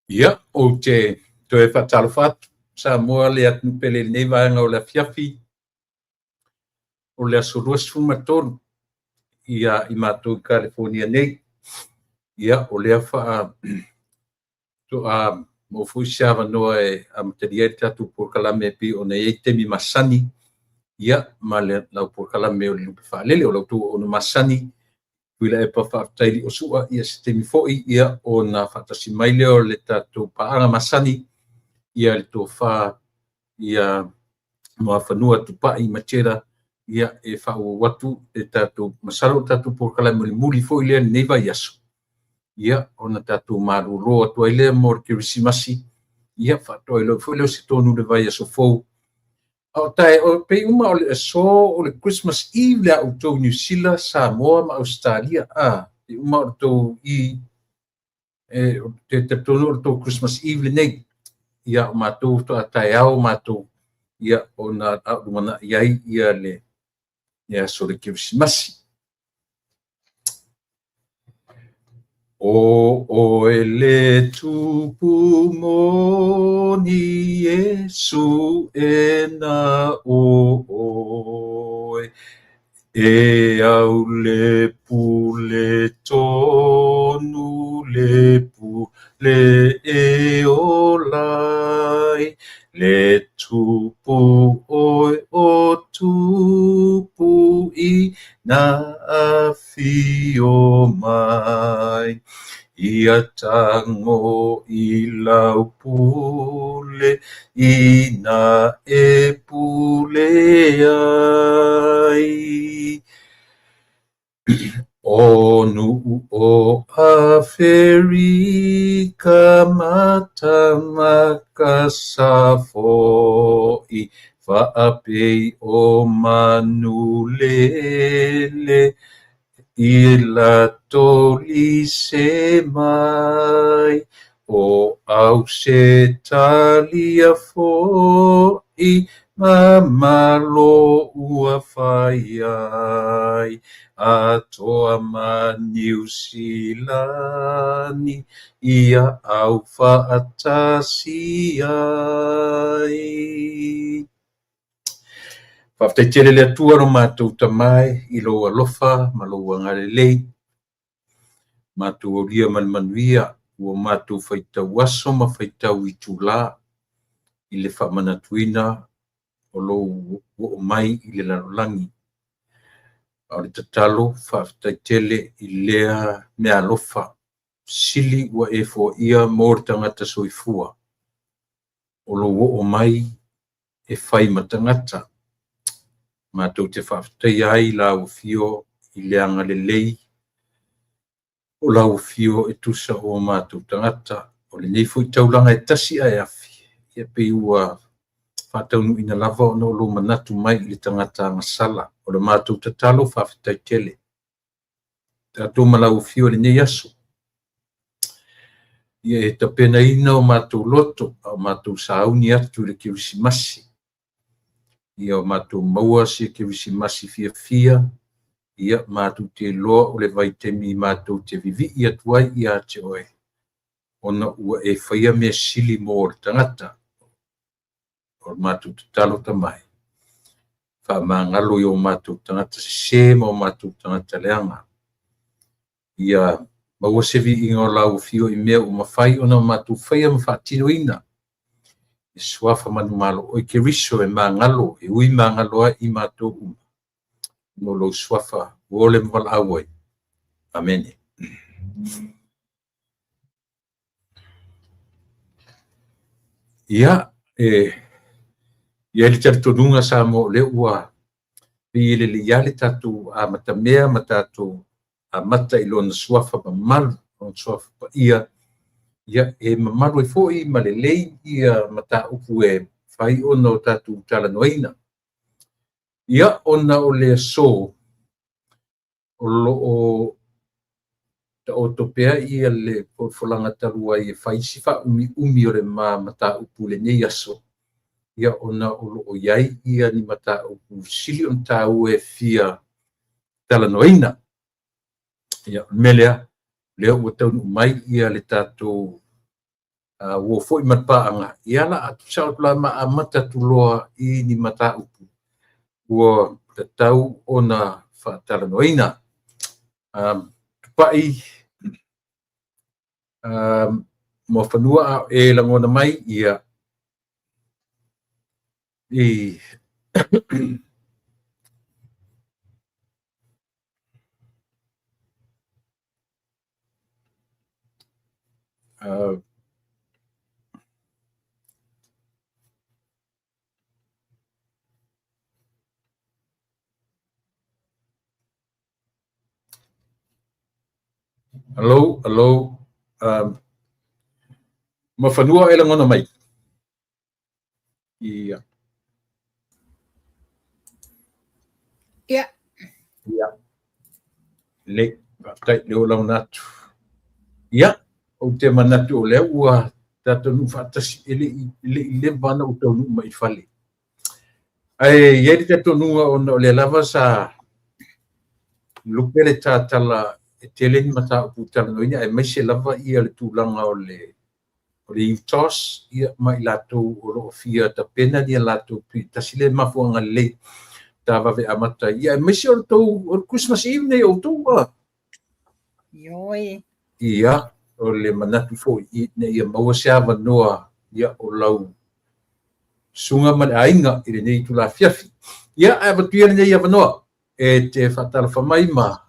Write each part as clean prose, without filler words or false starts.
Ia, ou te toe faatalofa atu, Samoa le atunuu pele i lenei vaega o le afiafi o le aso 23 ia i matou i Kalifonia nei. Ia, o lea faatoa maua foi se avanoa e amatalia ai le tatou polokalame e pei ona i ai taimi masani, ia, ma lau polokalame o le Lupe Faalele, o la outou auauna masani, Tuilaepa faafetai Liosua, ia se taimi foi ia ona faatasi mai lea o le tatou paaga masani ia le tofa ia Muafanua Tupai Matera ia e faaauau atu le tatou masalo o le tatou polokalame mulimuli foi lea lenei vaiaso ia ona tatou malolo atu ai lea mo le Kerisimasi ia faatoa iloa foi lea o se tonu i le vaiaso fou. A o tae, o pei uma o le aso o le Christmas Eve le a outou Niu Sila, Samoa ma Ausetalia. A, pei uma o le tou i, e, te talitonu o le tou Christmas Eve lenei. Ia, o matou faatoa taeao matou, ia, ona a o lumanai ai ia le, le aso o le Kerisimasi. O oe le tupu moni Iesu e na o oe E au le pule tonu le pule e ola ai Le tupu oe o tupu i na afio mai Ia tago i lau pule ina e pule ai. O nuu o Aferika matamaka safo'i faapei o manu lele i latou lise mai o Ausetalia fo'i ma Malo ua fai ai atoa ma Niu Silani ia au faatasi ai. Faafetai tele le Atua lo matou Tama e i lou alofa ma lou agalelei. Matou aulia ma le manuia ua matou faitau aso ma faitau itula i le faamanatuina o lou oo mai i le lalolagi. A o le tatalo, faafetai tele i lea meaalofa sili ua e foaia mo le tagata soifua o lou oo mai e fai ma tagata. Matou te faafetaia ai lau afio i le agalelei o lau afio e tusa o matou tagata. O lenei foi taulaga e tasi ae afi, ia pei ua faataunuuina lava ona o lou manatu mai i le tagata agasala. O le matou tatalo faafetai tele. Tatou ma lau afio i lenei aso. Ia e tapenaina o matou loto a o matou sauni atu i le Kerisimasi. Ia o matou maua se Kerisimasi fiafia, ia matou te iloa o le vaitaimi matou te vivii atu ai ia te oe, ona ua e faia mea sili mo le tagata. O le matou tatalo Tama e, faamagalo i o matou tagata sese ma o matou tagata leaga. Ia maua se viiga o lau afio i mea ua mafai ona matou faia ma faatinoina. I suafa manumalo oe Keriso e magalo, e ui magalo ai i matou uma. No lou suafa ua ole ma valaau ai. Amene. Ia, e i ai le talitonuga Samoa o lea ua pei e lelei lava le tatou amatamea ma tatou amata i lona suafa mamalu, lona suafa paia, ia e mamalu ai foi ma lelei ia mataupu e fai ona o tatou talanoaina. Ia, ona o le aso, o lo o taoto pea ia le folafolaga talu ai e fai si faaumiumi o le ma mataupu i lenei aso, ia ona o lo o i ai ia ni mataupu sili ona taua e fia talanoaina. Ia, o le mea lea, lea ua taunuu mai ia le tatou Ua foi ma le paaga, ia la a tusa atu la ma amata atu loa i ni mataupu ua tatau ona faatalanoaina. Tupai Muafanua a o e lagona mai, ia i Hello, hello. Muafanua e lagona mai. Ia. Ia. Ia. Le, faafetai le o lagona atu. Ia, ou te manatu o lea ua tatou faatasi e le i leva ona ou taunuu mai i fale. Ae i ai le talitonuga ona o lea lava sa lupe le tatala e tele ni mataupu talanoaina, aemaise lava ia le tulaga o le UTOS, ia, ma i latou o lo o fia tapena ni a latou tasi le mafuaaga lelei ta vave amata ai. Ia, aemaise o le tou o le Christmas Eve nei outou a. Ioe. Ia, o le manatu foi ina ia maua se avanoa, ia, o lau susuga ma le aiga i lenei itula afiafi. Ia, ae avatu ia lenei avanoa e te faatalofa mai ma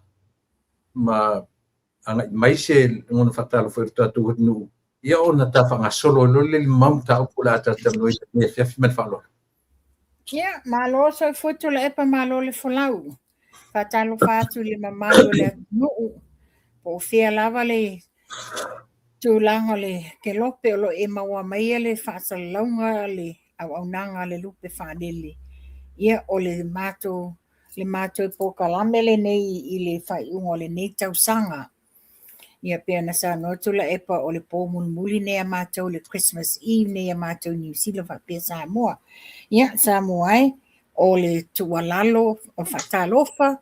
agai mai se lagona faatalofa i le tatou atunuu, ia ona ta faagasolo ai loa lea i le mau mataupu o le a talatalanoaina i lenei afiafi ma le faaaloalo. Ia, malo soifua Tuilaepa, malo le folau. Faatalofa atu i le mamalu o le atunuu, po o fea lava le tulaga o le kelope o lo o e maua maia le faasalalauga le auaunaga a le lupe faalele. Ia, o le matou le matou polokalame lenei i le faaiuga o lenei tausaga. Ia pei ona saunoa Tuilaepa o le po mulimuli nei a matou le Christmas Eve nei a matou i Niu Sila faapea Samoa. Ia, Samoa e, o le tuualalo, o le faatalofa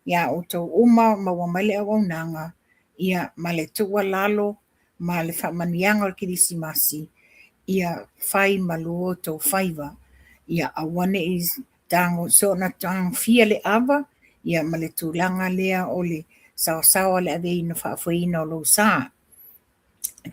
iā outou uma maua mai le auaunaga, ia ma le tuualalo ma le faamanuiaga o le Kerisimasi, ia fai malu outou faiva, ia aua ne i soona tagofia le ava, ia ma le tulaga lea o le saosaoa le aveina faafoeina o lou sa.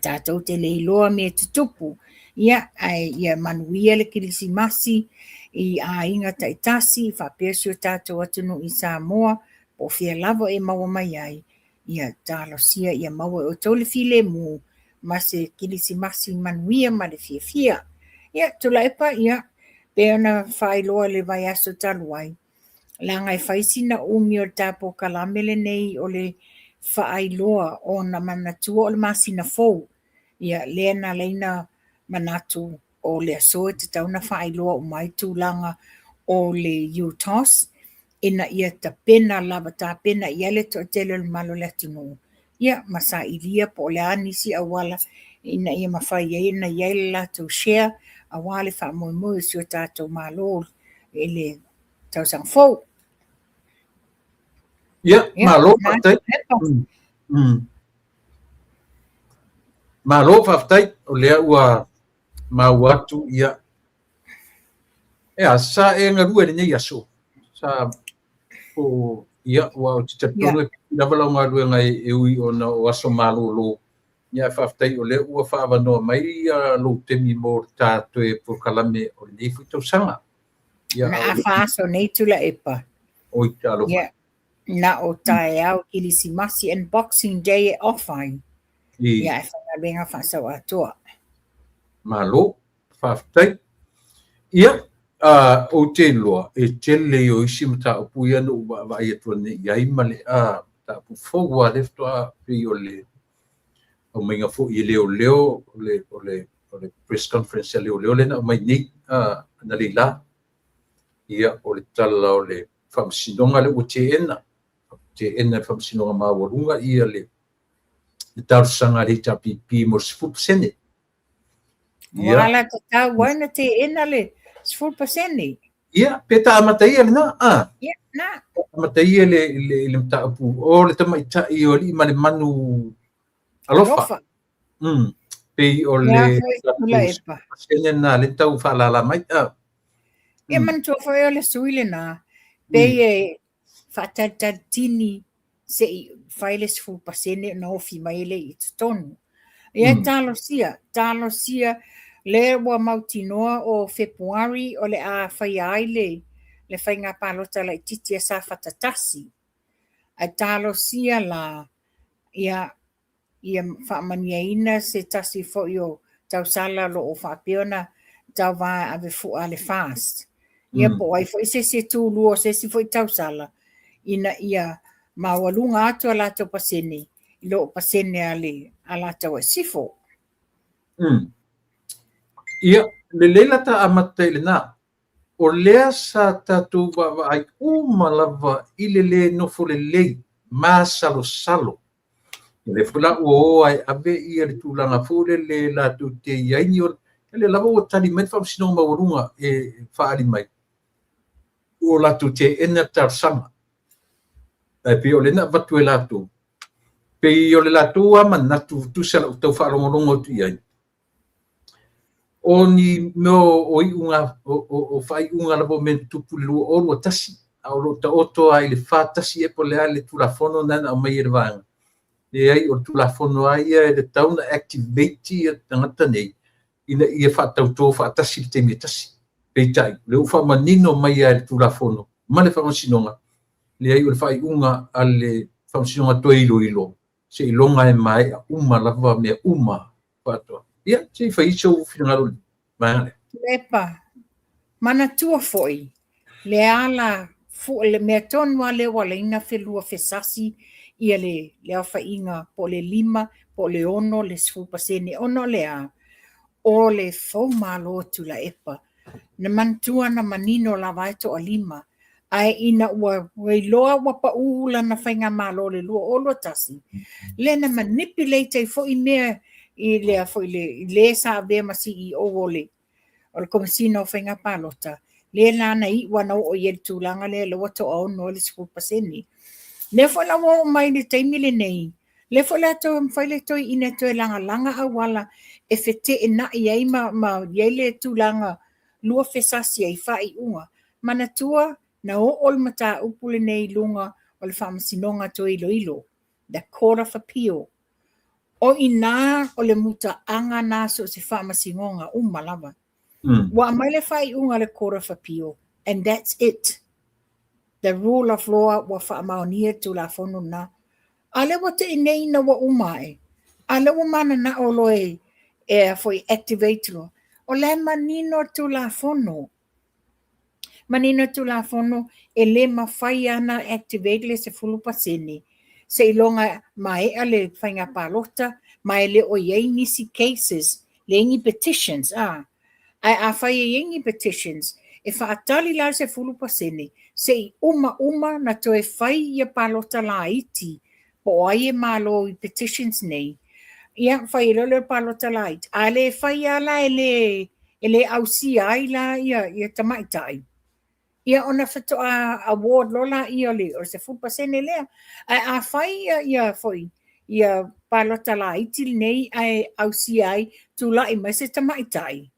Tatou te le iloa mea e tutupu, ia ae ia manuia le Kerisimasi i aiga taitasi faapea si o tatou atunuu i Samoa, po o fea lava e maua mai ai, ia talosia ia maua e outou le filemu ma se Kerisimasi manuia ma le fiafia. Ia, Tuilaepa, ia, pei ona faailoa i le vaiaso talu ai, leaga e fai sina umi o le ta polokalame lenei o le faailoa ona manatua o le masina fou. Ia, lea na ala ai ona manatu o le aso e tatau ona faailoa uma ai tulaga o le UTOS ina ia tapena lava tapena i ai le toatele o le mamalu o le atunuu, ia ma sailia po o le a nisi auala ina ia mafai ai ona i ai le latou share aua le faamoemoe o si o tatou Malo i le tausaga fou. Ia, malo faafetai. Malo faafetai, o lea ua maua atu, ia. Ea, sa e galue i lenei aso? Sa po, ia, ua ou te talitonu e pili lava lau galuega e ui ona o aso malolo. Ia, ae faafetai o lea ua faaavanoa mai ia lou taimi mo le ta toe polokalame o lenei foi tausaga. Ia, Na afa aso nei Tuilaepa. Oi, talofa. Ia, na o taeao Kerisimasi and Boxing Day e off ai. Ia, ae faigaluega faasauatoa. Malo, faafetai. Ia, ou te iloa e tele ia o isi mataupu ia na ou vaavaai atu nei i ai ma le mataupu fou lava lea faatoa pei o le aumaiga foi e leoleo o le press conference a leoleo lea na aumai nei analeila. Ia, o le tala o le faamasinoga lea ua teena, teena e le Faamasinoga Maualuga ia le talosaga a le HRPP mo le 10%. Ua ala tatau ai na teena le 10%. Ia, pe ta amata ia lena, a? Ia, na. Amata ia le mataupu o le tamaitai o alii ma le manu alofa. Pei o le pasene na le tau faalala mai. Ia manatua foi o le sui lena, pei e faatalitalitini se i fai le 10% ona ofi mai lea i totonu. Ia talosia, talosia lea ua mautinoa o Fepuari o le a faia ai le faiga palota laitiiti a Safata 1. Ae talosia la ia ia faamanuiaina se tasi foi o tausala o lo o faapea ona tauva e ave fua a le FAST. Ia po o ai foi se isi e tulua o se isi foi tausala ina ia maualuga atu a latou pasene i lo pasene a le Alataua i Sisifo. Ia, lelei la ta amata i lena. O lea sa tatou vaavaai uma lava i le lē nofo lelei masalosalo. O lea foi la ua o ai ave ia le tulaga foi lele latou te i ai ni o lea lava ua tali mai le Faamasinoga Maualuga e faaali mai ua latou teena le talosaga. Ae pei o lea na avatu e latou, pei o le latou a manatu tusa lau tau faalogologo atu i ai, o ni mea o iuga o faaiuga lava o mea na tutupu i le 2021, a o lo o taoto lava i le 41 ea po o le a le Tulafono lena na aumai e le vaega. Leai, o le Tulafono lava ia e tatau ona activate ia tagata nei ina ia faatautō faatasi i le taimi e tasi. Peitai, o lea ua faamanino mai lava e le Tulafono ma le Faamasinoga, leai, o le faaiuga a le Faamasinoga toe iloilo, seiloga e maea uma lava mea uma faatoa. Ia, se i fai sou finagalo i le vaega lea. Epa, manatua foi le ala le mea tonu lava lea ua ala ai ona felua fesasi ia le aofaiga po o le 5 po o le 6 le 10%, ona o le a? O le foumalo Tuilaepa. Na manatua na manino lava e toalima, ae ina ua iloa ua pau lana faigamalo i le 2021, lea na manipulate ai foi mea i lea foi le le sa avea ma CEO o le Komesina o Faiga Palota, lea la na iu lava na oo i ai i le tulaga lea la ua toaono ai le 10%. Lea foi la ua oo mai i le taimi lenei, lea foi la toe mafai le toeaina e toe lagalaga auala e feteenai ai ma i ai le tulaga lua fesasi ai faaiuga. Manatua na oo le mataupu lenei i luga o le Faamasinoga toe iloilo, the Court of Appeal. O i ina o le mutaaga na so o se faamasinoga uma lava. Ua aumai le faaiuga a le Court of Appeal, and that's it. The rule of law ua faamaonia le Tulafono lena. A lea ua tei nei ina ua uma ae, a lea ua mananao loa e foi activate loa. O la e manino le Tulafono. Manino le Tulafono e le mafai lava ona activate le 10% seiloga maea le faiga palota ma e le o i ai nisi cases, leai ni petitions. Ae afai e i ai ni petitions, e faatali la le 10% se i uma uma na toe fai ia palota laiti po o ai e malo i petitions nei. Ia, fai ai loa lea o le palota laiti. A le fai lava la e le ausia ai la ia tamaitai, ia ona faatoa award loa laia o le 10% lea. Ae a fai ia foi ia palota laiti lenei ae ausia ai tulai mai se tamaitai,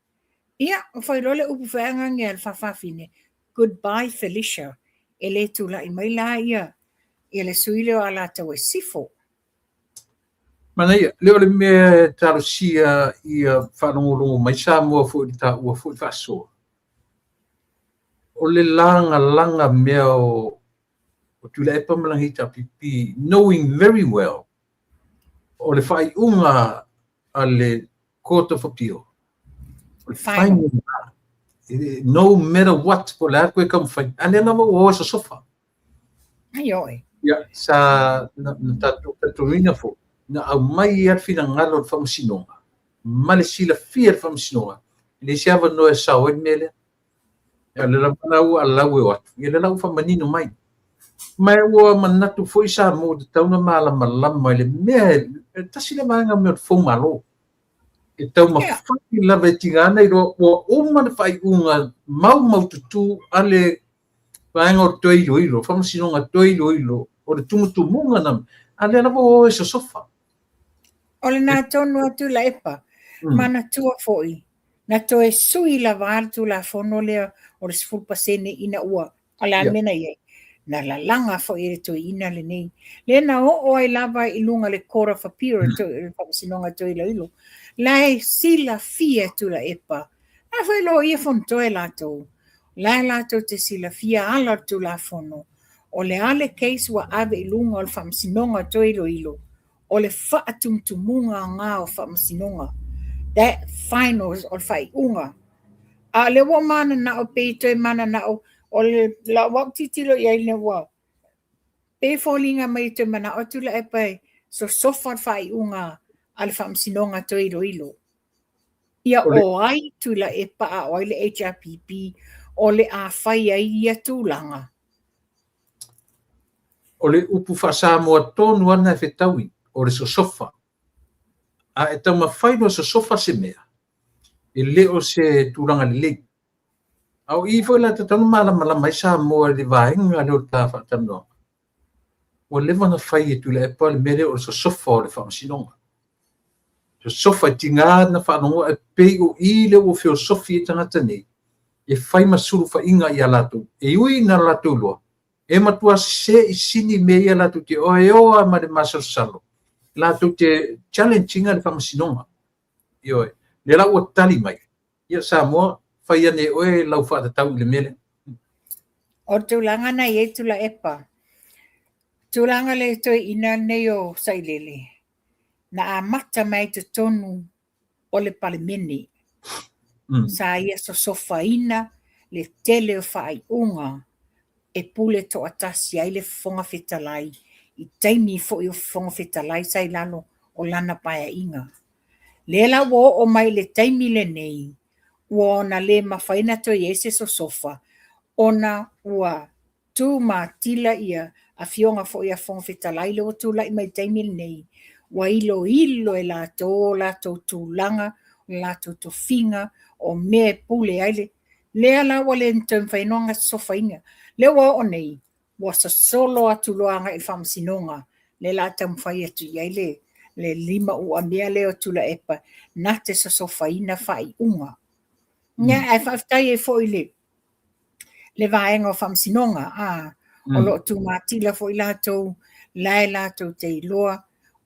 ia fai loa le upu feagage a le faafafine, goodbye Felicia, e le tulai mai la ia le sui lea o Alataua i Sisifo. Manaia, lea o le mea e talosia ia faalogologo mai Samoa foi i le taua foi faasoa. O le lagalaga mea o Tuilaepa ma lana HRPP, knowing very well o le faaiuga a le Court of Appeal, o le final, no matter what, po o le a koe taumafai, a lea lava ua o e sosofa. Ai oe. Ia, sa na tatou talitonuina foi, na aumai ai le finagalo o le Faamasinoga ma le silafia e le Faamasinoga, e leai se avanoa e sao ai le mea lea. Ia, o lea lava la ua allow e o atu, ia lea la ua faamanino mai. Ma ua manatu foi Samoa tatau ona malamalama i le mea, e tasi le vaega mea o le foumalo. E taumafai lava e tiga ana iloa ua uma le faaiuga maumaututu a le vaega o le toe iloilo, Faamasinoga toe iloilo, o le tumutumuga na, a lea lava ua o e sosofa. O lena tonu atu Tuilaepa. Manatua foi, na toe sui lava le Tulafono lea o le 10% ina ua, o le a le mea na i ai? Na lalaga foi e le toeaina lenei. Lea na oo ai lava i luga le Court of Appeal, le Faamasinoga Toe Iloilo, la e silafia e Tuilaepa, la foi loia Fonotoe latou, la e latou te silafia ala o le Tulafono, o le a le case ua ave i luga o le Faamasinoga Toe Iloilo, o le faatumutumuga na o faamasinoga, that finals o le faaiuga. A o lea ua mananao pei toe mananao o le lau au tilotilo i ai ina ua pei e foliga mai e toe manao atu Tuilaepa e sosofa le faaiuga a le faamasinoga toe iloilo. Ia o ai Tuilaepa a o ai le HRPP o le a fai ai ia tulaga. O le upu faa-Samoa tonu ana e fetaui, o le sosofa. A e taumafai loa e sosofa se mea, e le o se tulaga lelei. A o i foi la e tatau ona malamalama ai Samoa i le vaega lea o le ta faatalanoaga. Ua leva ona fai e Tuilaepa le mea lea o le sosofa o le faamasinoga. Sosofa e tiga na faalogoa e pei o i lea ua feosofi ai tagata nei e fai ma sulufaiga ia latou. E ui ina latou iloa, e matua sese i sini mea ia latou te oa e oa ma le masalosalo latou te challenge ina le faamasinoga. Ioe, lea la ua tali mai, ia Samoa, fai ane e oe lau faatatau i le mea lea. O le tulaga na i ai Tuilaepa, tulaga le toeaina lenei o Sailele, na amata mai i totonu o le Palemene. Sa ia sosofaina le tele o faaiuga e pule toatasi ai le Fofoga Fetalai i taimi foi o Fofoga Fetalai sa i lalo o lana paeaiga. Lea la ua oo mai i le taimi lenei, ua ona le mafai ona toe i ai se sosofa ona ua tu matila ia afioga foi a Fofoga Fetalai lea ua tulai mai i le taimi lenei, ua iloilo e latou o latou tulaga, o latou tofiga, o mea e pule ai le lea la ua le toe mafai ona sosofaina. Lea ua oo nei, ua sosolo atu loa agai i le faamasinoga, lea la taumafai atu i ai le lima uamea lea o Tuilaepa na te sosofaina faaiuga. Ia, ae faafetai ai foi i le vaega o faamasinoga, o lo o tumatila foi latou, la e latou te iloa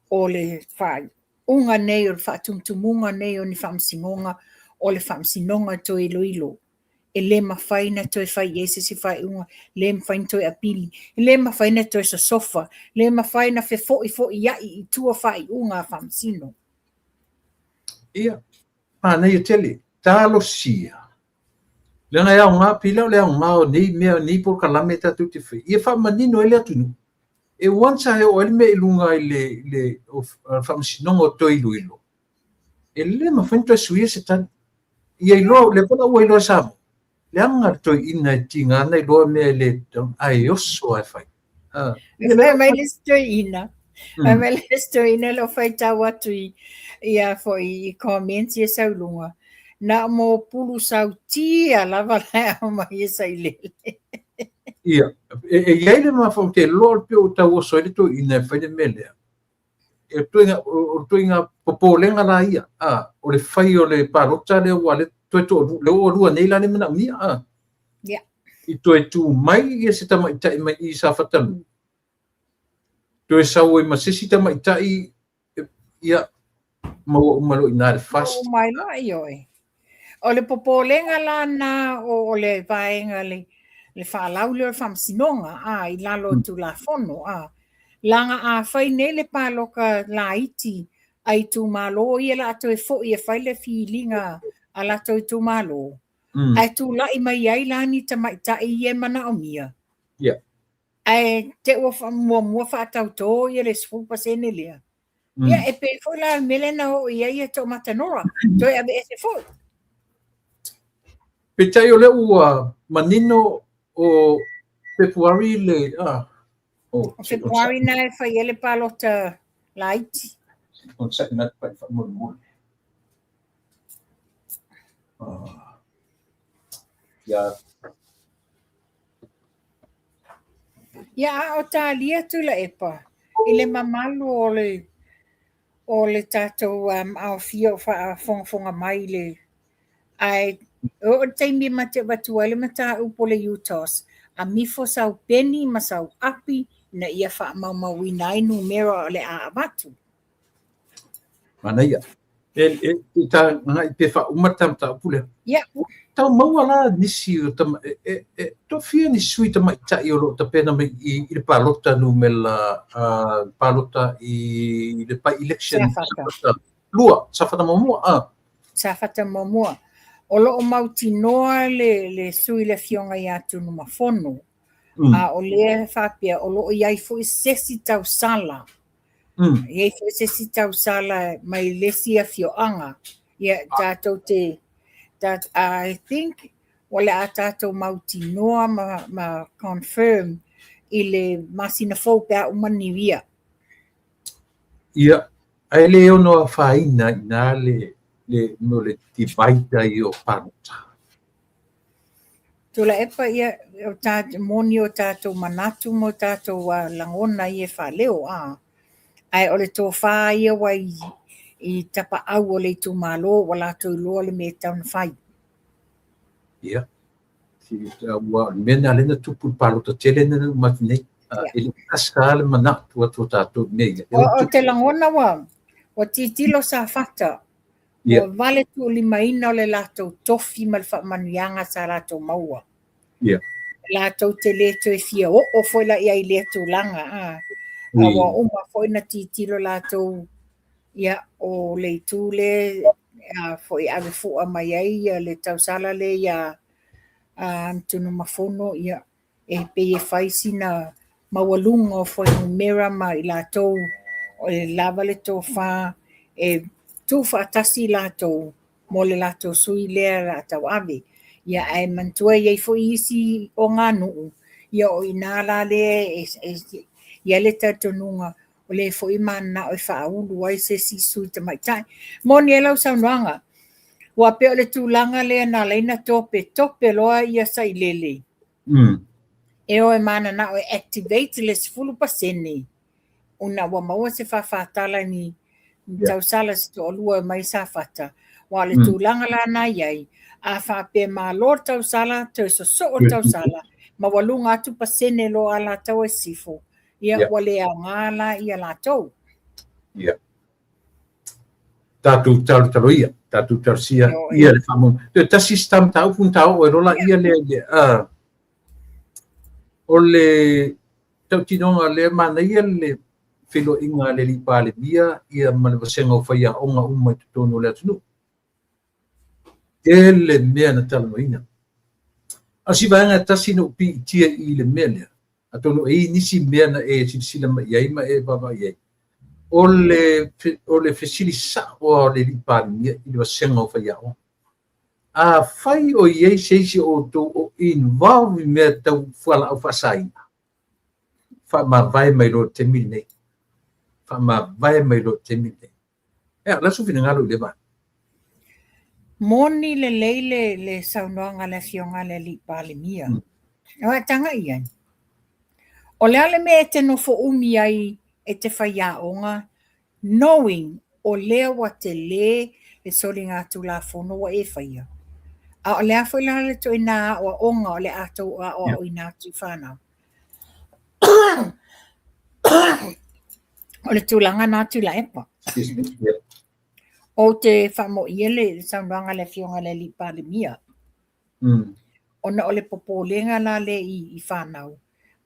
o le faaiuga nei o le faatumutumuga nei o ni faamasinoga, o le faamasinoga toe iloilo. E le mafai ona toe fai i ai se isi faaiuga, le mafai ona toe apili, e le mafai ona toe sosofa, le mafai ona fefo'ifo'ia'i i tua faaiuga a faamasino. Ia, manaia tele, talosia. Leaga e aoga, pei la o le aoga o nei mea, nei polokalame tatou te faia, ia faamanino ai le atunuu. E once lava e oo ai le mea i luga i le faamasinoga o toe iloilo, e le mafai ona toe suia se tali. Ia iloa, lea foi la ua iloa e Samoa, leaga le toeaina e tiga ona iloa mea e le tatau, ae oso lava e fai. Fai mai le isi toeaina, fai mai le isi toeaina lea o faitau atu i ia foi i comments ia sau i luga, na o mo pulu sautia lava la e aumai e Sailele. Ia, e i ai le mafaufau te iloa o le pei o tau oso ai le toeaina e fai le mea lea. E o le ituaiga popolega la ia, o le fai o le palota lea ua le toe toalua, lea ua lua nei la le manaomia. Yeah. I toe tu mai ia se tamaitai mai i Safata 2, toe sau ai ma se isi tamaitai, ia, maua uma loa i ina le FAST. Maua mai loa, ioe. O le popolega la na o le vaega le faalau lea o le faamasinoga i lalo o Tulafono. Leaga a fai nei le palota laiti a itumalo ia la a toe foi e fai le filiga a latou itumalo, ae tulai mai ai la ni tamaitai ia e manaomia. Yeah. Ae te ua muamua faatautō ia le 10% lea. Ia, e pei foi la le mea lea na oo i ai ia Toomata Nora, toe aveese foi. Peitai o lea ua manino o Fepuari le... O Fepuari na e fai ai le palota laiti. O sa'i mai pai faamolemole. Ia. Ia, a o talia Tuilaepa i le mamalu o le o le tatou aofia o faafogafoga mai i le ae oo i le taimi e ma te avatua ai le mataupu o le UTOS, amifo sau peni ma sau api ina ia faamaumauina ai numera o le a avatu. Manaia. E, e, e ta ngai pe faauma le ta mataupu lea. Ia. Tau maua la nisi o tama, e, e, e, toafia ni sui tamaitai o lo o tapena mai i, i le palota numela, uh, palota i le by-election. Safata. Lua, Safata muamua, ah. Safata muamua. O lo o mautinoa le, le sui le afioga ia Tunumafono, mm. a o lea faapea o lo o i ai foi se isi tausala. Mm. I ai foi se isi tausala mai le isi afioaga. Ia, tatou te, ta, I think, o le a tatou mautinoa ma, ma confirm i le masina fou pe a uma niu ia. Ia, ae le ono afaina ina le, le, mo le divide ai o palota. Tuilaepa ia o ta moni o tatou manatu ma o tatou lagona ia e faaleo a. Ae o le tofa ia ua i, i tapaau o le itumalo ua latou iloa le mea e tatau ona fai. Ia, ua mea na lena tupu i palota tele na uma atu nei. E le asa le manatu atu o tatou nei. O, o te lagona ua, ua titilo Safata. Ua vale tuulimaina o le latou tofi ma le faamanuiaga sa latou maua. Ia. Latou te le toe fia oo foi la i ai lea tulaga. A. A ua uma foi na titilo latou ia o le itu le a foi ave fua mai ai ia le tausala le ia a Tunumafono ia e pei e fai sina maualuga o fuainumera ma i latou o le lava le tofa e tuufaatasi i latou mo le latou sui lea la tauave. Ia ae manatua e i ai foi isi oganuu, ia o i ina la lea e i ai le talitonuga o le foi mananao e faaulu ai se isi sui tamaitai. Moni ai lau saunoaga, ua pei o le tulaga lea na ala ai ona topetope loa ia Sailele. E o e mananao e activate le 10% ona ua maua se faafatala ni tausala se toalua mai Safata. Ua o le tulaga la na i ai, a faapea malo le tausala, toe sosoo le tausala, maualuga atu pasene loa Alataua i Sisifo, ia ua le aoga la ia latou. Ia. Tatou talotalo ia, tatou talosia ia le faamau. Toe tasi se ta mataupu na ta oo ai loa laia lea i le, o le tautinoga lea manaia le feiloaiga a le alii Palemia ia ma le vasega o faiaoga uma i totonu o le atunuu. Tele mea na talanoaina. A o si vaega e tasi na ou piitia i le mea lea, atonu e i ai nisi mea na e silasila mai i ai ma e vaavaai i ai, o le, o le fesili sao o le alii Palemia i le vasega o faiaoga. Afai o i ai se isi o outou o involve i mea tau fualaau faasaina, faamavae mai loa i le taimi lenei. Faamavae mai loa i le taimi lenei. E, o le a sou finagalo i lea vaega? Moni lelei le, le saunoaga a le afioga a le alii Palemia. O a taga i ai. O le a le mea e te nofo umi ai e te faiaoga, knowing o lea ua tele le soligatulafono ua e faia. A o le a foi la le ituaiga aoaoga o le a tou aoaoina atu i fanau. O le tulaga na Tuilaepa. Ou te faamoia le saunoaga a le afioga i le alii Palemia. Ona o le popolega la lea i, i fanau,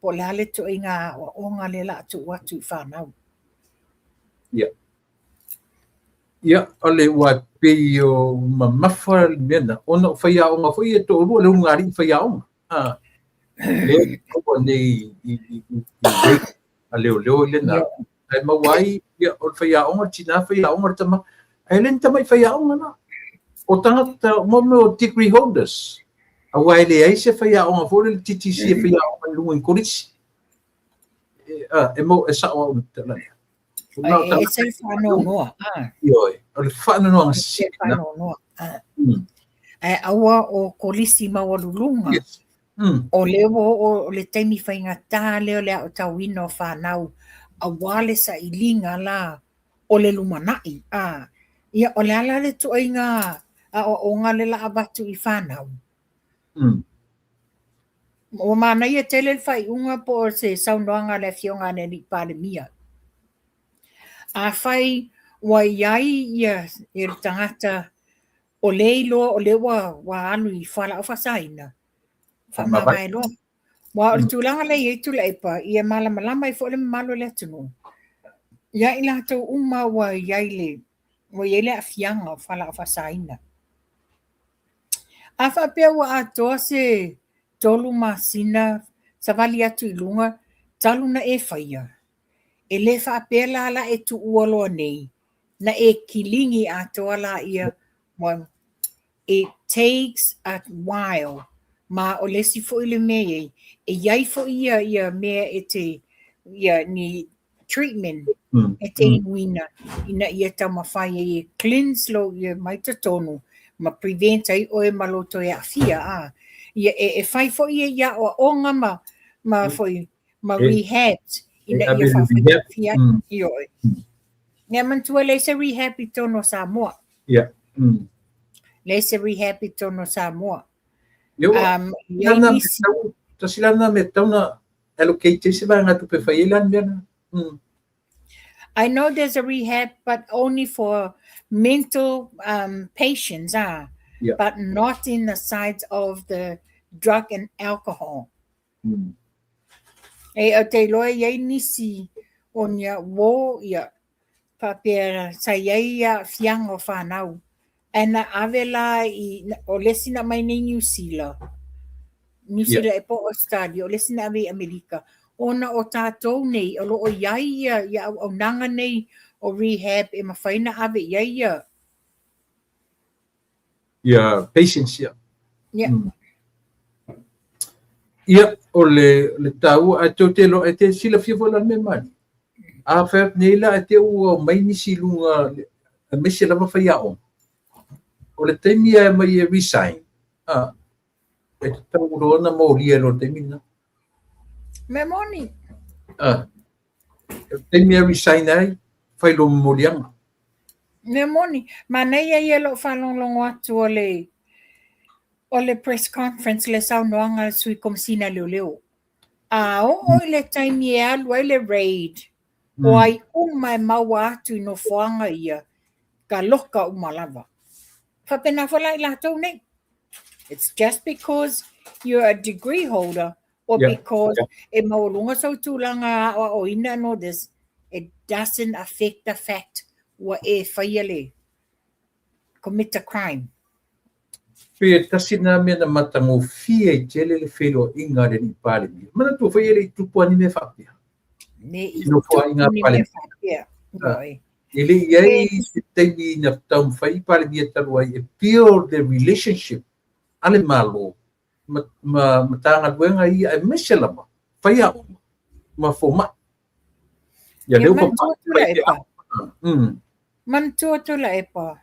po o le a le ituaiga aoaoga lea o le a tuu atu i fanau. Ia. Ia, o le ua pei o mamafa le mea na, ona o faiaoga foi e toalua le ulugalii faiaoga. Ah, le ua nei i, i, i, i a leoleo i lena. Ae maua ai, ia, o le faiaoga, le tina faiaoga, le tama. Ae le ni tamai faiaoga la. O tagata, mo mea o degree holders. Aua e leai se faiaoga foi le TTC e faiaoga i luga i kolisi. E, ah, e mau, e sao au le tala lea. E ese le faanoanoa. Ioe, o le faanoanoaga sili. Faanoanoa. Ae aua o kolisi maualuluga. Yes. O lea ua oo o le taimi faigata lea o le aotauina o fanau, aua le sailiga la o le lumanai. A, ia, o le a la le ituaiga aoaoga lea o le a avatu i fanau? Ua manaia tele le faaiuga po o se saunoaga a le Afioga a le Alii Palemia. Afai ua i ai ia le tagata o lea e iloa o lea ua alu i fualaau faasaina, faamavae loa. Aua o le tulaga lea e i ai Tuilaepa, ia malamalama ai foi le mamalu o le atunuu, ia i latou uma ua i ai le, ua i ai le aafiaga o fualaau faasaina. A faapea ua atoa se 3 masina savali atu i luga talu na e faia, e le faapea la la e tuua loa nei, na e kiligi atoa laia ua it takes a while ma o le isi foi le mea e i ai, e i ai foi ia ia mea e te ia ni treatment e te inuina ina ia taumafai ai e cleanse lou ia mai totonu ma prevent ai oe ma lou toe aafia a. Ia e, e fai foi ia ia aoaoga ma ma foi ma rehabs ina ia faafaigofie ai ioe. Ia manatua leai se rehab i totonu o Samoa. Ia. Leai se rehab i totonu o Samoa. Tasi la lena mea e tatau ona allocate ai se vaegatupe e fai ai la le mea lena. I know there's a rehab but only for mental patients ah, but not in the sides of the drug and alcohol. E ou te iloa e i ai nisi o ni uō ia faapea sa i ai aafiaga o fanau ae na ave la i o le isi na aumai nei Niu Sila, Niu Sila ea po o Ausetalia, o le isi na ave i Amerika ona o tatou nei o lo o i ai ia ia auaunaga nei o rehab e mafai ona ave i ai ia Ia patients ia. Ia. Ia, o le, le taua, ae tou te iloa, e te silafia foi la le mea mani. A fai atu nei la, e te ua omai nisi i luga, aemaise lava faiaoga. O le taimi e aumai e resign, a, e tatau loa ona molia loa i le taimi lena. Mea moni. A, o le taimi e resign ai, fai loa moliaga. Mea moni. Manaia ia lou faalogologo atu o le o le press conference le saunoaga a le Sui Komesina Leoleo. A oo i le taimi e alu ai le raid, o ai uma e maua atu i nofoaga ia, taloka uma lava. Faapena foi la i latou nei. It's just because you're a degree holder or because e maualuga sou tulaga aoaoina and all this, it doesn't affect the fact ua e faia le commit a crime. Pe tasi lena mea na matagofie ai tele le feiloaiga a le Alii Palemia. Manatua foi e le i tupu lava ni mea faapea. Ne i tupu ni mea faapea. E le i ai se taimi na taumafai Palemia talu ai e build the relationship a le Malo ma, ma Matagaluega ia aemaise lava faiaoga ma fomai. Ia lea ua Manatua Tuilaepa,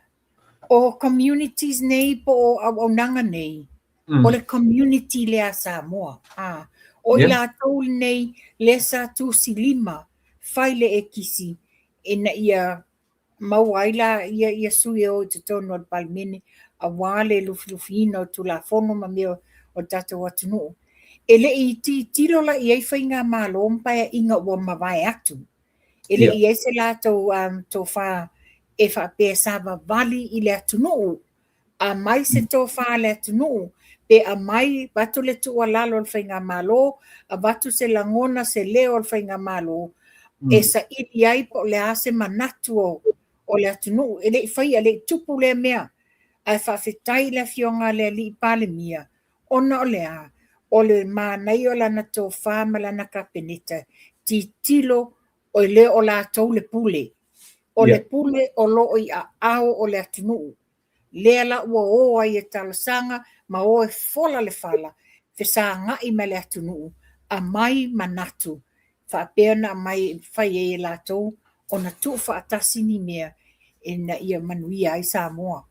o communities nei po o auaunaga nei, o le community lea a Samoa. A, o i latou nei lea sa tusilima fai le ekisi ina ia maua ai la ia ia sui e o i totonu o le Palemene aua le lufilufiina o Tulafono ma mea o le tatou atunuu. E le i tilotilo la i ai faigamalo ma paeaiga ua mavae atu. E le i i ai se latou tofa e faapea sa vavali i le atunuu. Aumai se tofa a le atunuu, pe aumai, avatu le tuualalo a le faigamalo, avatu se lagona, se leo o le faigamalo, e saili ai po o le a se manatu o le atunuu. E le i faia, e le i tupu lea mea. Ae faafetai i le Afioga a le Alii Palemia, ona o le a? O le manaia o lana tofa ma lana Kapeneta, tilotilo e le o latou le pule. O le pule o lo o i aao o le atunuu. Lea la ua o ai e talosaga ma o e fola le fala, fesagai ma le atunuu, aumai manatu, faapea ona aumai fai ai e latou ona tuufaatasi ni mea ina ia manuia ai Samoa.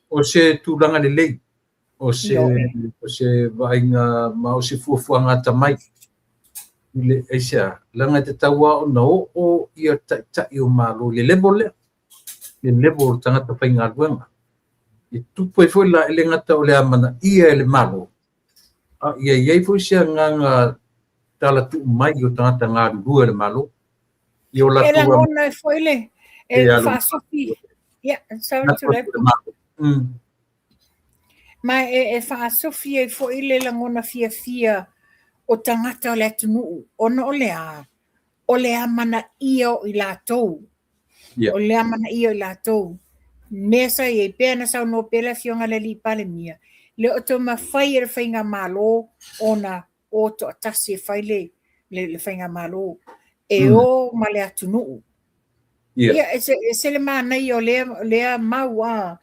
O se tulaga lelei, o se, o se vaaiga ma o se fuafuaga atamai. I le, aisea, leaga e tatau lava ona oo ia taitai o Malo i le level lea, le level o tagata faigaluega. E tupu ai foi la, e le gata o le amanaia e le Malo, a ia i ai foi se agaga talatuu mai o tagata galulue a le Malo i o E latou lagona ai foi le e faasofi. Yeah, sorry Tuilaepa. Ma e faasofi ai foi le lagona fiafia o tagata o le atunuu, ona o le a? O le amanaia o i latou. O le amanaia o i latou. Mea sa i ai, pei ona saunoa pea le Afioga i le Alii Palemia, le o toe mafai e le Faigamalo ona o toatasi e fai le Faigamalo. E o ma le atunuu. Ia, e ese le manaia o lea mau a,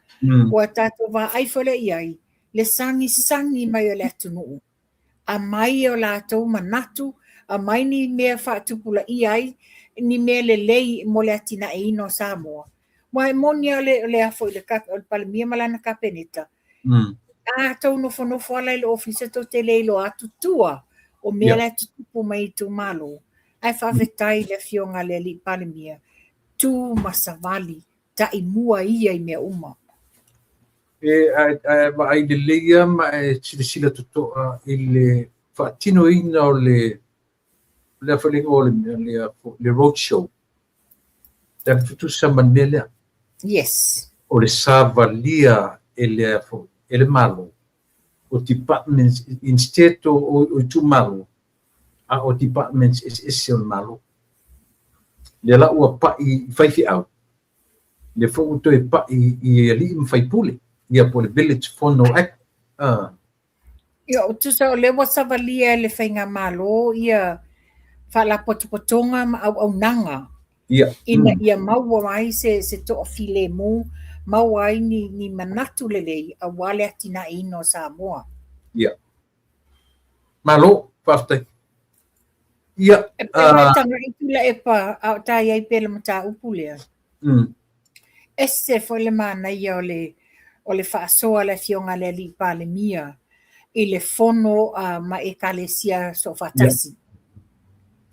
ua tatou vaai foi lea i ai, le sagisagi mai o le atunuu, aumai o latou manatu, aumai ni mea faatupulaia ai, ni mea lelei mo le atinaeina o Samoa. Aua e moni lava o le a foi le Palemia ma lana Kapeneta, a tou nofonofo lava la i le ofisa tou te le iloa atu tua o mea la e tutupu mai i itumalo. Ae faafetai i le Afioga i le Alii Palemia, tu ma savali, taimua ia i mea uma. E, ae vaai lelei lava ma e silasila totoa i le faatinoina o le le foi le igoa o le mea lea, le road show. E tutusa ma le mea lea. Yes. O le savalia e le, e le Malo o departments instead o itumalo, a o departments eseese o le Malo. Lea la ua pai i faifeau, lea foi ua toe pai i alii ma faipule, ia po o le Village Fono Act. Ia, tusa o lea ua savalia e le Faigamalo ia faalapotopotoga ma auaunaga ina ia maua ai se toafilemu, maua ai ni manatu lelei aua le atinaeina o Samoa. Ia. Malo, faafetai. Ia. E pei ona tagai Tuilaepa a o ta i ai pea i le mataupu lea. Ese foi le manaia o le faasoa a le Afioga i le Alii Palemia i le fono ma Ekalesia Soofaatasi.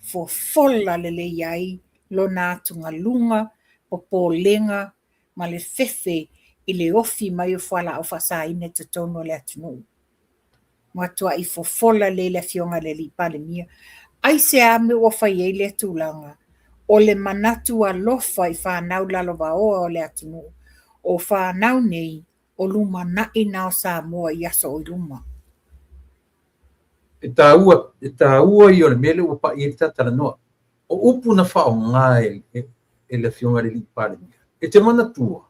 Fofola lelei ai lona atugaluga, popolega ma le fefe i le ofi mai o fualaau faasaina i totonu o le atunuu. Matuai fofola lelei le Afioga i le Alii Palemia. Aisea mea ua fai ai lea tulaga? O le manatu alofa i fanau lalovaoa o le atunuu. O fanau nei, o lumanai na o Samoa i aso o i luma. E taua, e taua ia o le mea lea ua pai ai le tatalanoa. O upu na faaaoga e le Afioga i le Alii Palemia, e te manatua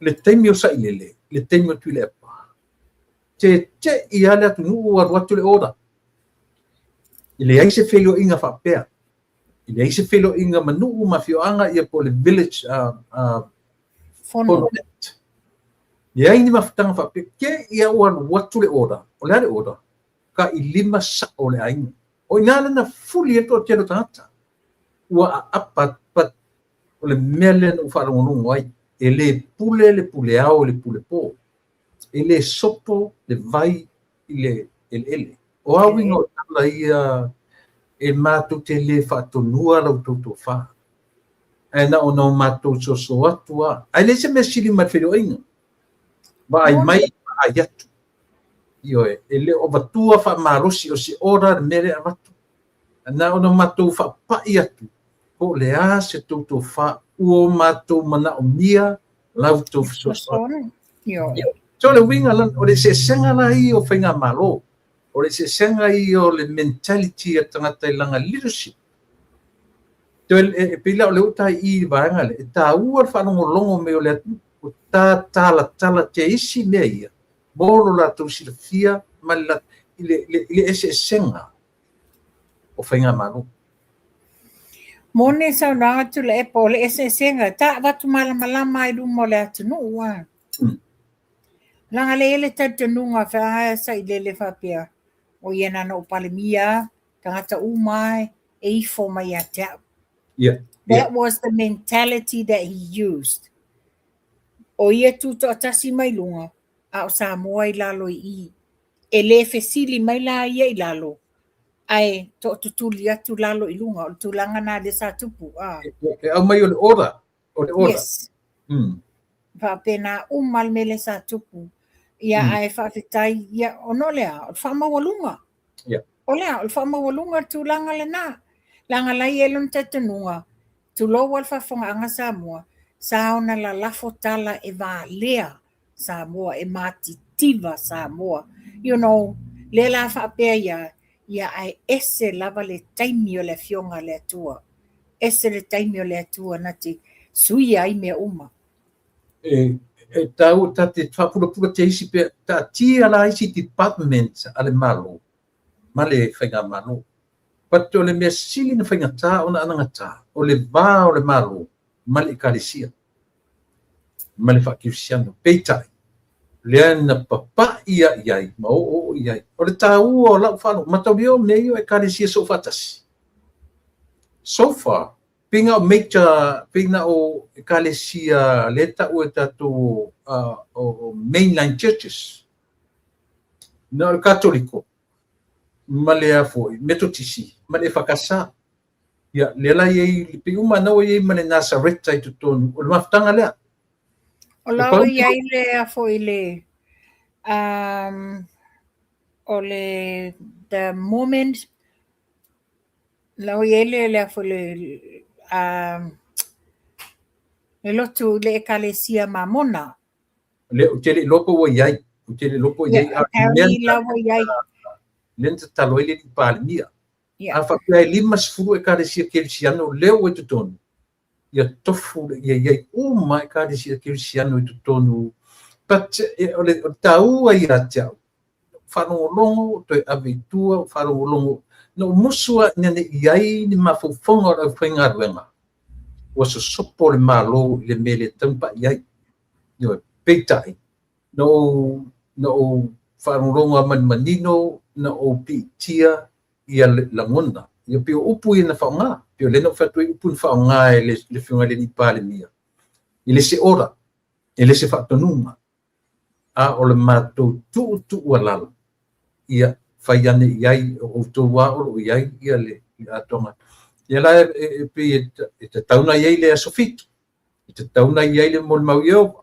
le taimi o Sailele, le taimi o Tuilaepa, tete'i lava le atunuu ua alu atu le order. E leai se feiloaiga faapea. E leai se feiloaiga ma nuu ma afioaga ia po o le village fono. Leai ni mafutaga faapea. Te i lava ua alu atu le order. O le a le order? Tailima sao o le aiga. O i ina lea na fuli ai le toatele o tagata. Ua aapa, but o le mea lea na ou faalogologo ai, e le pule le pule ao i le pule po. E le sopo le vai i le eleele. O a uiga o tala ia e matou te le faatonua la outou tofa. Ae na ona o matou soso atu lava. Ae leai se mea sili ma le feiloaiga. Vaai mai, vaai atu. Ioe, e le o avatua faamalosi o se order le mea lea e avatu. Na ona matou faapai atu po o le a se tou tofa ua o matou manaomia la outou fesoasoani. So le uiga o le eseesega la ia o faigamalo, o le eseesega ia o le mentality a tagata i lana leadership. Toe e pei la o lea ua ta i i le vaega lea, e taua le faalogologo mai o le atunuu, o ta talatala te isi mea ia mo lo latou silafia ma le i le eseesega o faigamalo. Moni saunoaga Tuilaepa, o le eseesega, ta avatu malamalama ai luma o le atunuu a. Leaga lea e i ai le talitonuga a Sailele faapea, o ia na ona ou Palemia lava, tagata uma lava e ifo mai ia te au. That was the mentality that he used. O ia tutoatasi mai luga, a o Samoa i lalo i i. E le fesili mai la ia i lalo, Ae tootutuli atu lalo i luga, o le tulaga na lea sa tupu. A. E aumai o le order, o le order. Yes. Faapena uma le mea lea sa tupu. Ia, ae faafetai, ia, ona o le a, o le faamaualuga. O le a, o le faamaualuga le tulaga lena. Leaga la e i ai lona talitonuga, tulou lava le faafofogaaga Samoa, sa ona lalafo tala e valea Samoa, e matitiva Samoa. You know, lea la faapea ia, ia ae ese lava le taimi o le Afioga a le Atua. Ese le taimi o le Atua na te suia ai mea uma. E taua ta te faapulapula te isi pea, taatia la isi department a le Malo ma le faigamalo. But o le mea sili na faigata ona anagata, o le va o le Malo ma le Ekalesia ma le faakerisiano. Peitai, lea na papai a i ai ma oooo i ai. O le taua o lau faalogo, mataulia o mea ia o Ekalesia soofaatasi. So far, pei na o major, pei na o Ekalesia lea e taua e tatou o mainline churches. Na o le Katoliko ma le a foi, Metotisi ma le EFKS. Ia, lea la i ai, pei uma na ua i ai ma le Nasareta i totonu, o le mafutaga lea. O la ua i ai le a foi le, o le the moment, la ua i ai le a foi le, le lotu le Ekalesia Mamona. Le, ou te le iloa po ua i ai, ou te le iloa po ua i ai. Apparently la ua i ai. Lea na tatalo ai le alii Palemia. A faapea e 50 Ekalesia Kerisiano lea ua i totonu, ia tofu ia i ai uma Ekalesia Kerisiano i totonu. But o le taua ia te au, faalogologo, toe ave i tua, faalogologo. Na ou musu lava ina ne i ai ni mafaufauga o le aufaigaluega, ua sosopo le Malo i le mea e le tatau ona pai i ai. Ioe, peitai, na ou faalogologo lava ma le manino, na ou piitia ia lagona. Ia pei o upu ia na faaaoga, pei o lea na ou fai atu ai upu na faaaoga e le Afioga i le alii Palemia, e le se order, e le se faatonuga, a o le matou tuutuualalo, ia fai ane i ai, o outou lava o lo o i ai ia le atoaga. Ia la e pei e tatau ona i ai le aso 7, e tatau ona i ai le molimau Ieova,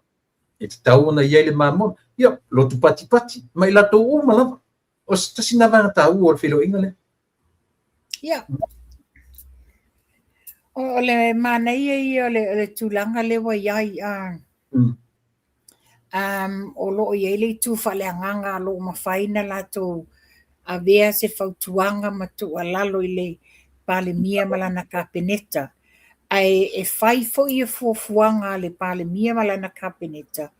e tatau ona i ai le Mamona, ia lotu patipati, ma i latou uma lava. O se tasi lena vaega taua o le feiloaiga lea. Ia. O le manaia ia o le tulaga lea ua i ai, o lo o i ai le itu faaleagaga o lo o mafai ona latou avea se fautuaga ma tuualalo i le Palemia ma lana Kapeneta. Ae e fai foi ia fuafuaga a le Palemia ma lana Kapeneta,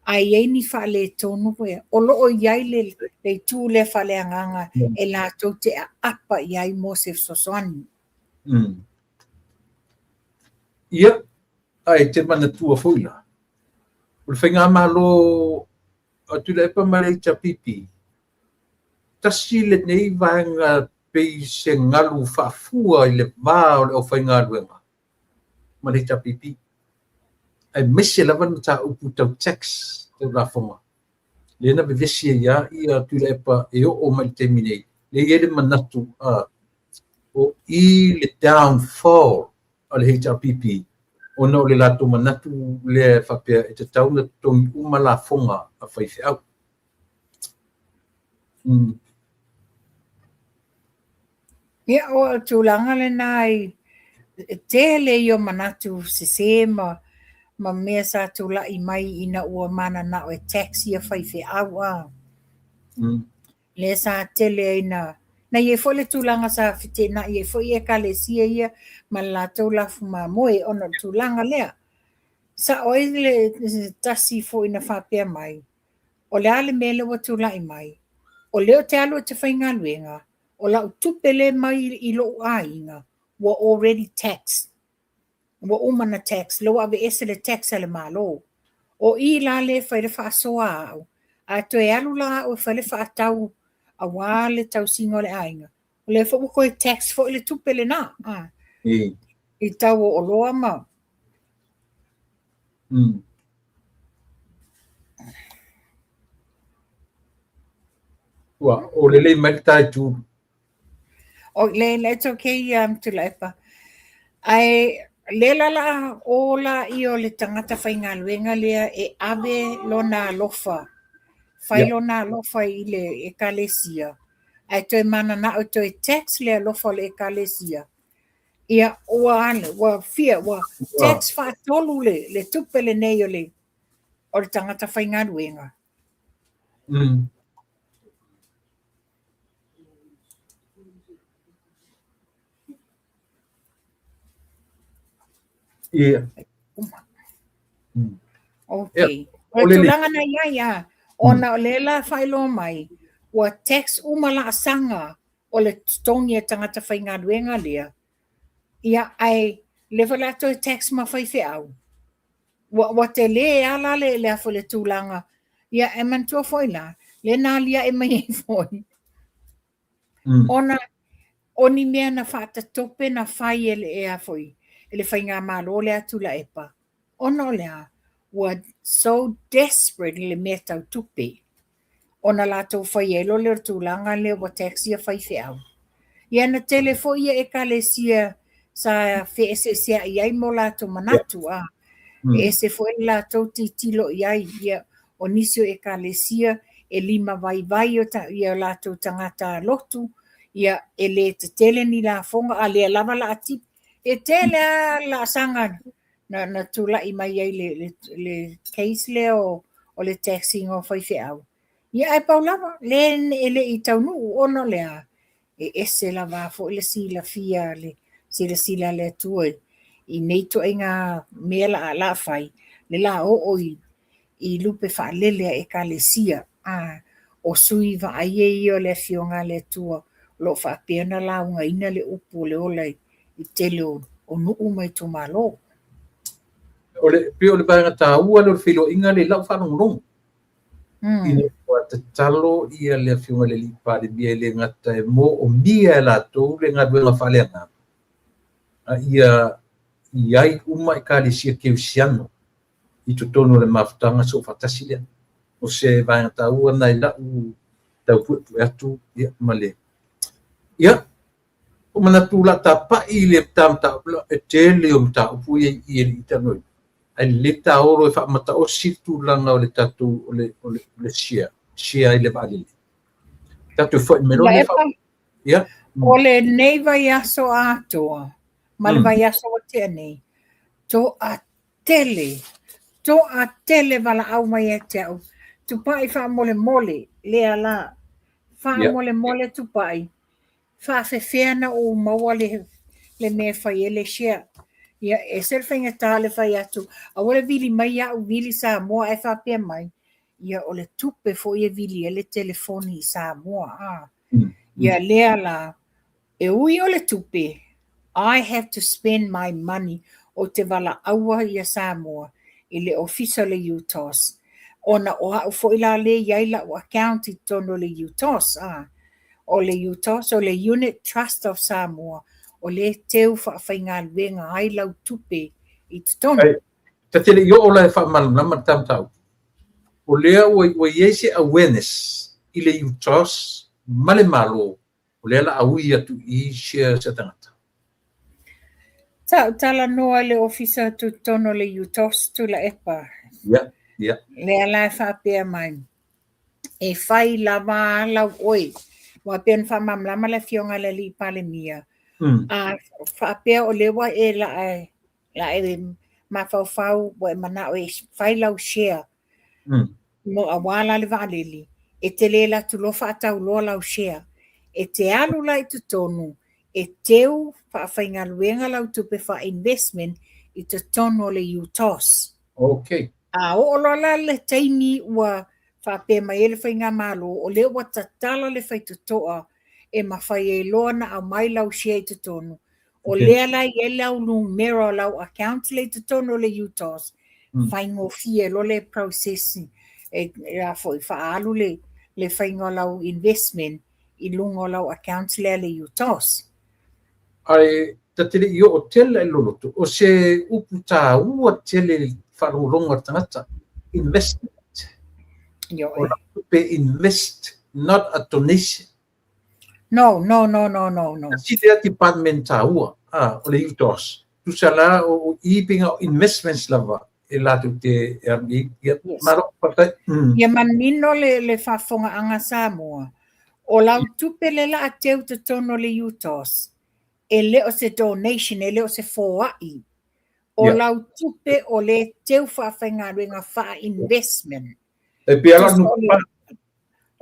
a i ai ni faaletonu, o lo o i ai le itu lea faaleagaga e latou te aapa i ai mo se fesoasoani. Ia, ae te manatua foi la, o le faigamalo a Tuilaepa ma le HRPP, tasi lenei vaega pei se galu faafua i le va o le aufaigaluega ma le HRPP. Aemaise lava le mataupu tau tax, tau lafoga. Lea na vevesi ai lava ia Tuilaepa e oo mai i le taimi nei, lea e i ai le manatu o i le downfall a le HRPP, ona o le latou manatu lea e faapea e tatau ona totogi uma lafoga a faifeau. Ia, o le tulaga lena i e tele ia o manatu sese ma mea sa tulai mai ina ua mananao e tax ia faifeau a. Lea sa tele ai na i ai foi le tulaga sa feteenai ai foi Ekalesia ia ma le latou lafu mamoe ona o le tulaga lea. Sao ai le tasi foi na faapea mai, o le a le mea lea ua tulai mai, o lea ou te alu ou te faigaluega, o lau tupe lea mai i lou aiga, ua already taxed. Ua uma na tax, lea ua aveese le tax a le Malo. O i la lea e fai le faasoa a au, a toe alu la au e fai le faatau aua le tausiga o le aiga, o lea foi ua toe tax foi le tupe lena. I tau o oloa ma... Ua o lelei mai le ta itu. O le le it's okay Tuilaepa. Ae le la la o la i o le tagata faigaluega lea e ave lona alofa, fai lona alofa i le ekalesia, ae toe mananao e toe tax le alofa o le ekalesia. Ia ua ua fia ua tax faatolu le tupe lenei o le tagata faigaluega. Ia. Okay. O le tulaga na i ai a, ona o lea la faailoa mai, ua tax uma laasaga o le totogi a tagata faigaluega lea. Ia, ae lea foi la toe tax ma faifeau. Ua tele lava la le a foi le tulaga. Ia, e manatua foi la, lea na aliae mai ai foi, ona o ni mea na faatatope na fai e le a foi, e le faigamalo lea a Tuilaepa, ona o le a? Ua so desperate i le mea tau tupe. Ona latou fai ai loa lea o le tulaga lea ua tax ia faifeau. Ia na tele foi ia ekalesia sa feeseeseai ai ma o latou manatu, a. E ese foi le latou tilotilo i ai, ia o nisi o ekalesia e lima vaivai ia latou tagata lotu, ia e le tetele ni lafoga, a lea lava la tipi. E tele lava laasaga na tulai mai ai le case lea o le tax ina o faifeau. Ia ae pau lava, le e le i taunuu ona o le a? E ese lava foi le silafia le silasila a le Atua i nei ituaiga mea la fai, le la oo i lupe faalele a ekalesia. A o sui vaaia ia o le Afioga a le Atua o lo o faapea ona laugaina le upu o le ola i tele o nuu ma itumalo. O le pei o le vaega taua lea o le feiloaiga lea i lau faalogologo. Ina ua tatalo ia le Afioga i le Alii Palemia e le gata e moomia e latou le galuega faaleagaga, a ia i ai uma ekalesia kerisiano i totonu o le mafutaga soofaatasi lea. O se vaega taua lena i lau tau puepue atu ia ma le ia o manatu o le a tapai le mataupu e tele o mataupu ia i e le i talanoaina. Ae lelei taolo e faamataosi le tulaga o le tatou o le share i le vaalele. Tatou foi mai loa ia. O lenei vaiaso atoa ma le vaiaso ua tea nei, toatele, toatele valaau mai ia te au. Tupai faamolemole, lea la, faamolemole Tupai, faafefea na ou maua le mea e fai ai le share. Ia, ese le faigata o le fai atu, aua le vili mai au vili Samoa ae faapea mai, ia o le tupe foi e vili ai le telefoni i Samoa. A. Ia lea la, e ui o le tupe, I have to spend my money ou te valaauina ia Samoa i le ofisa o le UTOS. Ona o au foi la le i ai lau account i totonu o le UTOS. A. O le UTOS, o le Unit Trust of Samoa, o le teu faafaigaluega ai lau tupe i totonu. Ai, ta te le i oo la e faamalamalama le ta mataupu. O lea ua i ai se awareness i le UTOS ma le Malo, o lea la a ui atu i shares a tagata. Sa ou talanoa i le ofisa tutotonu o le UTOS Tuilaepa. Ia, ia. Lea la e faapea mai, e fai lava lau oe. Ua pei ona faamalamalama le Afioga i le Alii Palemia. A faapea o lea ua e la e mafaufau ua e manao e fai lau share mo aua la le vaalele, e te le alu atu loa faatau loa lau share. E te alu la i totonu e teu faafaigaluega lau tupe faa-investment i totonu o le UTOS. A oo loa la le taimi ua faapea mai ai le faigamalo, o lea ua tatala le faitotoa e mafai ai loa ona aumai lau share i totonu. O lea la i ai lau numera o lau account lea i totonu o le UTOS, faigofie loa le process e a foi faaalu le faiga o lau investment i luga o lau account lea le UTOS. Ae ta te le i oo tele i loloto, o se upu taua tele i faalogologo a le tagata, investment. Ioe. O la tupe invest, not a donation. No, no, no, no, no, no. Tasi lea department taua, o le UTOS. Tusa la o i pei o investments lava e latou te ia, Yes. malo faafetai. Ia manino le faafofogaaga Samoa, o lau tupe le la a teu totonu o le UTOS, e le o se donation, e le o se foai. O lau tupe o le teu faafaigaluega faa-investment. E pei ala Tusa nu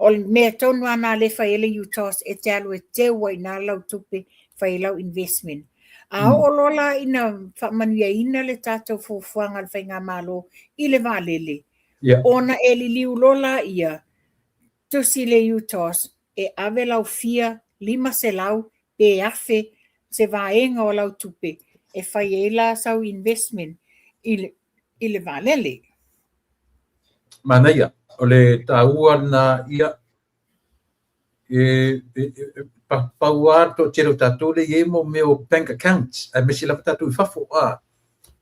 o le mea tonu ana le fai e le UTOS e te alu e teu ai na lau tupe fai lau investment. A oo loa la ina faamanuiaina le tatou fuafuaga a le faigamalo i le vaalele, ona e liliu loa la ia tusi le UTOS e ave lau fia 500 pe 1000 se vaega o lau tupe e fai ai la sau investment i le vaalele. Manaia, o le taua na ia e pau a to tele o tatou le i mo mea o bank accounts, aemaise lava tatou i fafo a.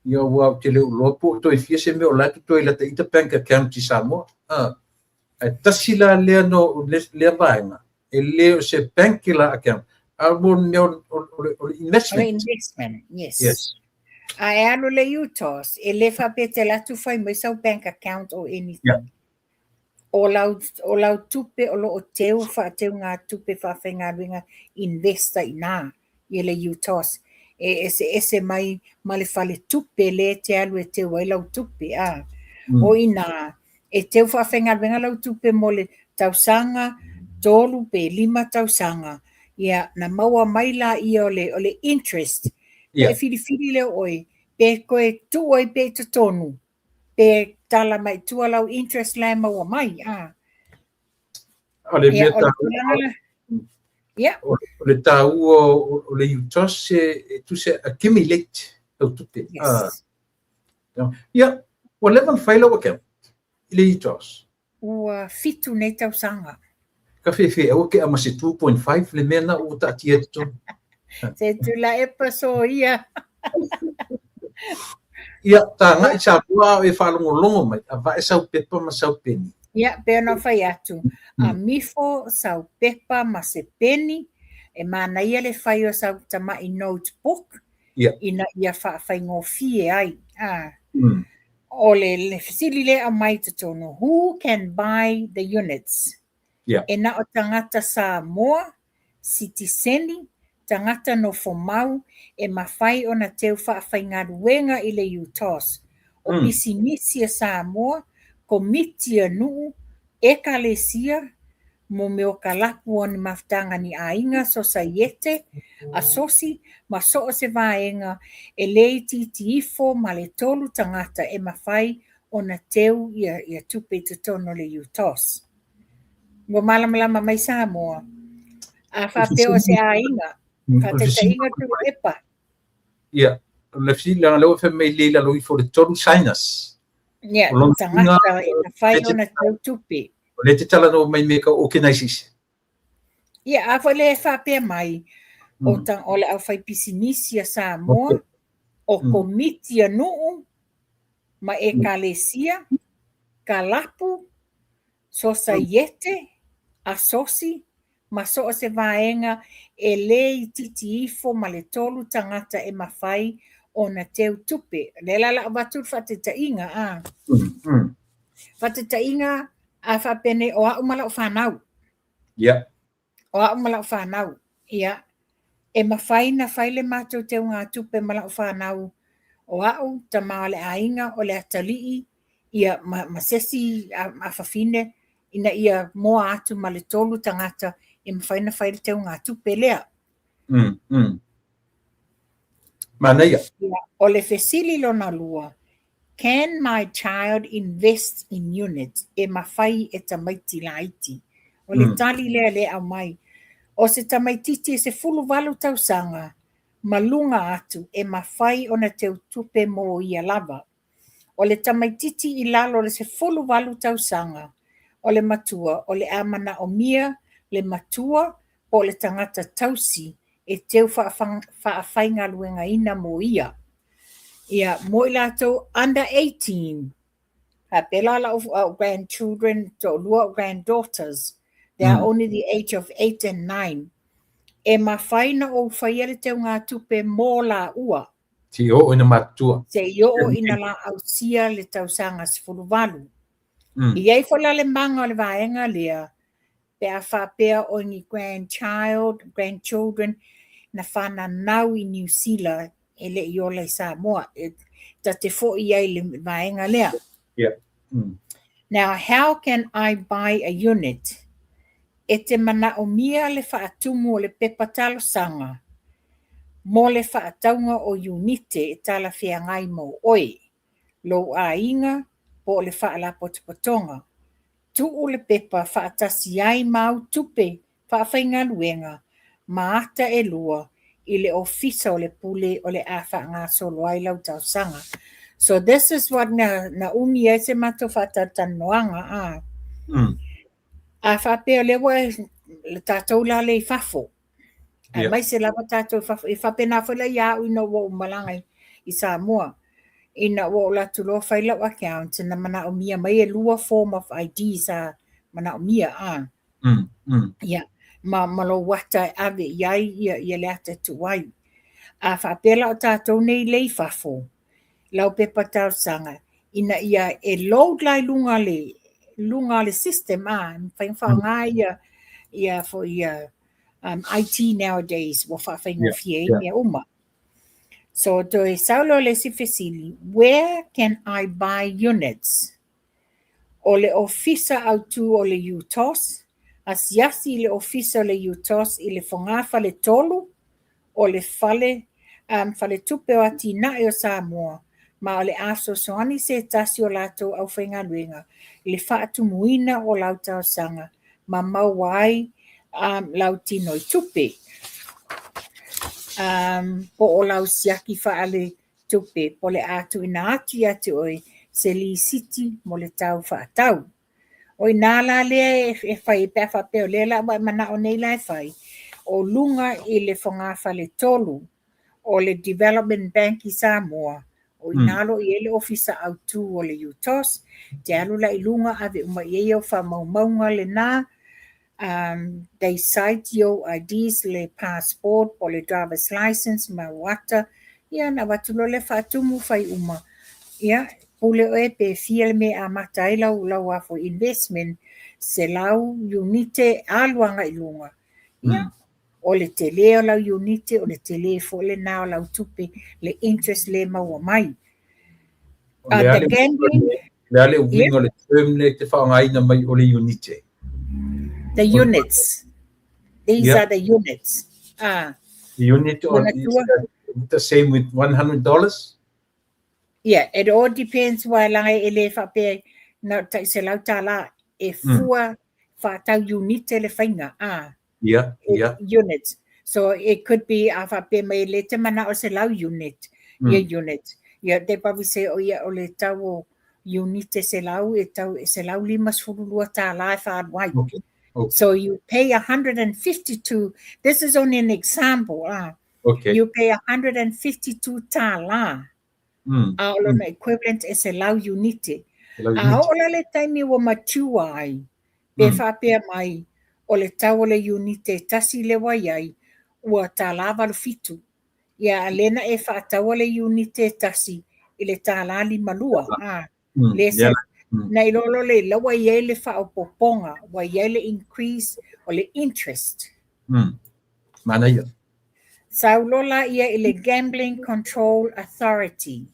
Ia ua ou te le o iloa po o toe fia se mea o la e totoe lata ita bank account i Samoa. Ae tasi la lea no lea vaega, e le o se bank la account, a mo mea o le O le investment. Investment, yes. Yes. A e alu le UTOS, e le faapea te alu atu fai mai sau bank account or anything. O lau tupe o lo o teu faateuga tupe faafaigaluega investa i na i le UTOS. E ese ese mai ma le fale tupe le te alu e teu ai lau tupe. A. O ina, e teu faafaigaluega lau tupe mo le tausaga, 3 pe 5 tausaga. Ia, na maua mai la ia o le interest. E filifili lea oe, pe koe tuu ai pe i totonu, pe tala mai tua lau interest la e maua mai. Ah. O le Ia, mea o le taua, tulaga la. Ia, o le taua o le UTOS e tusa accumulate lau tupe. Ia, ua leva ona fai lau account i le UTOS. Ua 7 nei tausaga. Ka fefe aua ke ama se 2.5 le mea na ua taatia i totonu. Se tula e paso ia. Ia, tagai Samoa o e faalogologo mai, avae sau pepa ma sau peni. Ia, pe ona fai atu. A mifo sau pepa ma se peni, e manaia le fai o sau tamai notebook, ina ia faafaigofie ai. Ah. O le fesili le au mai totonu, who can buy the units? E na o tagata Samoa, sitiseni, tagata nofo mau, e mafai ona teu faafaigaluega i le UTOS. O pisinisi a Samoa, komiti a nuu, ekalesia, mo mea o kalapu o ni mafutaga ni aiga, sosaiete, asosi, ma so o se vaega e le itiiti ifo ma le 3 tagata e mafai ona teu ia tupe i totonu o le UTOS. Ua malamalama mai Samoa. A faapea o se aiga, faataitaiga Tuilaepa. Ia, o le fesili leaga lea ua fai mai le i lalo ifo o le 3 signers. Ia, O lona tagata e mafai ona teu tupe. O le te talanoa mai me ka organization. Ia, a foi le faapea mai, o le au fai pisinisi a Samoa, o komiti a nuu, ma ekalesia, kalapu, sosaiete, asosi, ma so o se vaega e le itiiti ifo ma le 3 tagata e mafai ona teu tupe. Le la la avatu le faataitaiga a. Faataitaiga a faapene o au ma lau fanau. O au ma lau fanau. Ia, e mafai na fai le matou teuga tupe ma lau fanau o au, tama o le aiga, o le atalii, ia ma sesi a fafine, ina ia moa atu ma le 3 tagata e mafai na fai le teuga tupe lea. Manaia. Ia, o le fesili lona lua, can my child invest in units? E mafai e tamaiti laiti. O le tali lea le au mai. O se tamaititi e 18 tausaga, ma luga atu e mafai ona teu tupe mo ia lava. O le tamaititi i lalo o le 18 tausaga, o le matua, o le a manaomia le matua po o le tagata tausi e teu faafaigaluegaina mo ia. Ia, mo i latou under 18, faapea la lau au grandchildren, toalua au granddaughters, they are only the age of 8 and 9. E mafai na ou faia le teugatupe mo laua. Seia oo ina matutua. Seia oo ina la ausia le tausaga 18. E i ai foi la le maga o le vaega lea, pe a faapea o ni grandchild, grandchildren na fananau i Niu Sila e le i ola i Samoa. E ta te foi ai i le vaega lea. Now, how can I buy a unit? E te manaomia le faatumu o le pepa talosaga mo le faatauga o iunite e talafeagai mo oe, lou aiga po o le faalapotopotoga. Tuu le pepa faatasi ai ma au tupe faafaigaluega ma ata e lua i le ofisa o le pule o le a faagasolo ai lau talosaga. So this is what na umi ai se matou faatalatalanoaga a. A faapea o lea ua le tatou la lea i fafo, aemaise lava tatou i fafo, e faapena foi la ia au ina ua ou malaga i Samoa, ina ua ou alu atu loa fai lau account, na manaomia mai e lua form of ID sa manaomia a. Ia, ma lou ata e ave i ai ia le ata e tuu ai. A faapea la o tatou nei lea i fafo, lau pepa talosaga, ina ia e load la i luga o le system a, e mafai ona faaaoga ia foi ia IT nowadays ua faafaigofie ai mea uma. So toe sau lea o le isi fesili, where can I buy units? O le Ofisa Autu o le UTOS, asiasi i le Ofisa o le UTOS i le fogafale 3 o le Fale Faletupe o Atinae o Samoa, ma o le a fesoasoani se tasi o latou aufaigaluega i le faatumuina o lau talosaga ma maua ai lau tino i tupe po o lau siaki faale tupe po o le a tuuina atu ia te oe se lisiti mo le tau faatau. O i nā la lea e fai pe a faapea o lea la ua e manao nei la e fai, o luga i le fogafale 3 o le Development Bank i Samoa, o i nā lo o i ai le Ofisa Autu o le UTOS, te alu la i luga ave uma i ai au faamaumauga lena, they sight your IDs, le passport po o le driver's license ma ou ata, ia ona avatu loa lea faatumu fai uma. Ia, pule oe pe fia le mea e amata ai lau a foi investment, 100 iunite alu agai i luga. Ia, o le tele o lau iunite, o le tele foi lena o lau tupe, le interest le maua mai. O le a The gambling, le a le uiga o le term lea e te faaaogaina mai o le iunite? The units. These are the units. Ah. The unit or is that the same with $100? Yeah, it all depends wa langa e le faapea na tai $100 e fua whaatau unite le whainga. Ah. Units. So it could be a faapea mai le te mana o 100 unit. Ia unit. Ia they probably say o ia o le tau o unite 100 e tau e $152 e whaalu ai. So you pay 152, this is only an example. Ah. You pay 152 tālā. A o lona equivalent e 100 unite. A oo la le taimi ua mature ai, pe faapea mai o le tau o le unite e tasi le ua i ai, ua $87. Ia a lena e faataua le unite e tasi i le $52. Ah. Le se, na i lolo le la ua i ai le faaopoopoga, ua i ai le increase o le interest. Manaia. Sau loa la ia i le Gambling Control Authority.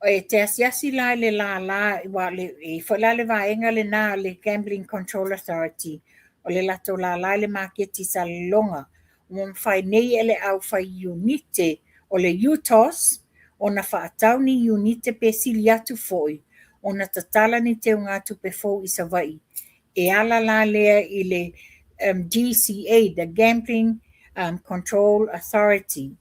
E te asiasi la i le lālā, ua le, e foi la le vaega lena le Gambling Control Authority, o le latou lālā i le maketi salelologa. Ua mafai nei e le aufai iunite o le UTOS ona faatau ni iunite pe sili atu foi ona tatala ni teugatupe fou i Savaii. E ala la lea i le GCA, the Gambling Control Authority.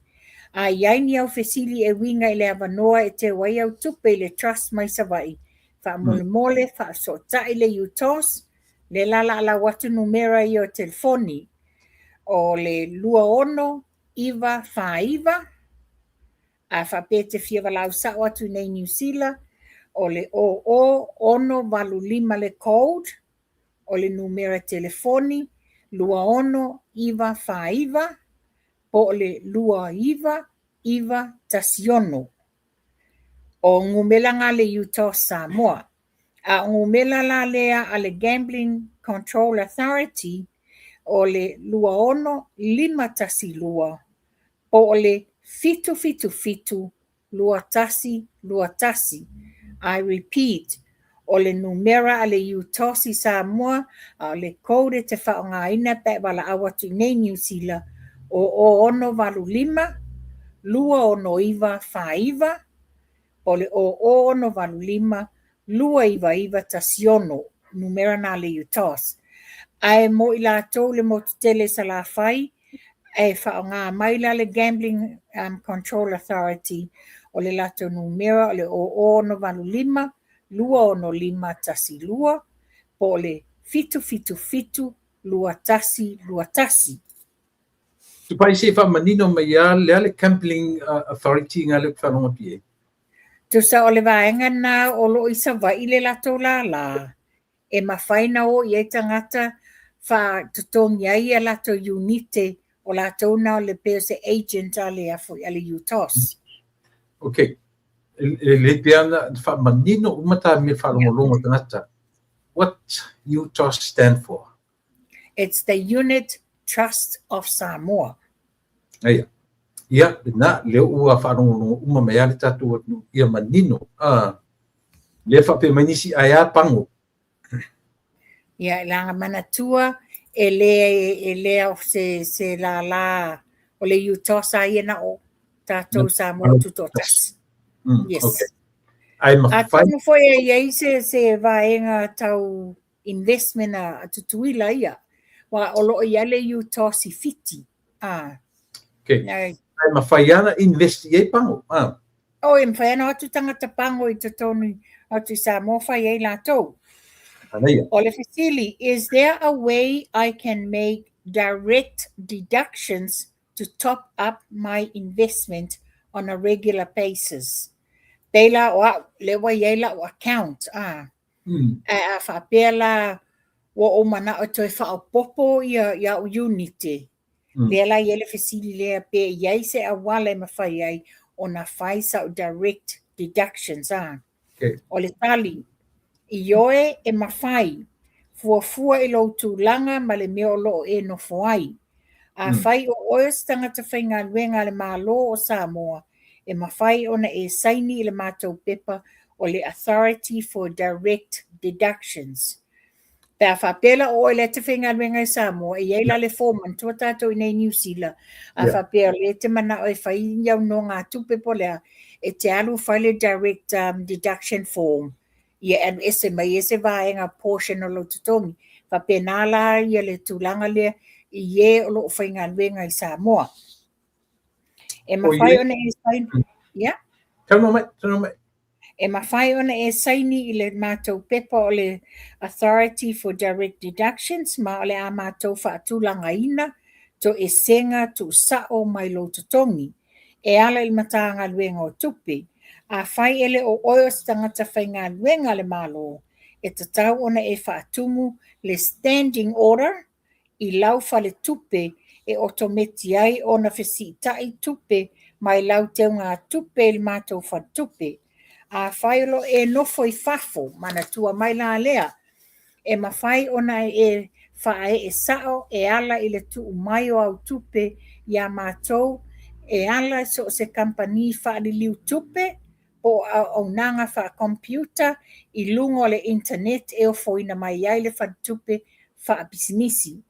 A i ai ni au fesili e uiga i le avanoa e teu ai au tupe i le trust mai Savaii, faamolemole, faafesootai le UTOS, le la la lau atu numera ia o telefoni o le 26949, a faapea te fia valaau sao atu nei Niu Sila, o le 00685 le code, o le numera telefoni 26949 po o le 29916. O numera na a le UTOS Samoa. A o numera la lea a le Gambling Control Authority o le 26512 po o le 777 2121. I repeat, o le numera a le UTOS i Samoa, a o le code e te faaaogaina pe a e valaau atu i inei i Niu Sila, o 0685 269 49, po o le 0085 29916, numera na a le UTOS. Ae mo i latou le motu tele i Salafai, e faaaoga mai la le Gambling Control Authority, o le latou numera o le 0085 265 12 po o le 777 2121. Tupai se i faamanino mai lava le a le Gambling Authority nga lea ou te faalogo atu i ai? Tusa o le vaega lena o lo o i Savaii le latou lālā, e mafai ona o i ai tagata faatotogi ai a latou iunite o latou na o le pei o se agent a le a le UTOS. Ok. E lelei pea ona faamanino uma ta mea faalogologo a tagata. What UTOS stand for? It's the Unit Trust of Samoa. Aia. Ia, lena, lea ua faalogologo uma mai lava le tatou atunuu ia manino. Lea faapea mai nisi, ae a pago? Ia, leaga manatua, e le, e le o se lālā o le UTOS a ia na o tatou Samoa tutoatasi. Yes. Okay. Ai mawhai. Atonu foi e i ai se vaega tau investment a Tutuila ia. Wa o lo o i ai le UTOS i Fiti. Ah. Okay. Ai mawhai ana invest i ai pago. Ah. Oh, e mawhai ana atu tangata pago i totonu atu i Samoa whai ai latou. Anaia. O le fesili, is there a way I can make direct deductions to top up my investment on a regular basis? Pei la o au, lea ua i ai lau account, ah. Ae a faapea la ua ou manao e toe faaopoopo ia ia au iunite, lea la e i ai le fesili lea pe i ai se auala e mafai ai ona fai sau direct deductions a. O le tali, ioe e mafai, fuafua i lou tulaga ma le mea o lo o e nofo ai. Afai o oe o se tagata faigaluega a le Malo o Samoa, e mafai ona e saini i le matou pepa o le Authority for Direct Deductions. Pe a faapea la o oe lea e te faigaluega i Samoa, e i ai la le form, manatua tatou i inei i Niu Sila, a faapea o lea e te manao e fai au nogatupe po o le a, e te alu fai le Direct Deduction Form, ia e alu ese mai ai se vaega portion o lou totogi. Faapena la ia le tulaga lea i e o lo o faigaluega i Samoa. E mafai ona e saini, ia? Saunoa mai, saunoa mai. E mafai ona e saini i le matou pepa o le Authority for Direct Deductions ma o le a matou faatulagaina toesega tuusao mai lou totogi e ala i le Matagaluega o Tupe. Afai e le o oe o se tagata faigaluega a le Malo, e tatau ona e faatumu le Standing Order i lau faletupe e otometi ai ona fesiitai tupe mai lau teugatupe i le matou faletupe. Afai o lo o e nofo i fafo, manatua mai la lea, e mafai ona e faaee sao e ala i le tuu mai o au tupe iā matou e ala i so o se kamupani faaliliu tupe po o auaunaga faakomipiuta i luga o le internet e ofoina mai ai le faletupe faapisinisi.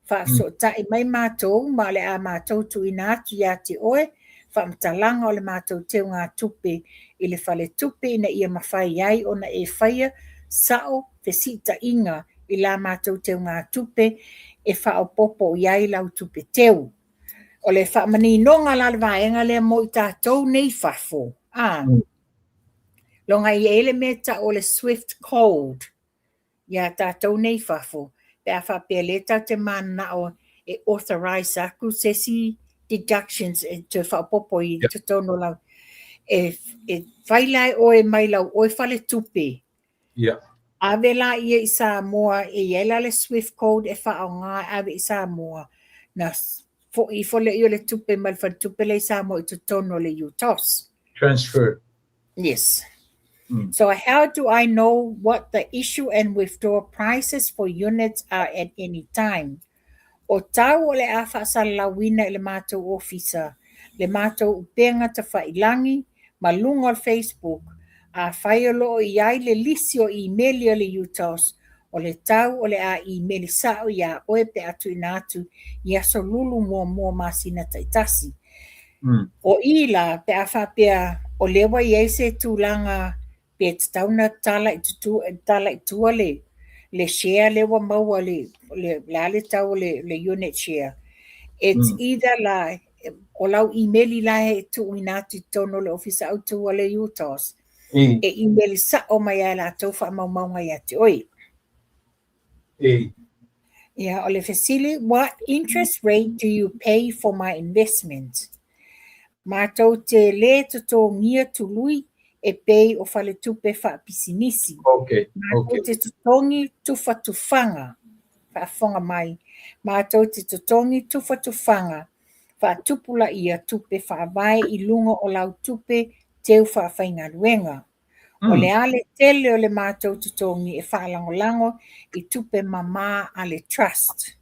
Faafesootai mai matou ma o le a matou tuuina atu ia te oe faamatalaga o le matou teugatupe i le faletupe ina ia mafai ai ona e faia sao fesiitaiga i la matou teugatupe e faaopoopo i ai lau tupe teu. O le faamaninoga la le vaega lea mo i tatou nei i fafo, a, loga e i ai le mea e tau o le Swift Code iā tatou nei i fafo, pe a faapea lea tatou te mananao e authorize atu se isi deductions e toe faaopoopo i totonu o lau, e fai la e oe mai lau oe faletupe. Ave laia i Samoa e i ai la le swift code e faaaoga e ave i Samoa, na foi ifo lea o le tupe mai le faletupe lea i Samoa i totonu o le UTOS. Transfer. Yes. So how do I know what the issue and withdraw prices for units are at any time? O tau o le a faasalalauina i le matou ofisa, le matou upega tafailagi ma luga o le Facebook, afai o lo o i ai le lisi o imeli a le UTOS, o le tau o le a imeli sao iā oe pe a tuuina atu i aso lulu muamua masina taitasi. O i la, pe a faapea o lea ua i ai se tulaga pe tatau ona tala i tutu, tala i tua le share lea ua maua le a le tau o le unit share. It's either la, o lau imeli la e tuuina atu i totonu o le ofisa autu a le UTOS, e imeli sao mai ai latou faamaumauga ia te oe. Ia, o le fesili, what interest rate do you pay for my investment? Matou te lē totogia tului e pei o faletupe faapisinisi. Matou te totogi tufatufaga, faafofoga mai, matou te totogi tufatufaga faatupulaia tupe faavae i luga o lau tupe teu faafaigaluega. O le a le tele o le matou totogi e faalagolago i tupe mamā a le trust.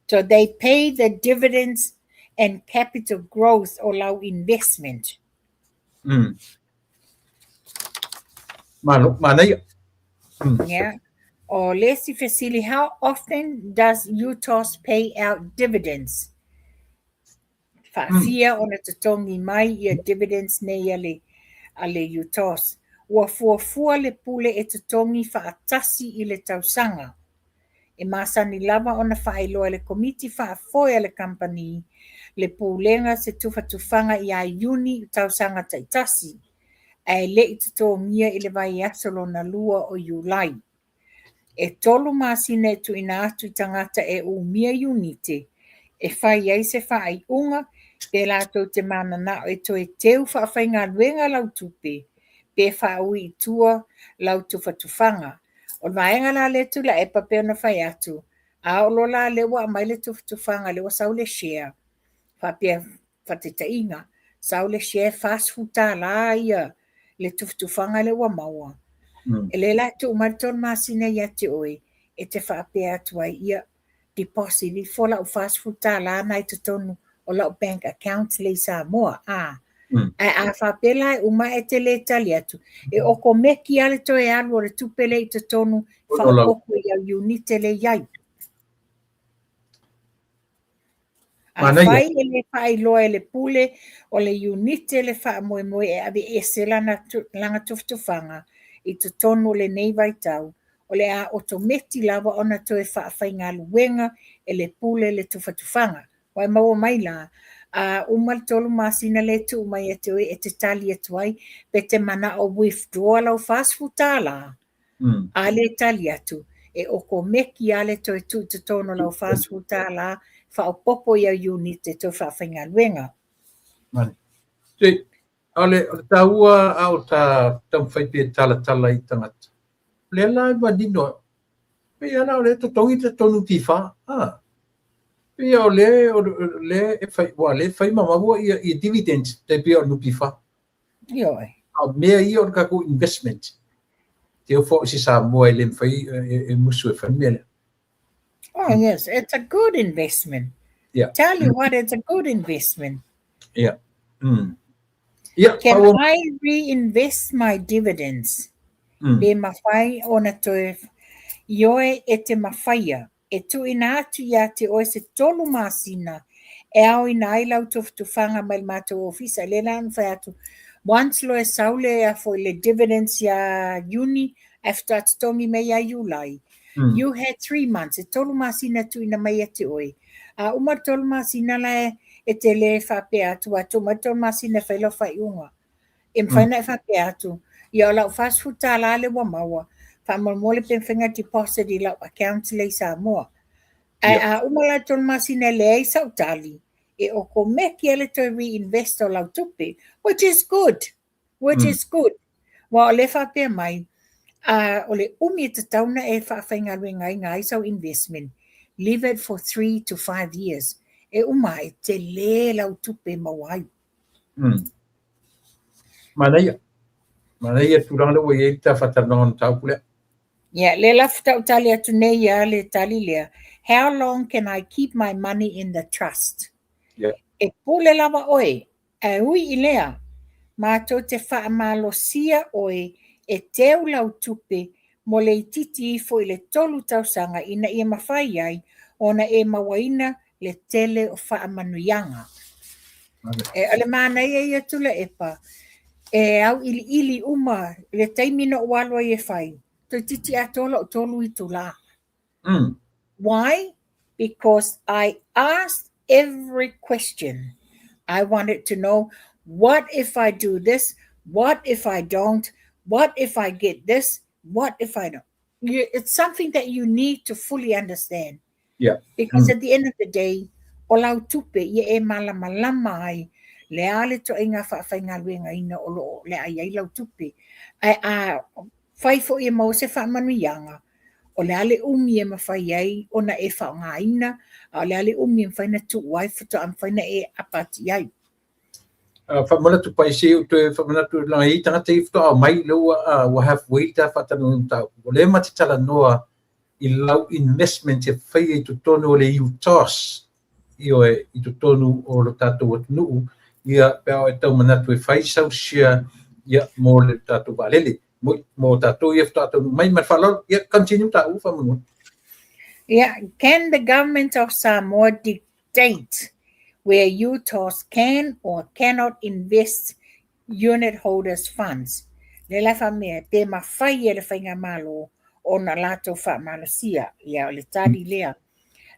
So they pay the dividends and capital growth o lau investment. Malo, manaia. Yeah. O le isi fesili, how often does UTOS pay out dividends? Faafia ona totogi mai ia dividends nei a le UTOS. Ua fuafua le pule e totogi faatasi i le tausaga. E masani lava ona faailoa e le komiti faafoe a le kamupani le pulega se tufatufaga iā Iuni tausaga taitasi, ae le i totogia i le vaiaso lona lua o Iulai. E 3 masina e tuuina atu i tagata e umia iunite e fai ai se faaiuga pe latou te mananao e toe teu faafaigaluega lau tupe pe faaui i tua lau tufatufaga. O le vaega la lea Tuilaepa pei ona fai atu, a oo loa la lea ua aumai le tufatufaga lea ua sau le share, faapea faataitaiga, sau le share $40 ia le tufatufaga lea ua maua. E lē la e tuu mai le 3 masina ia te oe e te faapea atu ai, ia deposit ifo lau $40 na i totonu o lau bank account le i Samoa. A. Ae a faapea la e uma e te le tali atu, e okomeki lava le toe alu o le tupe lea i totonu faaopoopo i au iunite lea i ai. Afai e le faailoa e le pule o le iunite le faamoemoe e aveese lana tufatufaga i totonu o lenei vaitau, o le a otometi lava ona toe faafaigaluega e le pule le tufatufaga. Ua e maua mai la, a uma le 3 masina lea e tuu mai ia te oe e te tali atu ai, pe te manao withdraw lau $40, a le tali atu, e okomeki lava le toe tuu i totonu o lau $40 faaopoopo i au iunite toe faafaigaluega. Se, o le taua a o ta taumafai pe talatala i tagata. O lea la e manino, pei lava la o lea e totogi totonu tifa. Ah. Pei o lea e fai, ua le fai ma maua ia dividends, tai pei o NPF. Ioe. A o mea ia o le tatou investment. Te ofo i se Samoa e le mafai e musu e fai mea lea. Oh yes, it's a good investment. Tell you what, it's a good investment. Yeah. Yeah. Can I reinvest my dividends? Pe mafai ona toe ioe e te mafaia e tuuina atu ia te oe se 3 masina e aoina ai lau tufatufaga mai le matou ofisa. Lea la na fai atu, once loa e sau le a foi le dividends ia Iuni, ae faatoa totogi mai ia Iulai. You had 3 months, e 3 masina e tuuina mai ia te oe. A uma le 3 masina la e te le faapea atu, ua tuu mai le 3 masina e fai lau faaiuga. E mafai ona e faapea atu, ia o lau $40 lea ua maua, faamolemole pe mafai ona deposit i lau account lea i Samoa. Ae a uma la le 3 masina e leai sau tali, e okomeki lava le toe reinvest o lau tupe, which is good, which is good. Ua o lea faapea mai, A o le umi e tatau ona e faafaigaluegaina ai sau investment, leave it for 3 to 5 years. E uma ae, tele lau tupe e maua ai. Manaia. Manaia tulaga lea ua i ai le ta faatalanoaga o le mataupu lea. Yeah, le la tautali atu nei ia le tali lea. How long can I keep my money in the trust? E pule lava oe, ae ui i lea, matou te faamalosia oe e teu lau tupe mo le itiiti ifo i le 3 tausaga ina ia mafai ai ona e mauaina le tele o faamanuiaga. E o le manaia ia Tuilaepa, e au iliili uma le taimi na ou alu ai e fai, toeitiiti atoa lou 3 itulā. Why? Because I asked every question. I wanted to know, what if I do this? What if I don't? What if I get this? What if I don't? It's something that you need to fully understand. Because at the end of the day, o lau tupe ia e malamalama ai le a le toaiga faafaigaluegaina o loo le ai ai lau tupe. Ae a fai foi e maua se faamanuiaga, o le a le umi e mafai ai ona e faaaogaina, a o le a le umi e mafai ona tuu ai faatoa mafai ona e apati ai. Faamanatu pai se o toe faamanatu langa i tagata i faatoa mai le ua halfway ta faatalanoaga mataupu. O lea ma te talanoa i lau investment e faia i totonu o le UTOS, ioe, i totonu o lo tatou atunuu, ia pe a o e tau manatu e fai sau share ia mo le tatou vaalele mo tatou ia faatoa taunuu mai. Ma le faaaloalo. Ia continue ta u faamanua. Yeah, can the government of Samoa dictate where UTOS can or cannot invest unit holders funds? Le la faamea, pe mafai e le faigamalo ona latou faamalosia. Ia, o le tali lea.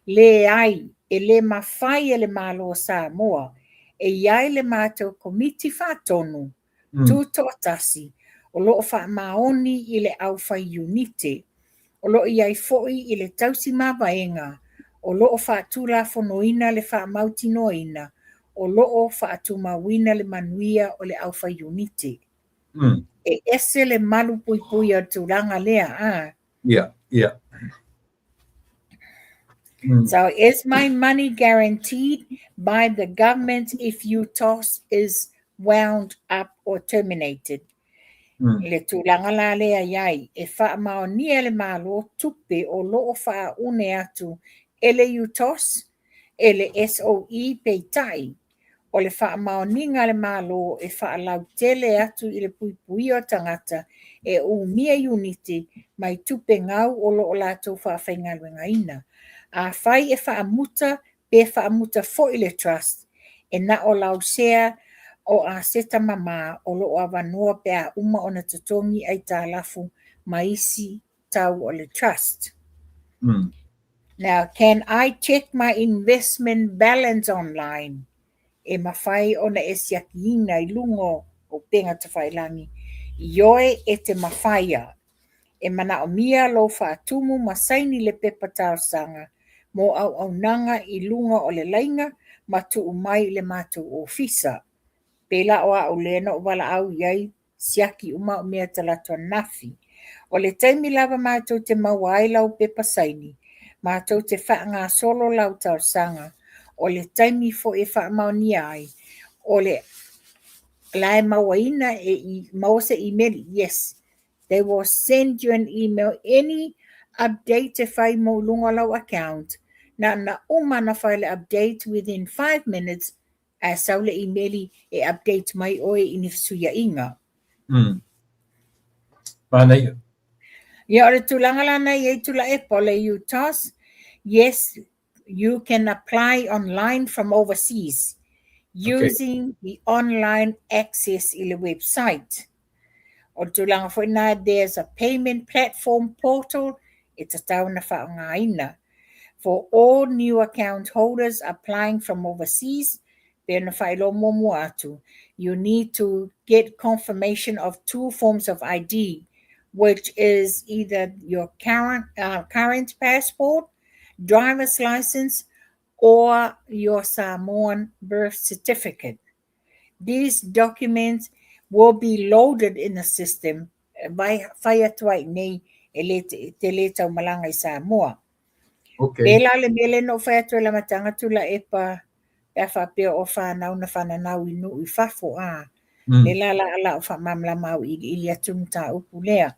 Leai, e le mafai e le Malo o Samoa, e i ai le matou komiti faatonu, tutoatasi, o loo faamaoni i le aufai iunite. O loo i ai foi i le tausi mavaega, o loo faatulafonoina le faamautinoaina, o loo faatumauina le manuia o le aufai iunite. E ese le malu puipui o le tulaga lea. Ah. So is my money guaranteed by the government if UTOS is wound up or terminated? Le tulaga la lea iai, e faamaonia le Malo tupe o loo faaune atu e le UTOS, e le SOE. Peitai, o le faamaoniga a le Malo e faalautele atu i le puipuia o tagata e umia iunite mai tupe gau o loo latou faafaigaluegaina. Afai e faamuta pe faamuta foi le trust, e na o lau sea o aseta mamā o loo avanoa pe a uma ona totogi aitalafu ma isi tau o le trust. Now, can I check my investment balance online? E mafai ona e siakiina i luga o upega tafailagi. Ioe, e te mafaia. E manaomia lou faatumu ma saini le pepa talosaga mo auaunaga i luga o le laina ma tuu mai i le matou ofisa. Pe la o au lea na ou valaau i ai, siaki uma au mea talaatu ananafi. O le taimi lava matou te maua ai lau pepa saini, matou te faagasolo lau talosaga. O le taimi foi e faamaonia ai, o le la e mauaina e i, maua se email. Yes, they will send you an email. Any update e fai mo luga o lau account, na uma na fai le update within 5 minutes, ae sau le email e update mai oe i ni fesuiaiga. Manaia. Ia, o le tulaga lana i ai Tuilaepa o le UTOS, yes, you can apply online from overseas using the online access i le website. O le tulaga foi na, there's a payment platform portal e tatau na faaaogaina. For all new account holders applying from overseas, pe na faailoa muamua atu, you need to get confirmation of two forms of ID, which is either your current passport, driver's license, or your Samoan birth certificate. These documents will be loaded in the system. fai atu ai i inei e le, te le taumalaga i Samoa. Okay. Pēlā le mea lea na ou fai atu ai i le amataga Tuilaepa pe a faapea o fanau na fananau i nuu i fafo a. Le la la la o faamalamalama auiliili atu le mataupu lea.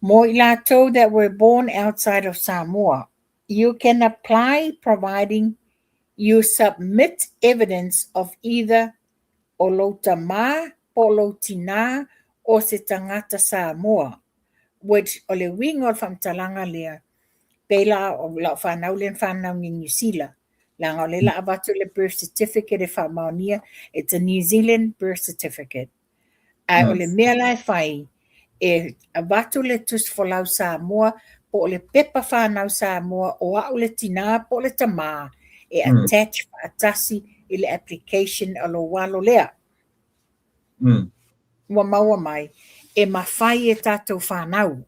Mo i latou that were born outside of Samoa, you can apply providing you submit evidence of either o lou tamā po o lou tinā o se tagata Samoa, which o le uiga o le faamatalaga lea, pei la o lau fanau lea na fananau i Niu Sila, leaga o lea la avatu le birth certificate e faamaonia, it's a New Zealand birth certificate. Ae o le mea la e fai, e avatu le tusi folau Samoa po o le pepa fanau Samoa o au le tinā po o le tamā e attach faatasi i le application a lou alo lea. Ua maua mai, e mafai e tatou fanau.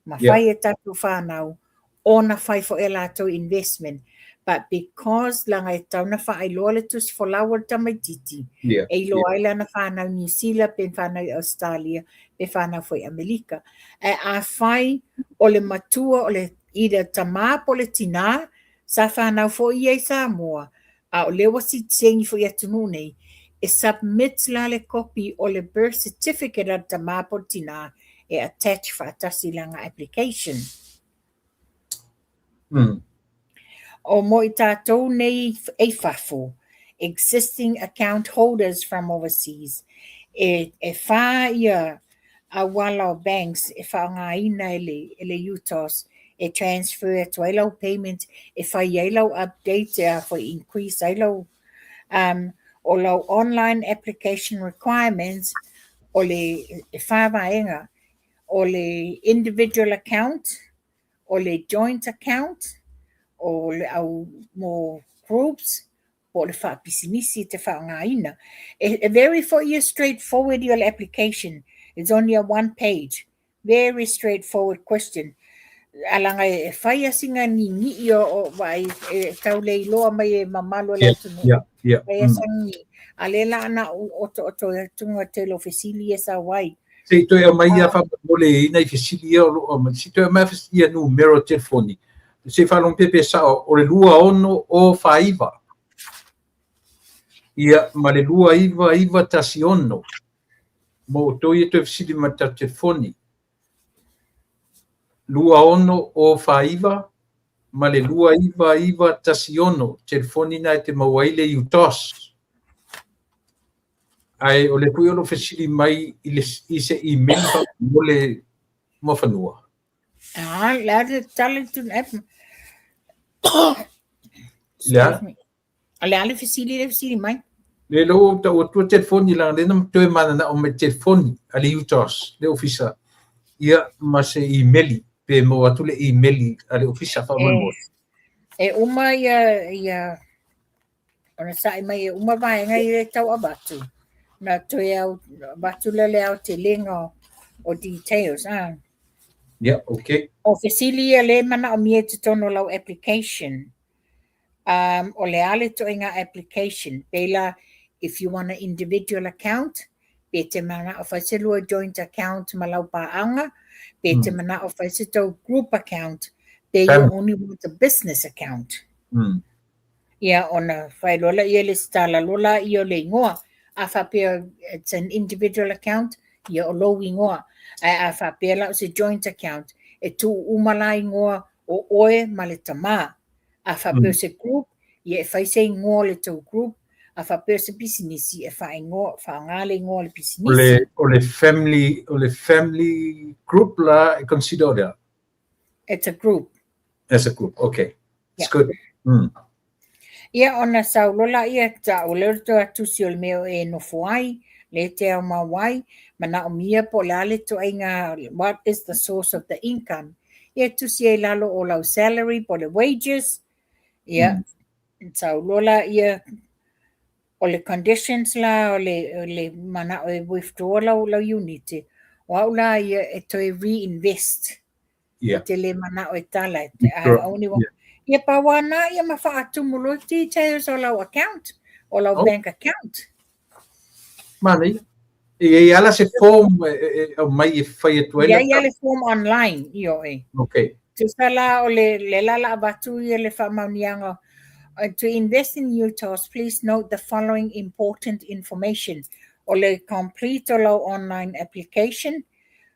Mafai e tatou fanau ona fai foi e latou investment. But because leaga e tatau ona faailoa le tusi folau o le tamaititi, e iloa ai lana fanau Niu Sila pe fanau i Ausetalia pe fanau foi i Amerika. Ae afai o le matua o le either tamā po o le tinā, sa fanau foi ia i Samoa, a o lea ua sitiseni foi i atunuu nei, e submit la le copy o le birth certificate a le tamā po o le tinā e attach faatasi i lana application. O mo i tatou nei e fafo, existing account holders from overseas, e whā ia auala o banks e faaaogaina e le UTOS e transfer atu ai lau payment e fai ai lau update e a foi increase ai lau o lau online application requirements o le e whā vaega o le individual account, o le joint account, o le au mo groups, po o le faapisinisi e te faaaogaina. E very foi ia straightforward ia o le application. It's only a one page. Very straightforward question. Alaga e fai sina niini'i o vaai e tau le iloa mai e mamalu o le atunuu. Fai a sina niini'i. A lea la ana oto oto atuga tele o fesili e sau ai. Se i toe aumai ia faamolemole e i ai nai fesili ia o loo aumai. Se i toe aumai ia numera o telefoni. Se i faalogo pea pe sao o le 26 o 49. Ia ma le 29916. Mo outou ia toe fesili ma le tatou telefoni. 26 o 49 ma le 29916 telefoni na e te maua ai le UTOS. Ae o le foi o lo fesili mai i, le, i se email faamolemole Muafanua. Ah, le a le tala tu app. Le a? Excuse me. O le a le fesili le fesili mai. Le lo ta o tua telefoni la le na toe mana o me telefoni a le UTOS le ofisa ia ma se email pe mo atu le email a le ofisa faamolemole. E uma ia ona sa'i mai e uma vaega i le tau avatu. Na toe au avatu le le aotelega o details. Ah. Yeah, okay. O fesili ia le manaomia i totonu o lau application. O le a le ituaiga application. Pei la, if you want an individual account, pe te mana'o fai se lua joint account ma lau paaga, pe te mana'o fai se tou group account, pe you only want a business account. Ia ona fai loa lea ia le stala loa la ia o le igoa. A faapea it's an individual account, ia o lou igoa. Ae a faapea la o se joint account, e tuu uma la igoa o oe ma le tamā. A faapea o se group, ia e fai se igoa o le tou group. A faapea o se pisinisi, e faaigoa, faaaoga le igoa o le pisinisi. O le family group la e consider lea. It's a group. As a group, okay. It's good. Ia ona sau loa la ia ta o lea toe atusi o le mea e nofo ai, le te au mau ai, manaomia po o le a le ituaiga, what is the source of the income. Ia tusi ai lalo o lau salary po o le wages, ia sau loa la ia o le conditions la o le mana'o e withdraw lau unit, o au la ia e toe reinvest. Ou te le mana'o e tala. I only want. Ia pa wana ia ma faatumu loa details o lau account, o lau bank account. Manaia. E i ai ala se form e aumai e fai atu ai le. I ai le form online, ioe. Tusa la o le la la avatu ia le faamaoniaga. To invest in UTOS, please note the following important information. O le complete o lau online application,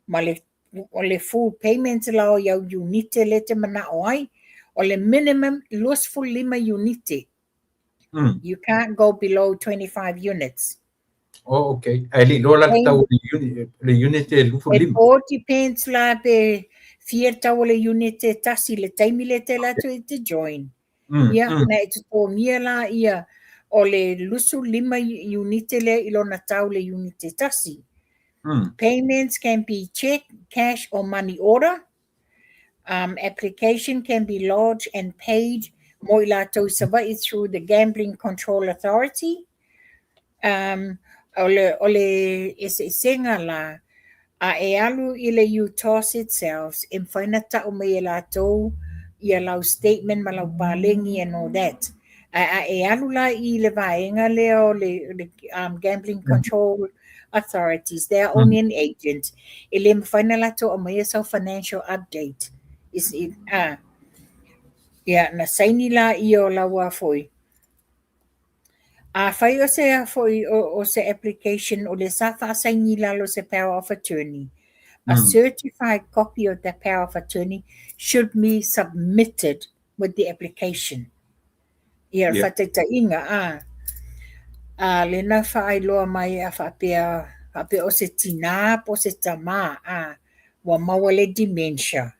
ma le, o le full payment la o iau unite le te manao ai. O le minimum 25 unite. You can't go below 25 units. Oh, okay. Ae le iloa la le tau o le unit e 25. It all depends la pe fia tau o le unit e tasi le taimi le te la tu i te join. Ia, na e totogia la ia o le 25 unite le i lona tau le unit e tasi. Payments can be check, cash or money order. Application can be lodged and paid mo i latou Savaii through the Gambling Control Authority. O le eseesega la, a e alu i le UTOS itself, e mawhai na tau mai e latou ia lau statement ma lau palegi and all that. A e alu la i le vaega lea o le Gambling Control Authorities, they are only an agent. E le mawhai na latou a mai sau financial update. Is it, ia, na saini la ia o laua foi. A fai o se foi o se application o le sa faasaini lalo se power of attorney. A certified copy of the power of attorney should be submitted with the application. Ia, yeah. Whataitainga, a. A le na whaailoa mai a whaapea, whaapea o se tina po se tama, a, ua maua le dementia.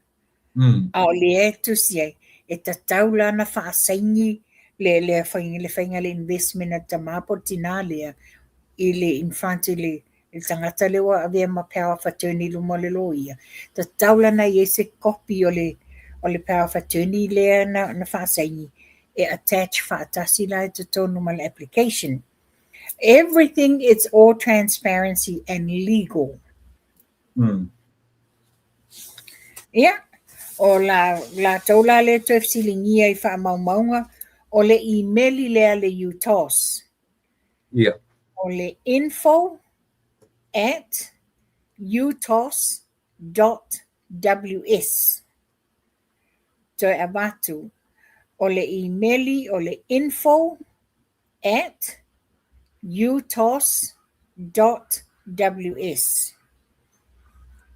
A o le e tusi ai, e tatau la na faasaini le whainga le investment a tama po tina lea i le in front i le tagata le ua avea ma power of attorney luma le loia. Tatau la na i se copy o le power of attorney lea na faasaini e attach faatasi la i totonu ma le application. Everything is all transparency and legal. Ia, o la, la tau la le toe fesiligia i faamaumauga, o le email lea le UTOS. O le info@utos.ws. Toe avatu. O le email o le info@utos.ws.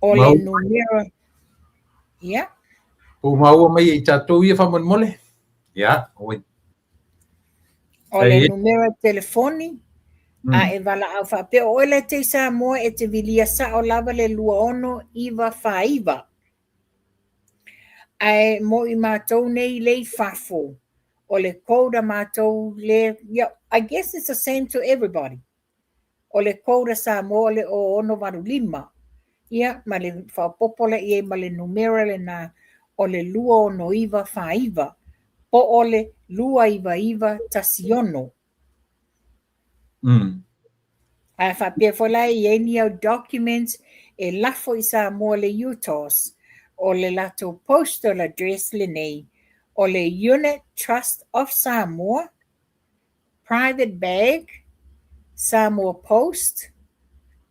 O le numera. Ia. Po maua mai i tatou ia faamolemole. Ia, oi. O le numera telefoni, a e wala au whaapea o oe te Samoa e te vilia sa o lava le 26 949. Ae mo i mātou nei lei fafo, o le code a mātou le, yeah, I guess it's the same to everybody. O le code a Samoa o le o 685. Ia, ma le whaopopo le ia ma le numera le na o le 26 949. Po o le 299 16. A whaapea foi la i ni au documents e lafo i Samoa le UTOS o le latou postal address lenei o le Unit Trust of Samoa, Private Bag, Samoa Post,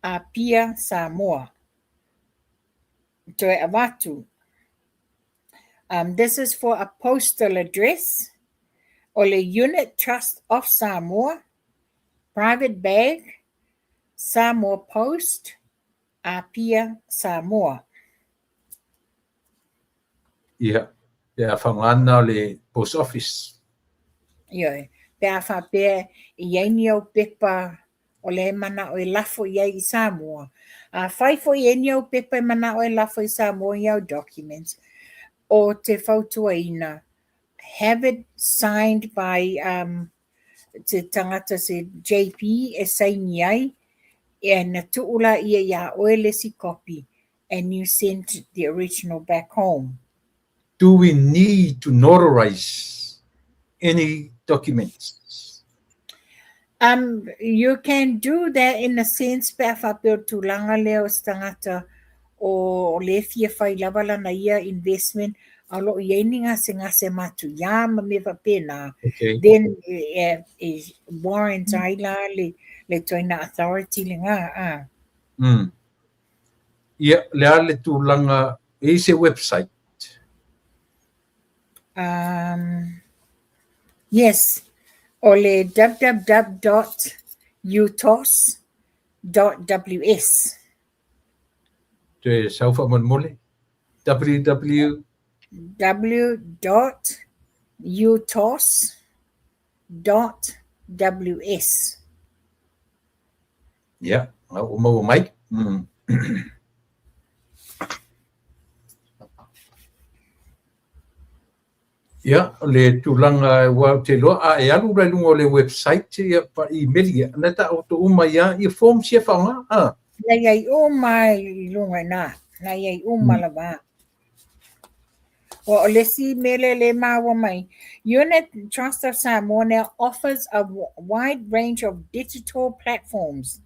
Apia, Samoa. Toe avatu. This is for a postal address o le Unit Trust of Samoa, Private Bag, Samoa Post, Apia, Samoa. Ia, pe a whangana o le post office. Ioe, pe a whapea i ai ni au pepa o le mana o e lafo i ai i Samoa. A whai fo i ni au pepa e mana o e lafo i Samoa i au documents o te fautuaina. Have it signed by te tangata se JP e saini ai e na tuula ia ia oe le si copy and you send the original back home. Do we need to notarize any documents? You can do that in a sense pe a whapea o tūlanga lea o se tangata o le fia whai lava lana ia investment a lo i ai ni ngase ngase matu ia ma me whapena. Then e warrant ai la le toina authority le ngā. Ah. Ia, le a le tulaga, e i se website? Yes, o le www.utos.ws. Toe sau faamolemole, www. w.utos.ws. Ia, ua maua mai. Ia, o le tulaga aua ou te iloa a e alu la i luga o le website ia pa imeli ia, na taoto uma ai lava ia forms ia e faaaoga, a? Na i ai uma i luga i ina, na i ai uma lava. O le isi mea lea lea e maua mai, Unit Trust of Samoa now offers a wide range of digital platforms.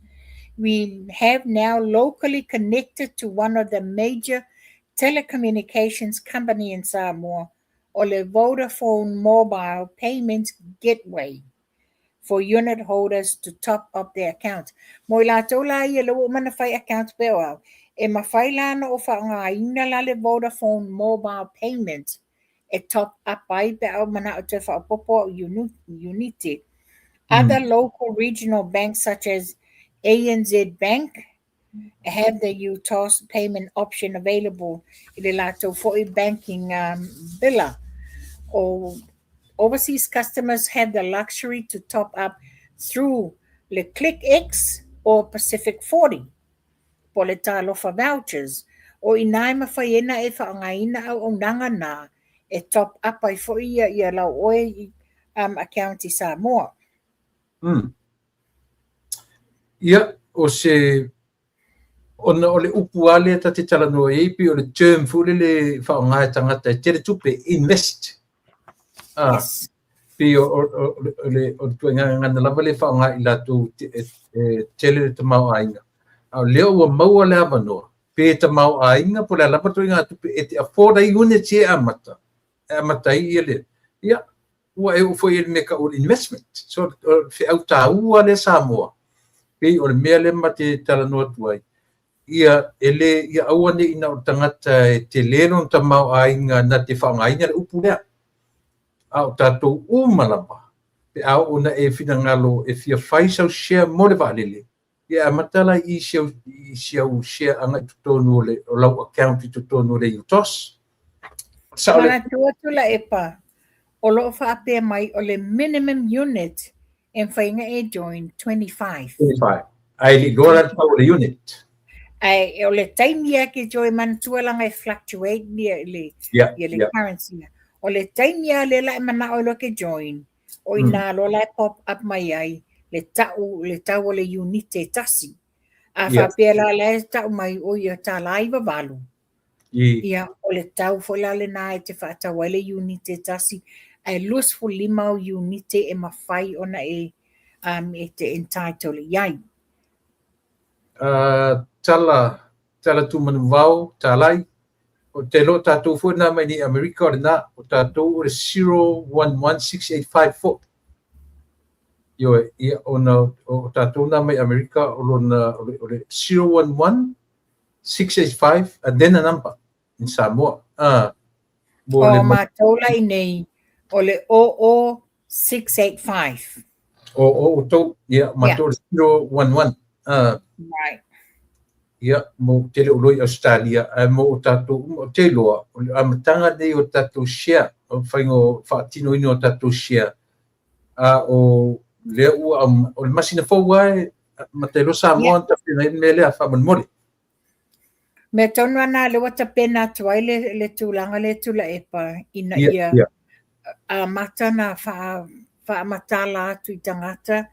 We have now locally connected to one of the major telecommunications company in Samoa, o le Vodafone Mobile Payments Gateway for unit holders to top up their account. Mo i latou la ia lea ua uma ona fai account pei o au, e mafai la ona ou faaaogaina la le Vodafone Mobile Payment e top up ai pe a ou manao e toe faaopoopo au iunite. Other local regional banks such as ANZ Bank have the UTOS payment option available i le latou foi banking biller. O overseas customers have the luxury to top up through le ClickX or Pacific 40 po o le Talofa Vouchers. O i ina e mafai ai ona e faaaogaina auaunaga na e top up ai foi ia lau oe account i Samoa. Ia, o se ona o le upu lava lea ta te talanoa i ai pei o le term foi lele e faaaoga e tagata e tele tupe, invest. Ah, Yes. Pei o le ituaiga gagana lava lea e faaaoga i latou e tele le tamaoaiga. A o lea ua maua le avanoa, pe tamaoaiga po o le a lava le ituaiga tupe e te afford ai units ia e amata, e amata ai ia le, ia, ua e oo foi i le mea e tau o le investment. So, o le feau taua lea Samoa, pei o le mea lea ma te talanoa atu ai, ia e le, ia aua ne i na o le tagata e tele lona tamaoaiga na te faaaogaina le upu lea. A o tatou uma lava, pe a oo ina e finagalo e fia fai sau share mo le vaalele, Ia amata la i si au, i si au share agai totonu o le o lau account i totonu o le UTOS. Sao le Manatua Tuilaepa, o lo o faapea mai o le minimum unit e mafai ona e join 25. 25. Ae le i iloa la le tau o le unit. Ae o le taimi lava e te join manatua leaga e fluctuate ia le, ia le currency. O le taimi lava lea o le a e manao ai loa e te join, O i nā loa la e pop up mai ai le tau, le tau o le iunite e tasi. A faapea la la e tau mai o ia $98, ia o le tau foi la lena e te faatau ai le iunite e tasi, ae 25 au iunite e mafai ona e, um, e te entitle i ai. Tala, tala tumanuvao, talai, o te iloa o tatou foi na mai nei Amerika o lena, o tatou o le 011685 foi. Ioe, ia ona o tatou na mai Amerika o lona o le, o le 011685 and then a number in Samoa. Ah, mo le O matou la i nei, o le 00685. O, o, o tou, ia, matou o le 011. Ah, Right. Ia, mo te le o iloa i Ausetalia, ae mo o tatou uma, ou te iloa, o le amataga lenei o tatou share, o le faiga o faatinoina o tatou share, a o lea ua, o le masina fou lava e amata ai loa Samoa ona tapena ai le mea lea, faamolemole. Mea tonu lava na lea ua tapena atu ai le, le tulaga lea Tuilaepa ina ia amata ona faamatala atu i tagata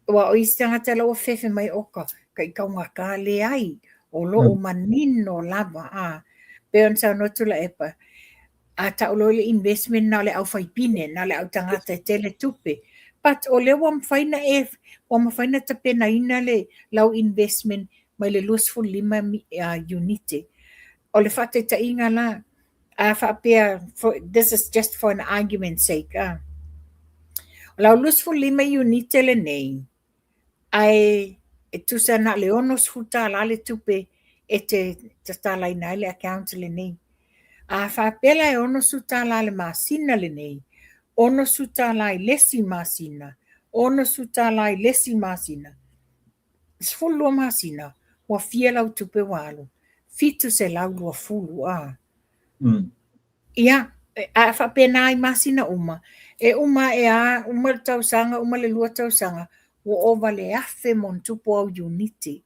Aua o isi tagata la ua fefe mai oka ka i taugata leai o lo o manino lava a pei ona saunoa Tuilaepa a tau loa le investment na o le aufaipine na o le au tagata e tele tupe but o lea ua mafai na e ua mafai na tapenaina le lau investment mai le 25 iunite o le faataitaiga la a faapea for, this is just for an argument sake a o lau 25 iunite lenei ae E tusa na o le $60 le tupe e te tatalaina ai le account lenei. A faapea la e $60 le masina lenei, $60 i le isi masina, $60 i le isi masina, 12 masina, ua fia lau tupe ua alu? 720 a. Ia, a faapena i masina uma, e uma ae a, uma le tausaga, uma le 2 tausaga, ua ova le 1,000+ au iunite.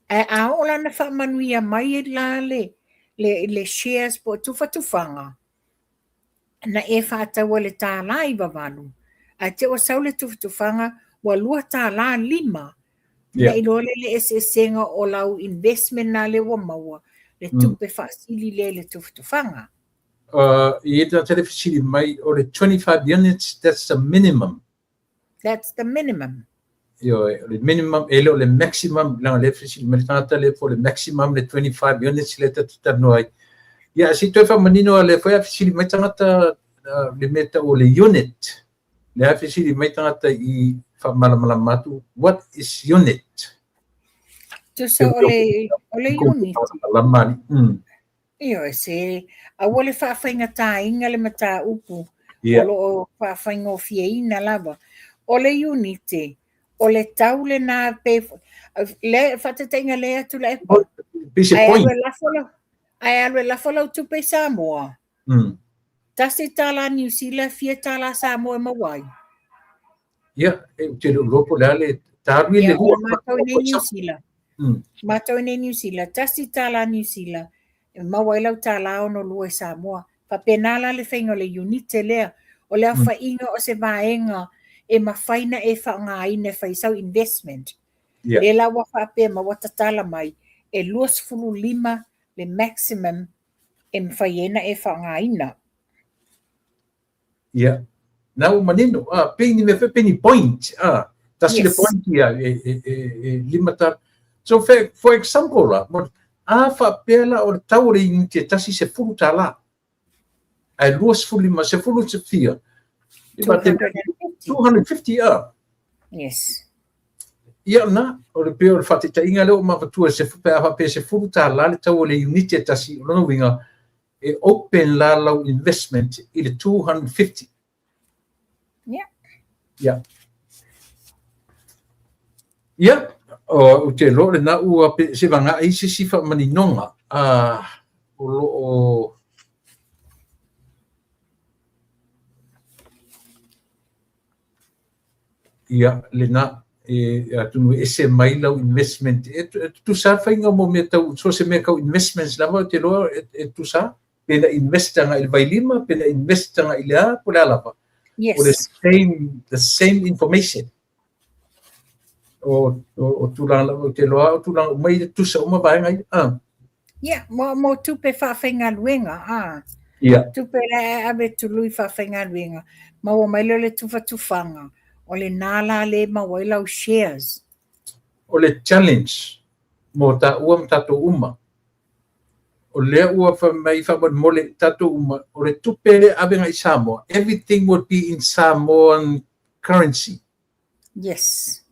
Ae a oo la ina faamanuia mai la le shares po o tufatufaga, na e faataua i le $1.98, ae te i ua sau le tufatufaga ua $2.05. Na iloa lea le eseesega o lau investment na lea ua maua, le tupe faasili lea i le tufatufaga. I e tele fesili mai, o le 25 units, that's the minimum. That's the minimum. Ioe, o le minimum, e le o le maximum, leaga lea fesili mai le tagata lea po o le maximum le 25 units lea ta te talanoa ai. Ia, se i toe faamanino a lea foi a fesili mai tagata le mea tau o le unit. Lea fesili mai tagata i faamalamalama atu, what is unit? Tusa o le unit. Malama. Ioe, se aua le faafaigataina le mataupu o lo o faafaigofieina lava. O le iunite, o le tau lena pe le faataitaiga le atu la e ae alu e lafo lau tupe i Samoa. $1 Niu Sila, fia tala Samoa e maua ai? Ia, e ou te le o iloa po o le a le talu i le lua. Matou nei Niu Sila. Matou nei Niu Sila, $1 Niu Sila, e maua ai lau $1.62 i Samoa. Faapena la le faiga o le iunite lea, o le aofaiga o se vaega e mafai na e faaaogaina e fai sau investment. Lea la ua faapea ma ua tatala mai, e 25 le maximum e mafai ai na e faaaogaina. Ia, na ua manino, pei ni mea foi, pei ni point, tasi le point ia, e 5 tala. So, for example la, a faapea la o le tau o le iunite e tasi $10, ae 25, sefulu se fia, 250 a. Yes. Ia na, o le pei o le faataitaiga lea ua mavatua se pe a faapea $10 le tau o le iunite e tasi, o lona uiga, e open la lau investment i le 250. Ia. Ia, o te iloa lena ua se vaga ai se isi faamaninoga o lo o ia lena e atonu e ese mai lau investment e tutusa le faiga mo mea tau so se mea kau investments lava ou te iloa e tutusa pe na invest agai i le vailima pe na invest agai i le a po o le a lava. Yes. O le the same information. O tulaga lava ou te iloa o tulaga uma ia tutusa uma vaega ia. Ia, mo tupe faafaigaluega, a. Tupe la e ave tului faafaigaluega, maua mai lea o le tufatufaga, o lena la le maua ai lau shares. O le challenge mo taua ma tatou uma, o lea ua fai mai faamolemole tatou uma, o le tupe lea ave agai i Samoa, everything would be in Samoan currency. Yes.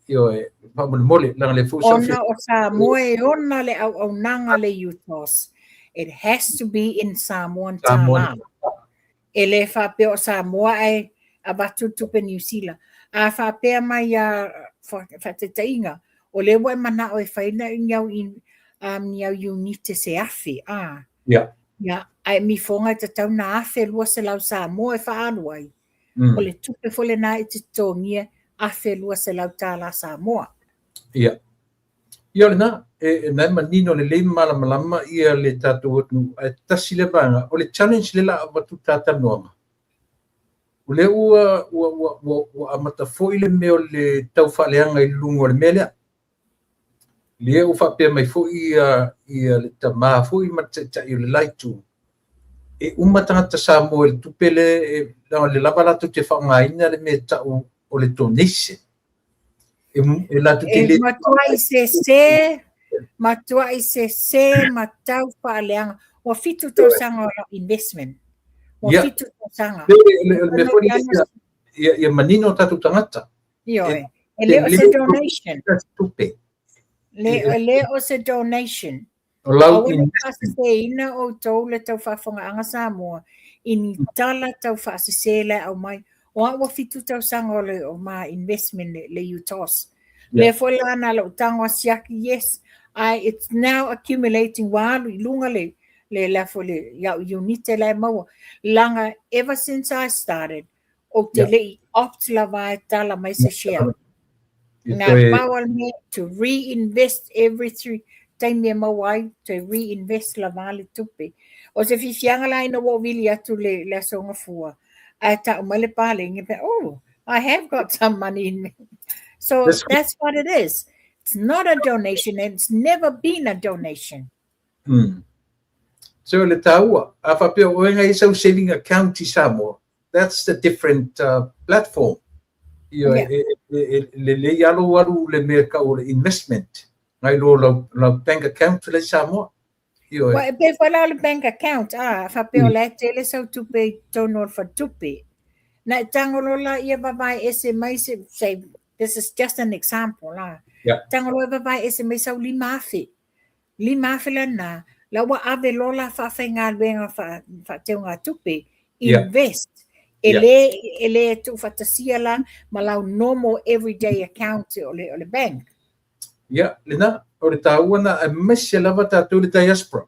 Ioe, faamolemole, leaga le foi Ona o Samoa e ona le auaunaga le UTOS. It has to be in Samoan tala. E le faapea o Samoa ae avatu tupe Niu Sila. A faapea mai a faataitaiga, o lea ua e manao e fai na ni au, ni au iunite se 1,000. A. Ia, ae mifoga e tatau na 1,200 Samoa e faaalu ai. O le tupe foi lena e te totogia $1,200 Samoa. Ia. Ia o lena, e na e manino lelei ma malamalama ia le tatou atunuu, ae tasi le vaega, o le challenge le la avatu talanoaga. O lea ua amata foi le mea o le tau faaleaga i luga o le mea lea. Lea ua faapea mai foi ia le tamā foi ma le taitai o le la itu, e uma tagata Samoa i le tupe le e le lava latou te faaaogaina le mea tau o le donation. E latou te E le matuai sese ma tau faaleaga. Ua 7 tausaga o lau investment. Ua 7 tausaga. Le mea foi lea ia manino o tatou tagata. Ioe. E le o se donation. Tupe. Le, le o se donation. O lau Aua ne i faaseseina outou le tau faafogaaga Samoa i ni tala tau faasese la e aumai. O au ua 7 tausaga o le o ma investment le, le UTOS. Lea foi la na lou tago a siaki, yes, I, it's now accumulating, ua alu i luga le, le, le, foi le, iau unite la e maua. Laga, ever since I started, ou te le i opt lava e tala mai se share. Na pau o le mea to reinvest every three taimi e maua ai, toe reinvest lava le tupe. O se fifiaga la ina ua ou vili atu le, le aso Gafua, ae tau mai le paleni, pe, oh, I have got some money in me. So that's, that's what it is. It's not a donation and it's never been a donation. So le taua, a faapea o oe na i sau saving account i Samoa, that's the different platform. Ia, yeah. E lelei alo alu le mea kau o le investment, ngai lo lau, lau bank account le Samoa. Ia, Well, e pei foi la o le bank account, a, faapea o la e tele sau tupe i totonu o le faletupe. Na e tago loa la ia vavae ese mai se, say, this is just an example la. Tago loa e vavae ese mai sau 5,000. 5,000 lena, la ua ave loa la faafaigaluega faateugatupe, invest. E le, e le tuufaatasia la ma lau normal everyday account o le bank. Ia, lena, o le taua na, aemaise lava tatou le diaspora.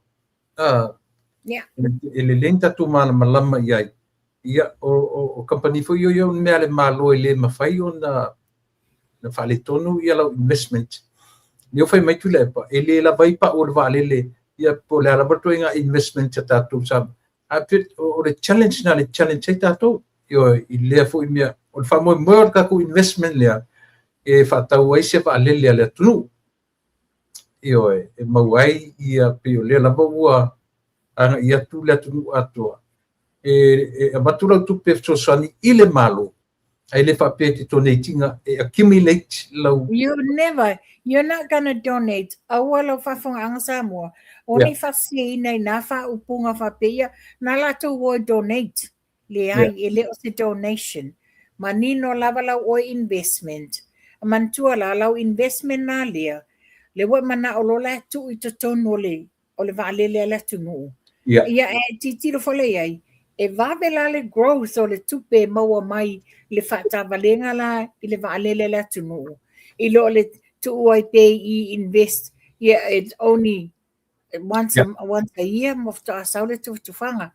E lelei ni tatou malamalama i ai. Ia, o kamupani foi ia o mea a le Malo e le mafai ona na faaletonu ia lau investment. Lea ua fai mai Tuilaepa, e le lava ai pau o le vaalele, ia po o le a lava le ituaiga investment a tatou sa. Ae pei o le challenge lena le challenge ai tatou. Ioe, i lea foi mea, o le faamoemoe o le tatou investment lea e faatau ai se vaalele a le atunuu. Ioe, e maua ai ia pei o lea lava ua agai atu le atunuu atoa. E avatu lau tupe fesoasoani i le Malo, ae le faapea e te donate ina, e accumulate lau. You never, you're not gonna donate. Aua lau faafogaaga Samoa, o nei faaseseina i nā faaupuga faapea ia, na latou o e donate. Leai, e le o se donation. Manino lava lau oe investment. Manatua la, lau investment na lea, le ua e manao loa la e tuu i totonu o le, o le vaalele a le atunuu. Ia, e tilotilo foi lea i ai, e vave la le growth o le tupe e maua mai le faatavalega la i le vaalele a le atunuu, i lo le tuu ai pea i invest, ia, it's only once, once a year ma faatoa sau le tufatufaga.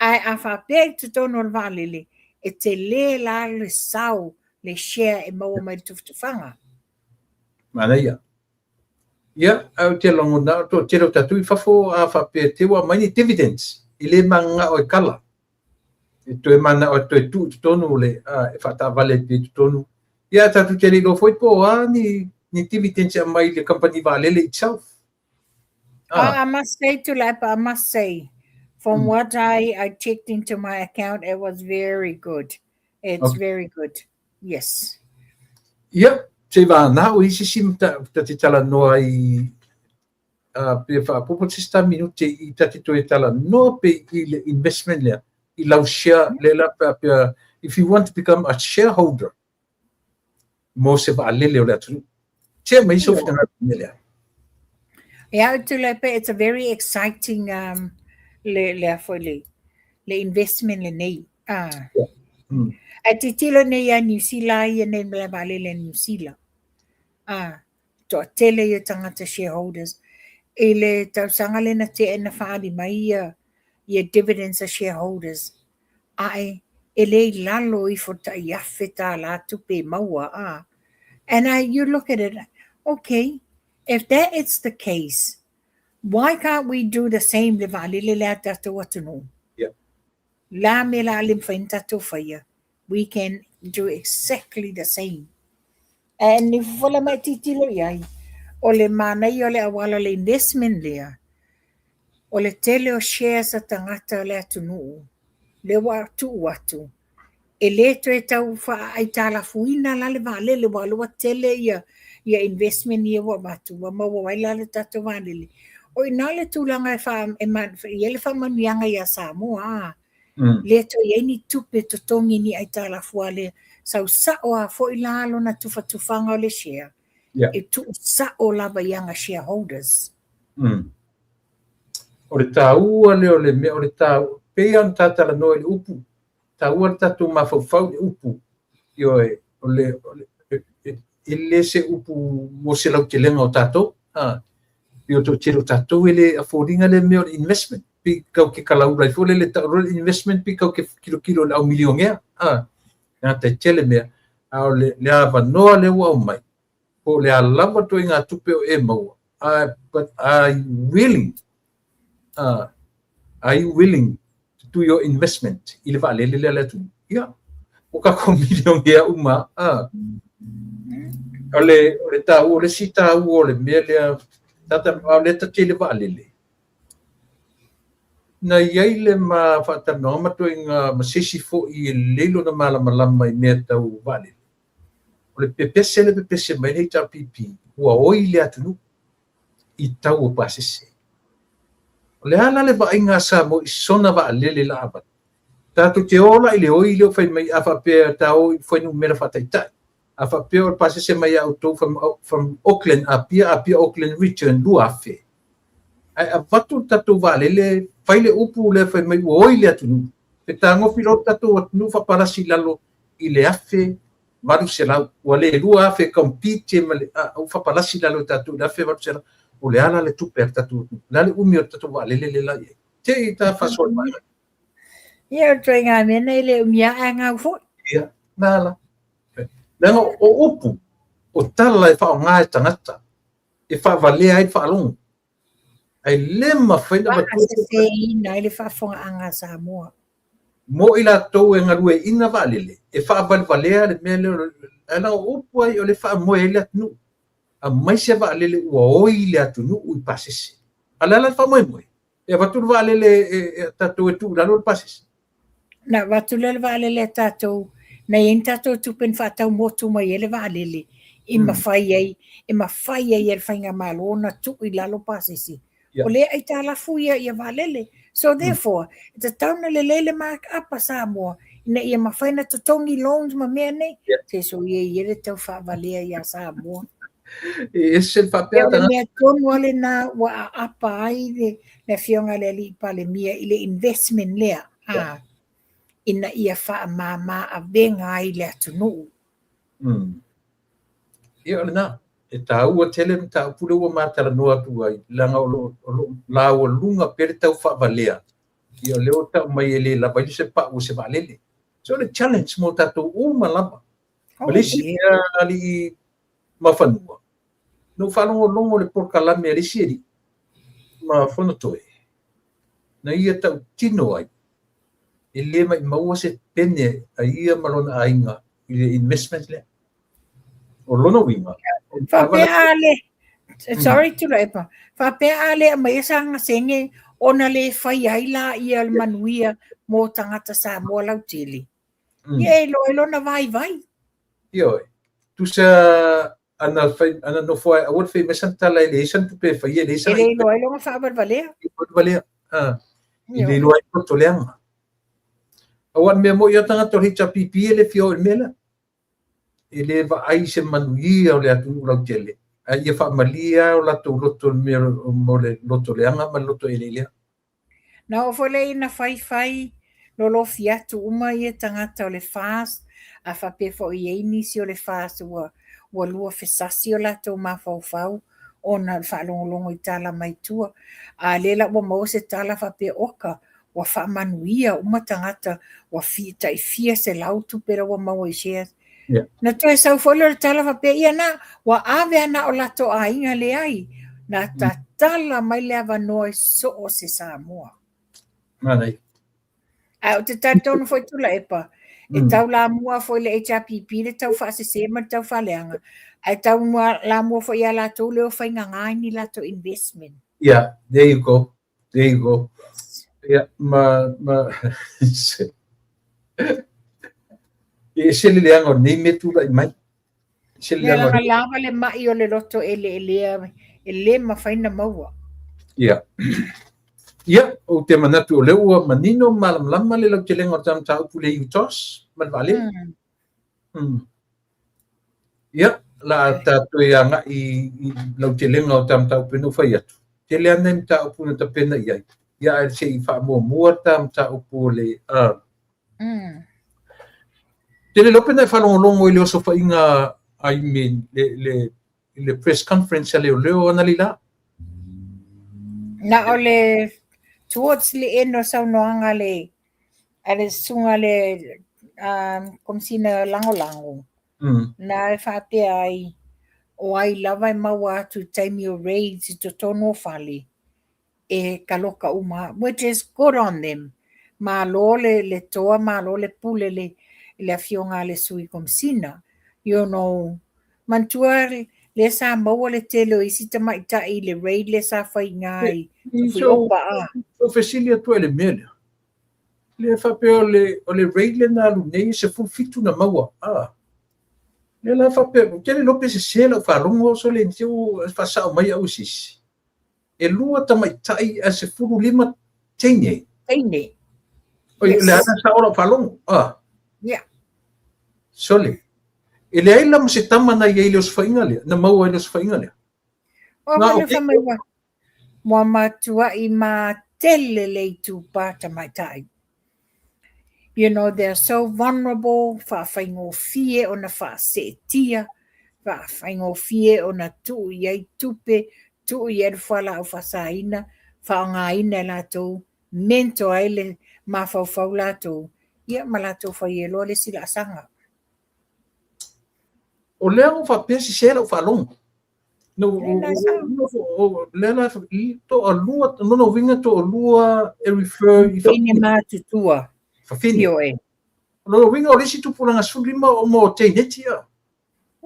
Ae a faapea i totonu o le vaalele, e tele la le sao, le share e maua mai le tufatufaga. Manaia. Ia, ae ou te lagona, o le toatele o tatou i fafo a faapea te ua aumai ni dividends, e le mananao e kala. E toe mananao e toe tuu i totonu o le, a, e faataavale ai pea i totonu. Ia, tatou te le iloa foi po o a ni, ni dividends e aumai i le kamupani vaalele itself. I must say, Tuilaepa, I must say, from what I checked into my account, it was very good. It's very good. Yes. Ia, se i vānā o isi si ta te talanoa i pe faaopoopo se isi ta minute i ta te toe talanoa pe i le investment lea, i lau share lea la faapea, if you want to become a shareholder mo se vaalele o le atunuu. Tea mai sou finagalo i le mea lea. Ia, Tuilaepa, it's a very exciting le, le, foi le, le investment lenei. Ah. Ae tilotilo nei ia Niu Sila ia nei malae vaalele a Niu Sila. Ah, toatele ia tagata shareholders. I le tausaga lea na tea na faaali mai ia ia dividends a shareholders. Ae e le i lalo ifo tai $1,000 tupe e maua. Ah. And I, you look at it, okay, if that is the case, why can't we do the same le vaalele lea a tatou atunuu? La me la le mafai ona tatou faia. We can do exactly the same. And ni fofola mai tilotilo i ai, o le manaia o le auala o le investment lea, o le tele o shares a tagata o le atunuu, lea ua tuu atu, e le toe tau faaaitalafuina la le vaalele, aua o lea ua tele ia, ia investment ia ua avatu, ua maua ai la le tatou vaalele. O i ina le tulaga e, fa, e, ma, e i ai le faamanuiaga ia Samoa, a. Le toe i ai ni tupe totogi ni aitalafu a lea, Sau sa'o a foi la lona tufatufaga o le share e tuu sa'o lava i ana shareholders. O le taua lea o le mea, o le taua, pei lava ona ta talanoa i le upu, taua le tatou mafaufau i le upu. Ioe, o le, e le se upu mo se lautelega o tatou. Pei o le toatele o tatou e le afford-ina le mea o le investment. Pei kau ke kalaula ai foi lele tau loa le investment pei kau ke tilotilo i le au milionea. Tagata e tele mea, a o le avanoa lea ua aumai, po o le a lava ituaiga tupe o e maua, but are you willing, are you willing to do your investment i le vaalele lea a le atunuu? Ia, ua tatou milionea uma lava. O le, o le taua, o le isi taua o le mea lea, tata, a o lea ta te i le vaalele, Na i ai le ma faatalanoaga ma ituaiga ma se isi foi e lelei lona malamalama i mea tau vaalele. O le pepese lea e pepese mai ai le HRPP, ua oi le atunuu i tau o pasese. O le a la le vaaiga a Samoa i sona vaalele la avatu? Tatou te o la i le oi lea o fai mai a faapea ta o i fuainumera faataitai. A faapea o le pasese mai ia outou from Auckland, Apia, Apia, Auckland return 2000. Ae avatu le tatou vaalele, fai le upu lea fai mai ua oi le atunuu, fetagofi loa le tatou atunuu faapalasi i lalo i le 1800, ua le 2000 e compete ma le, a ua faapalasi i lalo e tatou i le 1800, o le a la le tupe a le tatou atunuu? O le a le umi o le tatou vaalele lea la i ai? Se i ta faasoa i vaalele. Ia, o le ituaiga mea nei e le umi lava ae gau foi. Ia, na la. Leaga o upu, o tala e faaaoga e tagata, e faavalea ai le faalogo. Ae le mafai ona avatua se Faaseseina ai le faafofogaaga a Samoa. Mo i latou e galueaiina vaalele, e faavalevalea le mea lea, ae leaga o upu lava ia o lea e faamoe ai le atunuu. Aumai se vaalele ua oi le atunuu i pasese. A o le a la le faamoemoe? E avatu le vaalele e tatou e tuu i lalo le pasese. Na avatu lea le vaalele a tatou, na i ai ni tatou tupe na faatau motu mai ai le vaalele, i mafai ai, e mafai ai e le faigamalo ona tuu i lalo pasese. O lea e aitalafu ia vaalele. So therefore, e tatau ona lelei le mark up a Samoa ina ia mafai ona totogi loans ma mea nei. Se soia ia le tau faavalea ia Samoa. E ese le faapea. O le mea tonu lava lena ua aapa ai le Afioga i le Alii Palemia i le investment lea, a, ina ia faamama avega ai le atunuu. Ia, o lena. E taua tele le mataupu lea ua ma talanoa atu ai, leaga o lo o laualuga pea le tau faavalea. Ia, o lea ua tau mai e le lava ai se pau o se vaalele. So, o le challenge mo tatou uma lava. Ma le isi mea alii ma fanua, na ou faalogologo i le polokalame a le isi alii ma Fonotoe, na ia tautino ai, e le maimaua se pene a ia ma lona aiga i le investment lea. O lona uiga, Faapea a le, sorry Tuilaepa, faapea a le aumaia sana sene ona le fai ai laia le manuia mo tagata Samoa lautele. Ia e iloa ai lona vaivai. Ioe. Tusa ana fai ana nofo ai aua le fai mai sana tala e leai sana tupe e faia, e leai sana. E le iloa ai lona faavalevalea. Faavalevalea. E le iloa ai loto leaga. Aua o le mea moni lava tagata o le HRPP e le fia o i le mea lea. E le vaai i se manuia o le atunuu lautele, ae ia faamalie lava o latou loto i le mea mo le loto leaga ma le loto eleelea. Na oo foi lea ina faifai lolofi atu uma ia tagata o le FAST, a faapea foi i ai nisi o le FAST ua ua lua fesasi o latou mafaufau ona o le faalogologo i tala mai tua. A lea la ua maua se tala faapea, oka, ua faamanuia uma tagata, ua tai fia selau tupe la ua maua i shares. Na toe sau foi lea o le tala faapea, ia na, ua ave lava na o latou aiga, leai, na tatala mai le avanoa i so o se Samoa. Manaia. Ae ou te talitonu foi Tuilaepa, e taulamua foi le HRPP le tau faasese ma le tau faaleaga, ae taulamua foi ia latou le o faigagā i ni latou investment. Yeah, there you go. There you go. Ia, ma, ma, e ese le leaga o lenei mea tulai mai. Ese le leaga. Leaga lava le mai o le loto eleelea e le mafai ona maua. Ia. Ia, ou te manatu o lea ua manino ma malamalama le lautelega o le ta mataupu i le UTOS ma le vaalele. Ia, la a tatou e agai i lautelega o ta mataupu na fai atu. Tele ana i mataupu na tapena i ai. Ia, ae se i faamuamua ta mataupu o le... Tele lope na e faalogologo i le osofaiga, I mean, le press conference a leoleo analeila. Na o le towards le end o saunoaga le a le susuga le Komesina Lagolago, na e faapea ai, o ai lava e maua atu i taimi o raids i totonu o fale, e kaloka uma, which is good on them. Malo le toa, malo le pule le afioga a le sui Komesina. You know, manatua le sa maua le tele o isi tamaitai i le raid le sa fai ngā i Fuiopa a. So fesili atu e le mea lea. Le faapea o le raid le na alu nei 17 na maua. Le la faapea, tele lope se se lau faalogo so le ntiu faasao mai au sisi. E 2 tamaitai a 15 teine. Teine. Oi, le ana sa ora faalogo. Yeah. Sole. E le ai la mo se tama na ia i le osofaiga lea, na maua i le osofaiga lea. O le whamai wa, mua matua i mā tele le itupa tamaitai. You know, they're so vulnerable, whaawhaingofie o na whaasetia, whaawhaingofie o na tuu i ai tupe, tuu i ai whala au whasaina, whaongaina e lātou, mento ai le mafaufau lātou, ia ma lātou whai e loa le sila asanga. O lea o whapea si se lau whalongo. No, lea la to alua, no winga to alua e refer i whawhine mātutua. Whawhine. No winga o lesi tupuranga 15 o mō teineti a.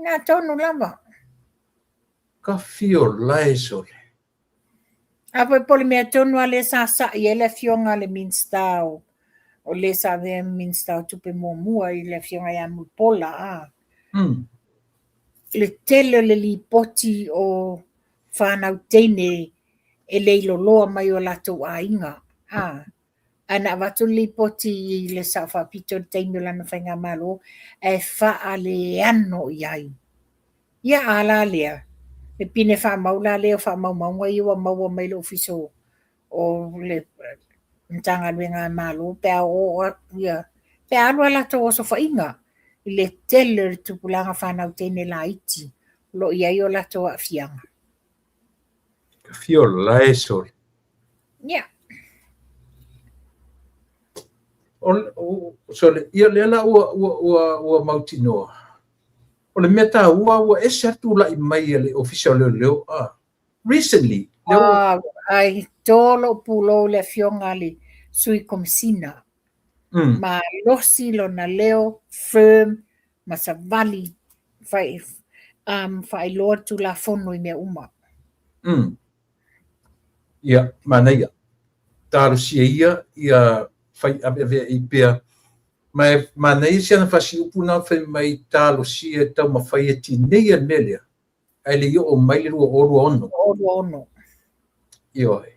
Nā tonu lava. Ka whio lae sole. A poi poli mea tonu a le sa sa i ele fionga le minsta o le sa vea minsta o tupe muamua i le fionga ia Mupola a. Le tele o le lipoti o whanau teine e leilo loa mai o lātou āinga. Ana avatu le lipoti i le sao whapito le teime o lana whainga malo e whaa le ano i ai. Ia a la lea, le pine wha maula lea o wha maumaunga i ua maua mai le ofiso o le mtanga luenga malo pe a o ia pe alu a lātou oso whainga i le tele o le tupulanga whanau teine la iti lo ia i o lātou aafianga. Ka whio lae sole. Yeah. Sole, ia lea la ua mautinoa. O le mea tā ua ese atu lai mai a le ofisa o leo leo. Recently. Ai tolo pulo le fionga le sui komisina. Ma losi lona leo firm ma savali whai whailoa tu la fono i mea uma. Ia, mana ia. Tārusia ia, ia whai ave i pea. Mai mana ia siana whasi upu nā whai mai tārusia e tau mawhai e tinei a melea. Ai le i o mai le rua o rua ono. O rua ono. Ioe.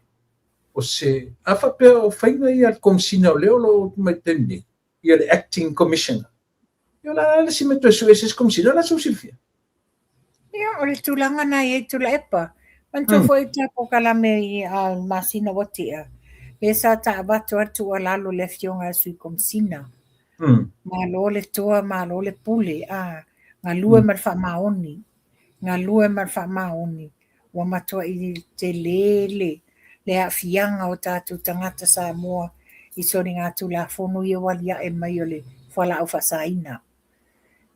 O se, a whapea o whainga ia komisina o leo lo mai tēnei. Ia le acting commissioner. Ia la le si me toe sue se komisina la su silfia. Ia o le tūlanga nai e tula epa. Mantua foi tā kalame i a masina watia. Le sa ta avatu atu a lalo le fionga sui komisina. Malo le toa, malo le pule. Ngā lue ma le whaamaoni. Ngā lue ma le whaamaoni. Ua matua i te lele le aafiaga o tatou tagata Samoa i soli ngā tulafono ia wali ae mai o le fualaau faasaina.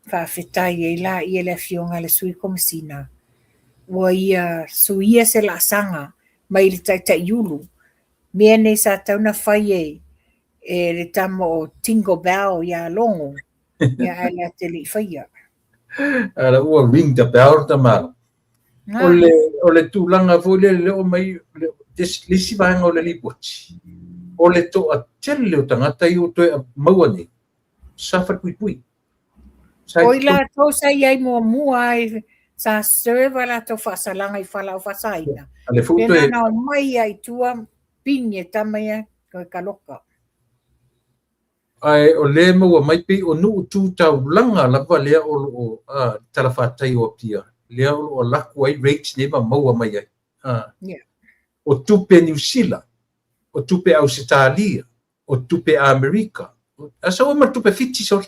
Faafetai ai laia le afioga le sui komisina ua ia suia se laasaga mai le taitaiulu mea nei sa tau na fai e le tama o Tingle Bell iā Logo ia ae le ate le'i faia. Ala ua ring the bell ta malo. O le tūlanga foi le leo mai le isi vaega o le lipoti. O le toa tele o tagata i o toe maua nei. Sa whatuipui. O i lātou sa iai muamua ai sa serve a lātou faasalaga i falaau faasaina. Ale fu toe. Pena na o mai ai tua pini e tama ia koe kaloka. Ae o lea e maua mai pei o nuu tu taulaga lava lea o lo o talafatai o Apia, lea o lo o alu atu ai rates nei ma maua mai ai. O tupe Niu Sila, o tupe Ausetalia, o tupe Amerika, a sau ai ma le tupe Fiti sole.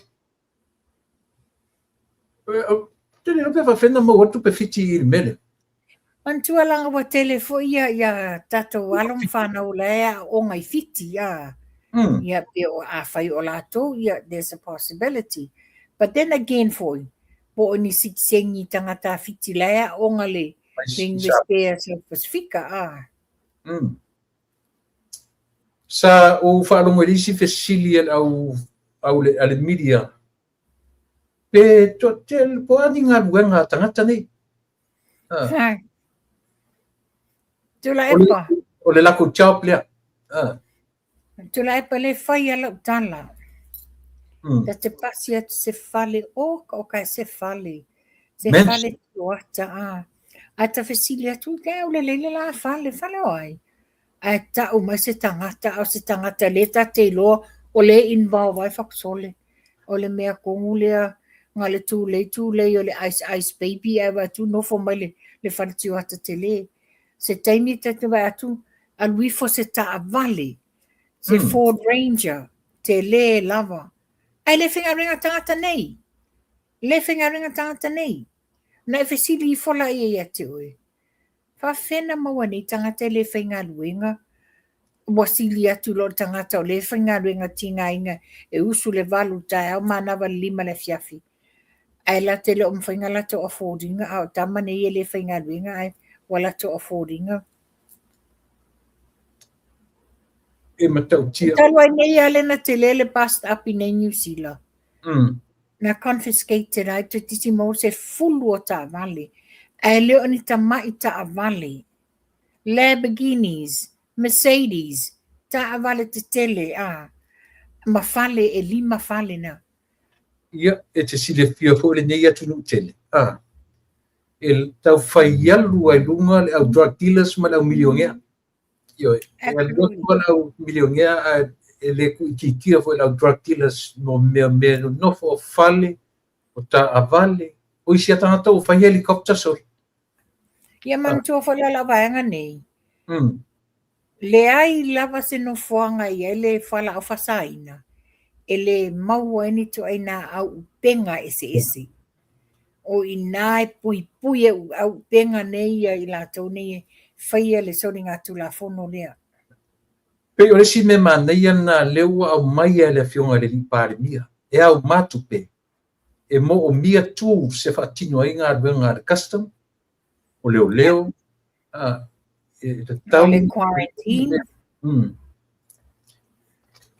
Te le iloa pe faapefea ona maua tupe Fiti i le mea lea. Manatua leaga ua tele foi ia ia tatou alo ma fanau la e aooga i Fiti a. Ia pe o afai o latou ia there's a possibility. But then again foi, po o ni sitiseni tagata a Fiti la e aooga le le Universite a South Pasifika a. Sa ou faalogo i le isi fesili a le au, au le, a le media, pe toatele, po o a ni galuega a tagata nei? Ah. Tuilaepa. O le latou job lea. Ah. Tuilaepa le fai a lau tala. Ta te pasi atu se fale, oka oka e se fale. Se fale tioata a. Ae ta fesili atu, ke au le lei le la fale, fale o ai? Ae tau mai se tagata, a o se tagata lea ta te iloa o lea e involve ai faakusole. O le mea tonu lea na le tulei tulei o le ice ice baby ae vaai atu nofo mai le, le fale tioata tele. Se taimi ta te vaai atu, alu ifo se taavale, se Ford Ranger, tele lava. Ae le faigaluega tagata nei. Le faigaluega tagata nei. Na e fesili ifo laia ia te oe, Faafefea na maua nei tagata e le faigaluega? Ua sili atu i lo le tagata o lea e faigaluega tigaina e usu i le 8 i le taeao manava i le 5 i le afiafi. Ae latou te le o mafai ona latou afford ina, a o tama nei e le faigaluega ae ua latou afford ina. E matautia. Talu ai nei lava lea na tele le bust up i nei Niu Sila. Na confiscated ai toeitiiti maua se fulu o taavale, ae le o ni tamai taavale. Lamborghinis, Mercedes, taavale tetele a, ma fale e lima fale na. Ia, e te silafia foi lenei atunuu tele, a, e tau fai alu ai luga le au drug dealers ma le au milionea. Ioe, e alu atu le au milionea ae e le tuuitiitia foi le au drug dealers mo mea mea nonofo o fale, o taavale, o isi a tagata ua fai helicopter sole. Ia manatua foi la lau vaega nei. Leai lava se nofoaga e i ai le fualaau faasaina e le maua ai ni ituaiga auupega eseese. O i ina e puipui e auupega nei ia i latou nei e faia le soligatulafono lea. Pei o le isi mea manaia lena lea ua aumaia e le Afioga i le Alii Palemia, e auma tupe e moomia tools e faatino ai galuega a le custom, o leoleo, e tatau. O le quarantine.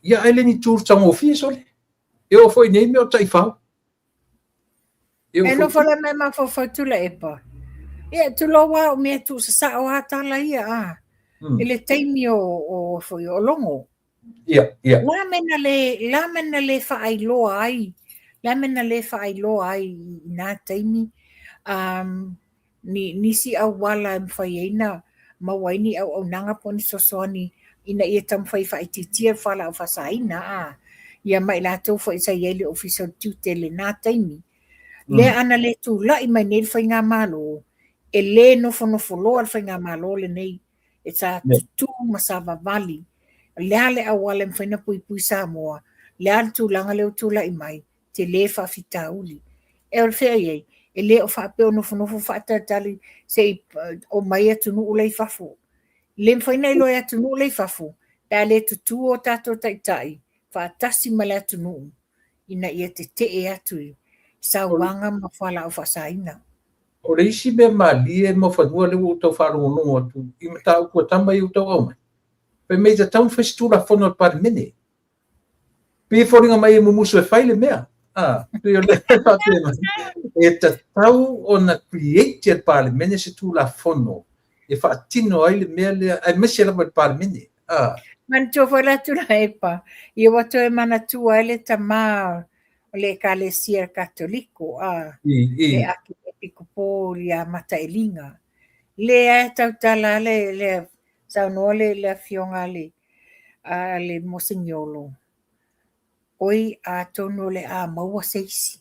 Ia, ae le ni tools taugofie sole. E oo foi i nei mea o taifau. E nofo la mai mafaufau Tuilaepa. Ia, tulou lava o mea tuusasao lava tala ia, a. I le taimi o, o, foi, o Logo. Ia, ia. La mea na le, la mea na le faailoa ai, la mea na le faailoa ai i nā taimi, um, ni nisi auala e mafai ai na maua ai ni auaunaga po o ni fesoasoani ina ia taumafai e faaitiitia le fualaau faasaina a ia ma i latou foi sa i ai le Ofisa o le Tiute i lena taimi. Lea ana le tulai mai nei le Faigamalo, e le nofonofo loa le Faigamalo lenei, e sa tutū ma sa vavali. O le a le auala e mafai ona puipui Samoa, le a le tulaga lea ua tulai mai, tele faafitauli. E o le fea i ai, e le o faapea o nofonofo faatalitali se i omai atunuu la i fafo. Le mafai ona iloa e atunuu la i fafo, pe a le tutū o tatou taitai faatasi ma le atunuu ina ia tetee atu i sauaga ma fualaau faasaina. O le isi mea malie Muafanua lea ua ou tau faalogologo atu i mataupu a tama ia ua tau aumai, fai mai e tatau ona fai se Tulafono a le Palemene. Pei e foliga mai e mumusu e fai le mea. A, pei o le faapea mai, e tatau ona create e le Palemene se Tulafono e faatino ai le mea lea, aemaise lava i le Palemene. A. Manatua foi la Tuilaepa, ia ua toe manatua ai le tama o le Ekalesia Katoliko, a, le Akiepikopo ia Matailiga. Lea e tautala le, le saunoa le, le afioga a le, a le Moseniolo. Oi, atonu o le a maua se isi.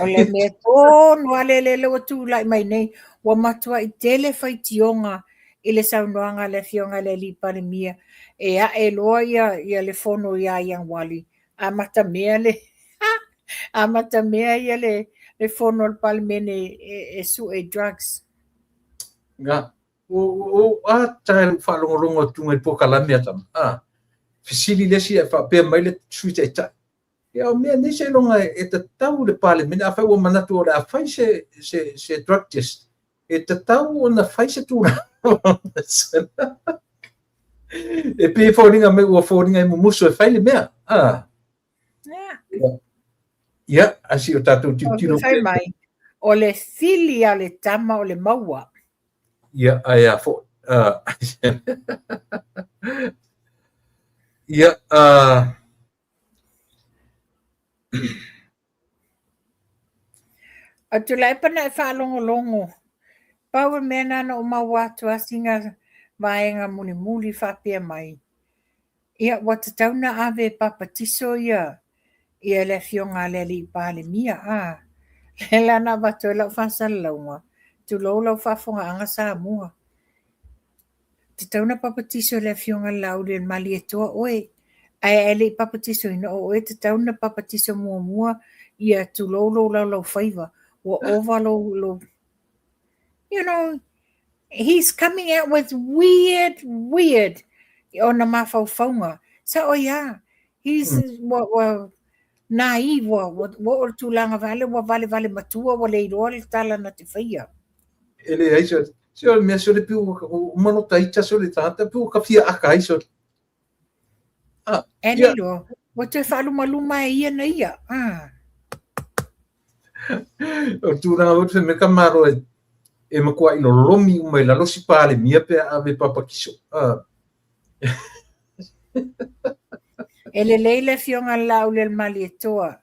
O le mea tonu lava lea lea ua tulai mai nei, ua matuai tele faitioga i le saunoaga a le Afioga i le Alii Palemia e ae loa ia le fono ia Ianuari, amatamea le amatamea ia le fono a le Palemene e sue i drugs. Nga, o a tae lou faalogologo atu i polokalame a tama, a, fesili le isi ae faapea mai le Sui Taitai, Ia o mea nei seiloga e tatau le Palemene, afai ua manatu o le a fai se drug test, e tatau ona fai se tulaga. E pei e foliga mai ua foliga e mumusu e fai le mea. Ah. Ia, a si o tatou tilotilo. Fai mai, o le fili a le tama o le maua. Ia, ae a foi. Ia, O Tuilaepa na e faalogologo, pau le mea na na ou maua atu a sina vaega mulimuli faapea mai, ia ua tatau na ave e papatiso ia ia le afioga a le alii Palemia a. Lea la na avatu ai lau faasalalauga, tulou lau faafofogaaga Samoa. Tatau ona papatiso e le Afioga i le Laauli o le Malietoa oe. Ae a e le i papatisoina o oe, tatau ona papatiso muamua ia tulou lou laulaufaiva, ua ova lou, lou You know, he's coming out with weird, weird ona mafaufauga. Sao ai a, he's, ua, ua, naive, ua, ua, ua oo i le tulaga vale, ua valevale matua, ua le iloa le tala na te faia. E leai se se o le mea sole pei ua uma lota ita sole tagata pei ua ka fia aka ai sole. Ah, E le iloa, ua toe faalumaluma e ia na ia. Ah. O le tulaga foi fai mai ka Malo e matuai lolomi uma i lalo si Palemia pe a ave papatiso. Ah. E lelei le Afioga i le Laaulialemalietoa,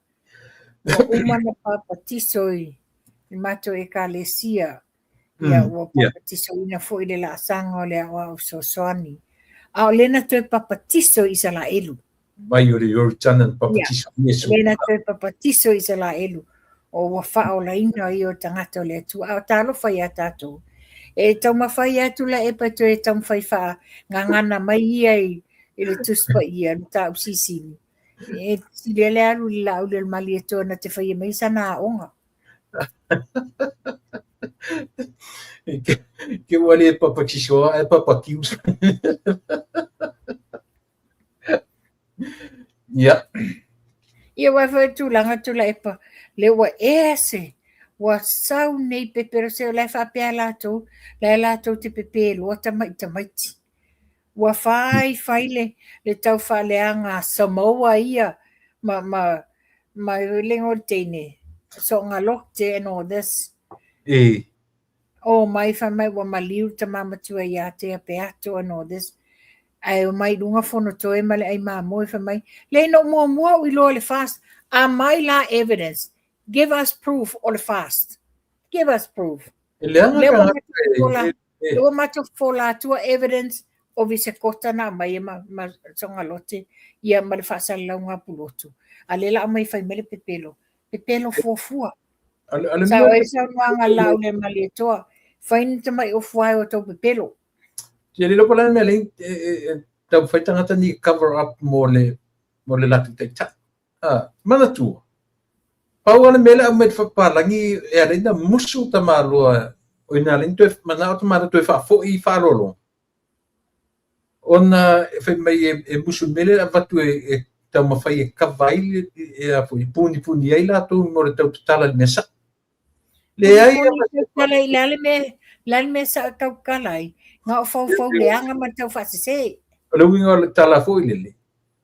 ua uma ona papatiso i le matou Ekalesia, ia ua papatisoina foi le laasaga o le Aoao Fesoasoani, a o lea na toe papatiso i Isalaelu. Mai o le Ioritana na papatiso i Iesu. Lea na toe papatiso i Isalaelu, o ua faaolaina ia o tagata o le Atua. A o talofa ia tatou, e taumafai atu Tuilaepa e toe taumafai faagagana mai ia i le Tusi Paia, le Mataupu Silisili. E sili ai le alu i le Laaulialemalietoa na te faia mai sana aoga. Ke ua le papatiso ae papatiu. Ia. Ia aua foi tulaga Tuilaepa, lea ua ea se, ua sau nei pepelo se o la e faapea latou, la e latou te pepe loa tamai tamaiti. Ua fai fai le tau faaleaga Samoa ia ma ma ma le igoa o le teine, Soogalote and all this. E. O mai fai mai ua maliu le tama matua ia Tea Peato and all this. Ae omai i luga Fonotoe ma le ai mamoe fai mai, leai na ou muamua au iloa i le fast, aumai la evidence, give us proof o le fast. Give us proof. E leaga Lea ua matou lea ua matou fofola atua evidence o visekota na aumai e ma, ma Sogalote ia ma le faasalalauga a Pulotu. A lea la aumai fai mai le pepelo. Pepelo fuafua. Sao ai saunoaga a Laaulialemalietoa, fai ni tamai ofu ae o tou pepelo. Ia le iloa po o le a le mea lea e taumafai tagata nei e cover up mo le mo le latou taitai. Ah, manatua, pau lava le mea lea aumai le papalagi e ala ai ona musu tamaloa, o i ina ala ai ona toe manao tamaloa toe faafoi i faaaloaloga, ona e fai mai e musu i le mea lea e avatu e taumafai e kava ai e a foi, e punipuni ai latou mo le tau tatala i le mea sao. Leai Punipuni i le a le mea, le a le mea sa tau tatala ai, na o faufau leaga ma le tau faasese. O le uiga o le tala foi lele,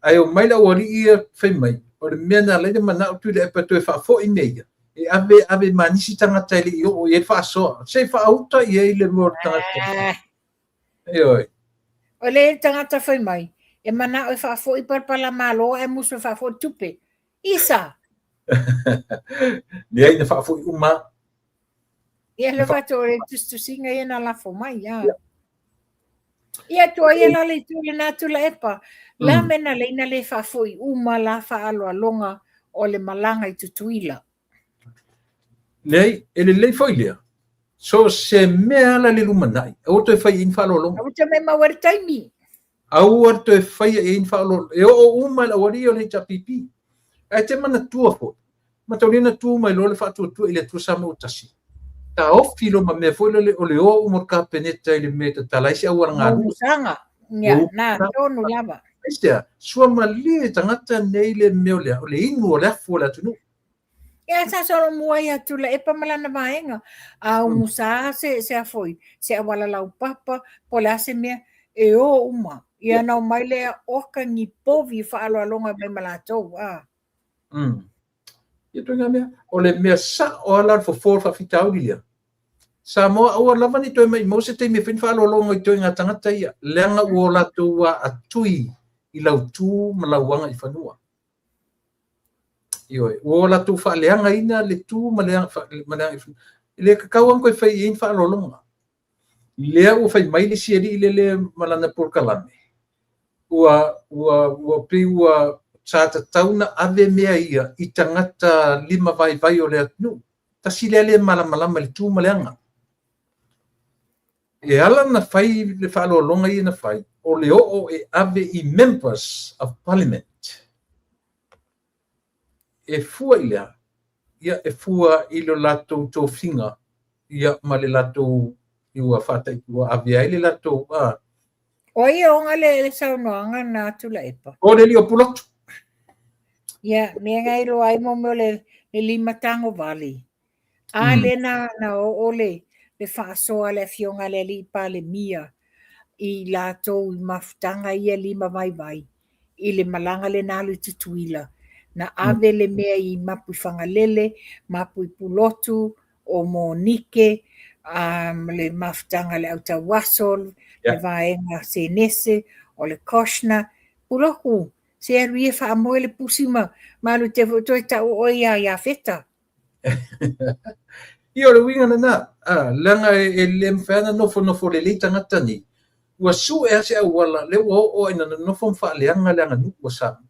ae omai le aualii ia fai mai, o le mea na ala ai ona manao Tuilaepa e toe faafoi mea ia, e ave ave ma nisi tagata e le i oo i ai le faasoa, se i faauta i ai le mea o le tagata. Ioe. O le tagata fai mai, e manao e faafoi palapala Malo ae musu e faafoi tupe. Isa! Leai na faafoi uma. Ia le fato o le tusitusiga ia na lafo mai. Ia. Ia tuaia la le itu lena Tuilaepa, la mea na leina le faafoi uma la faaaloaloga o le malaga i Tutuila. Leai, e lelei foi lea. So se mea ala le lumanai, aua toe fai i ni faaaloaloga. Aua toe maua le taimi. Aua toe faia i ni faaaloaloga. E oo uma i le aualii o le HRPP. Ae te manatua foi, mataulia na tu mai loa le faatuatua i le Atua Samoa tasi. Taofi loa ma mea foi lele o le o uma o le Kapeneta i le mea e tatala ai se auala galue. Musaga, ia, na tonu lava. Aisea, sua malie tagata nei le mea o le, o le inu o le afu o le atunuu. Ia, sa solomua ia Tuilaepa ma lana vaega. A umusa se, se afoi, se auala laupapa, po o le a se mea, e o uma. Ia na omai lea oka ni povi faaaloaloga mai ma latou. A. Ia ituaiga mea. O le mea sao lava la o le fofo o le faafitauli lea. Samoa aua lava ne i toe maimau se taimi e fai ni faaaloaloga i ituaiga tagata ia, leaga ua o latou aatui i lau tu ma lau agaifanua. Ioe, ua o latou faaleagaina le tu ma le agaifanua. E le tatau lava ona toe fai i ai ni faaaloaloga. Lea ua fai mai le isi alii lele ma lana polokalame, ua, ua, ua pei ua sa tatau ona ave mea ia i tagata lima vaivai o le atunuu. Tasi lea le malamalama i le tu ma le aga. E ala ona fai le faaaloaloga ia na fai, o le oo e ave i Members of Parliament. E fua i le a? Ia, e fua i lo latou tofiga, ia, ma le latou, ua faata'i, ua ave ai le latou, a. O ai e ona le saunoaga na Tuilaepa? O le alii o Pulotu. Ia, mea na iloa ai mo mea o le lima tagovale. A lea na oo le faasoa a le afioga a le alii Palemia i latou i mafutaga ia lima vaivai i le malaga lea na alu i Tutuila. Na ave le mea i Mapuifagalele, Mapuipulotu, o Monike, ma le mafutaga a le Autauaso, le vaega Senese, o le Koshna. Pulotu, se alu ia faamoe le pusi ma alu te foi toe tau oe ia Iafeta. Ia, o le uiga lena, leaga e le mafai ona nofonofo lelei tagata nei. Ua sue lava se auala, lea ua oo lava ina nonofo ma faaleaga le aganuu a Samoa.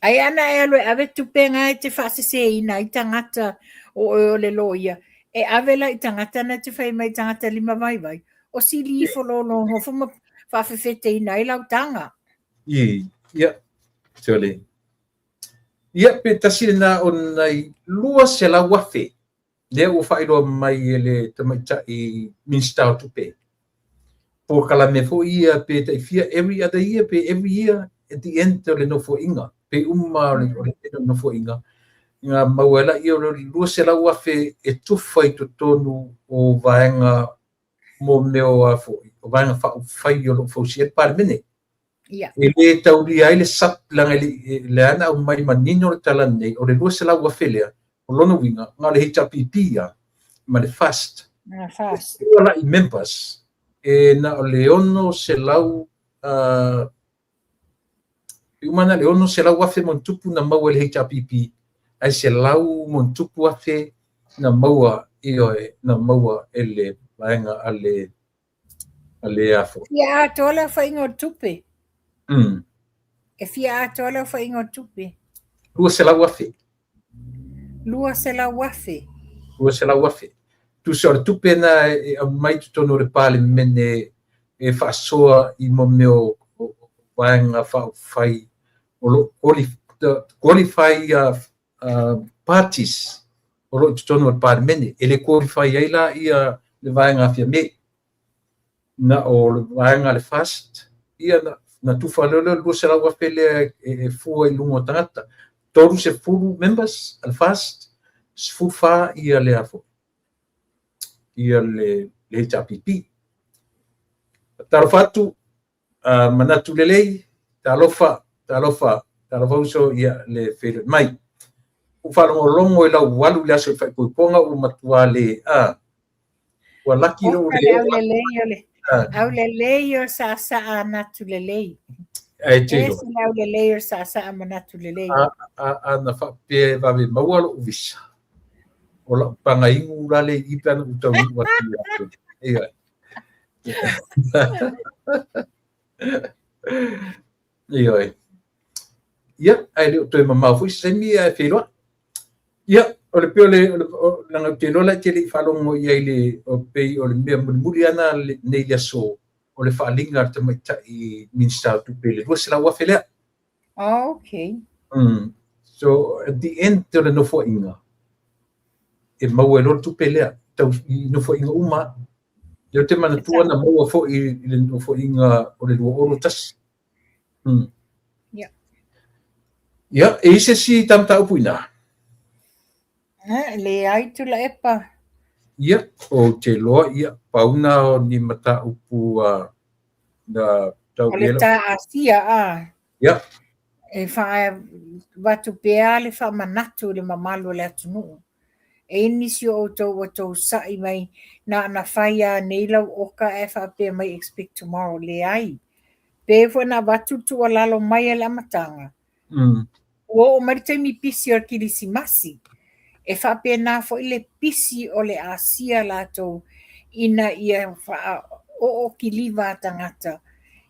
Ai ana e alu e ave tupe na e te faaseseina ai tagata o oe o le loia, e ave la i tagata na te fai mai tagata lima vaivai, o sili ifo lou nofo ma faafefeteina ai lau taga. Ia, sole. Ia, pe tasi lena o nai 200,000 lea ua faailoa mai e le tamaitai Minisita o Tupe. Polokalame foi ia pe taifia every other year pe every year at the end o le nofoaiga, pe uma o le nofoaiga, na maua ai laia o le 200,000 e tufa i totonu o vaega mo mea o a foi, o vaega faaupufai o lo o fausia ai le Palemene. Ia. E le taulia ai le sub, leaga lea na aumai manino le tala nei, o le 200,000 lea, o lona uiga, na o le HRPP ia, ma le FAST. Na FAST. E fua la i members, e na o le 600, e uma na le 600,000 mo tupu na maua i le HRPP, ae 100 mo tupu afe na maua, ioe, na maua e le vaega a le a le afo. Fia atoa le aofaiga o tupe. E fia atoa le aofaiga o tupe. 200,000. 200,000. 200,000. Tusa o le tupe na e aumai totonu o le Palemene e faasoa i mo mea o vaega faaupufai o lo o qualify parties o lo o i totonu o le Palemene. E le qualify ai la ia le vaega a Fiame. Na o le vaega a le FAST, ia na tufa lea le 200,000 lea e fua i luga o tagata. 30 members a le FAST, 14 ia le afo, ia le HRPP. Talofa atu, manatu lelei, talofa, talofa, talofa uso ia le feiloai mai. Ua faalogologo i lau alu i le aso i faaipoipoga ua matua le a. Ua laki lou le aulelei o le aulelei o saasaa manatu lelei. Ae te iloa. Ese le aulelei o saasaa manatu lelei. A na faapea e vave maua lou visa. O lau pagainu la le i pe ana ou taunuu atu ia te. Ia. Ioe. Ia, ae le o toe mamao foi se taimi ae feiloai. Ia, o le pei o le, leaga ou te iloa la e te le i faalogo i ai i le, o pei o le mea mulimuli lava lena nei i le aso, o le faaaliga a le tamaitai Minisita o Tupe i le $200,000 lea. Oh, okay. So, at the end o le nofoaiga, e maua ai loa le tupe lea, tau, i nofoaiga uma lava. Lea ou te manatua na maua foi i le nofoaiga o le 2021. Ia. Ia, e i ai se isi ta mataupu i ina? E leai Tuilaepa. Ia, ou te iloa, ia, pau na o ni mataupu na tau O le ta Asia, a. Ia. E avatu pea le faamanatu i le mamalu o le atunuu. E i ai nisi o outou ua tou sa'i mai na ona fai lava nei lau oka ae faapea mai expect tomorrow. Leai. Pe foi na avatu le tuualalo mai a le amataga. Ua oo mai le taimi pisi o le Kilisimasi. E faapena foi le pisi o le Asia latou ina ia faaoo kiliva a tagata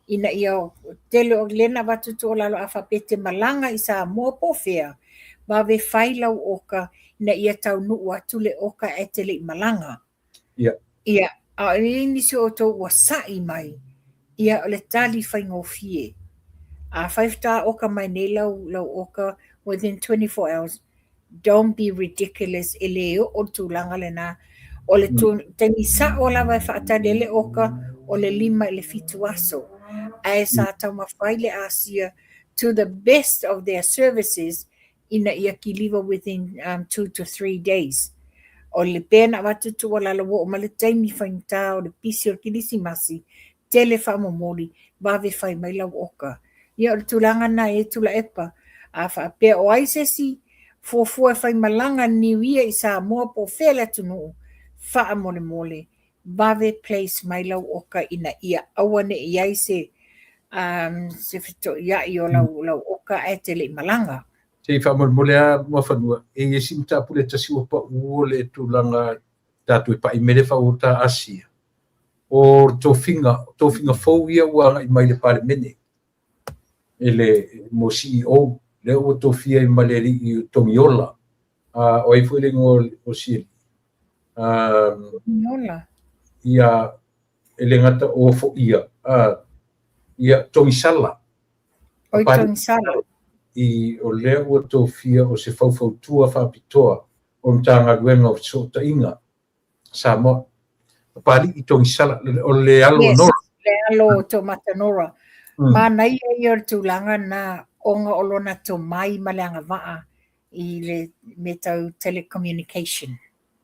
ina ia tele o lea na avatu tuualalo a faapea e te malaga i Samoa po o fea, vave fai lau oka ina ia taunuu atu le oka ae te le i malaga. Ia. Ia, a o i ai nisi o outou ua sa'i mai, ia o le tali faigofie. Afai faatoa oka mai nei lau, lau oka within 24 hours, don't be ridiculous, e le oo le tulaga lena. O le taimi sa'o lava e faatali ai le oka, o le 5 i le 7 aso. Ae sa taumafai le Asia to the best of their services ina ia kiliva within 2 to 3 days. O le pea na avatu tuualalo ua oo mai le taimi faigata o le pisi o le Kilisimasi, tele faamomoli, vave fai mai lau oka. Ia o le tulaga lena e Tuilaepa, a faapea o ai se isi fuafua e faimalaga Niu Ia i Samoa po o fea le atunuu, faamolemole, vave place mai lau oka ina ia aua ne i i ai se se fetoiai o lau, lau oka ae te le i malaga. Se i faamolemole lava Muafanua, e i ai si mataupu lea e tasi ua pau o le tulaga tatou e pai mai le faaua Asia. O tofiga, tofiga fou ia ua agai mai le Palemene e le mo CEO, lea ua tofia ai ma le alii o Togiola. O ai foi le igoa o si alii? Togiola. Ia, e le gata o foia, ia Togisala. Oi Togisala. I o lea ua tofia o se faufautua faapitoa o le Matagaluega o Fesootaiga Samoa. Papalii Togisala, o le alo o Nora. Le alo o Tomata Nora. Manaia ia o le tulaga na ona o lona tomai ma le agavaa i le mea tau telecommunication.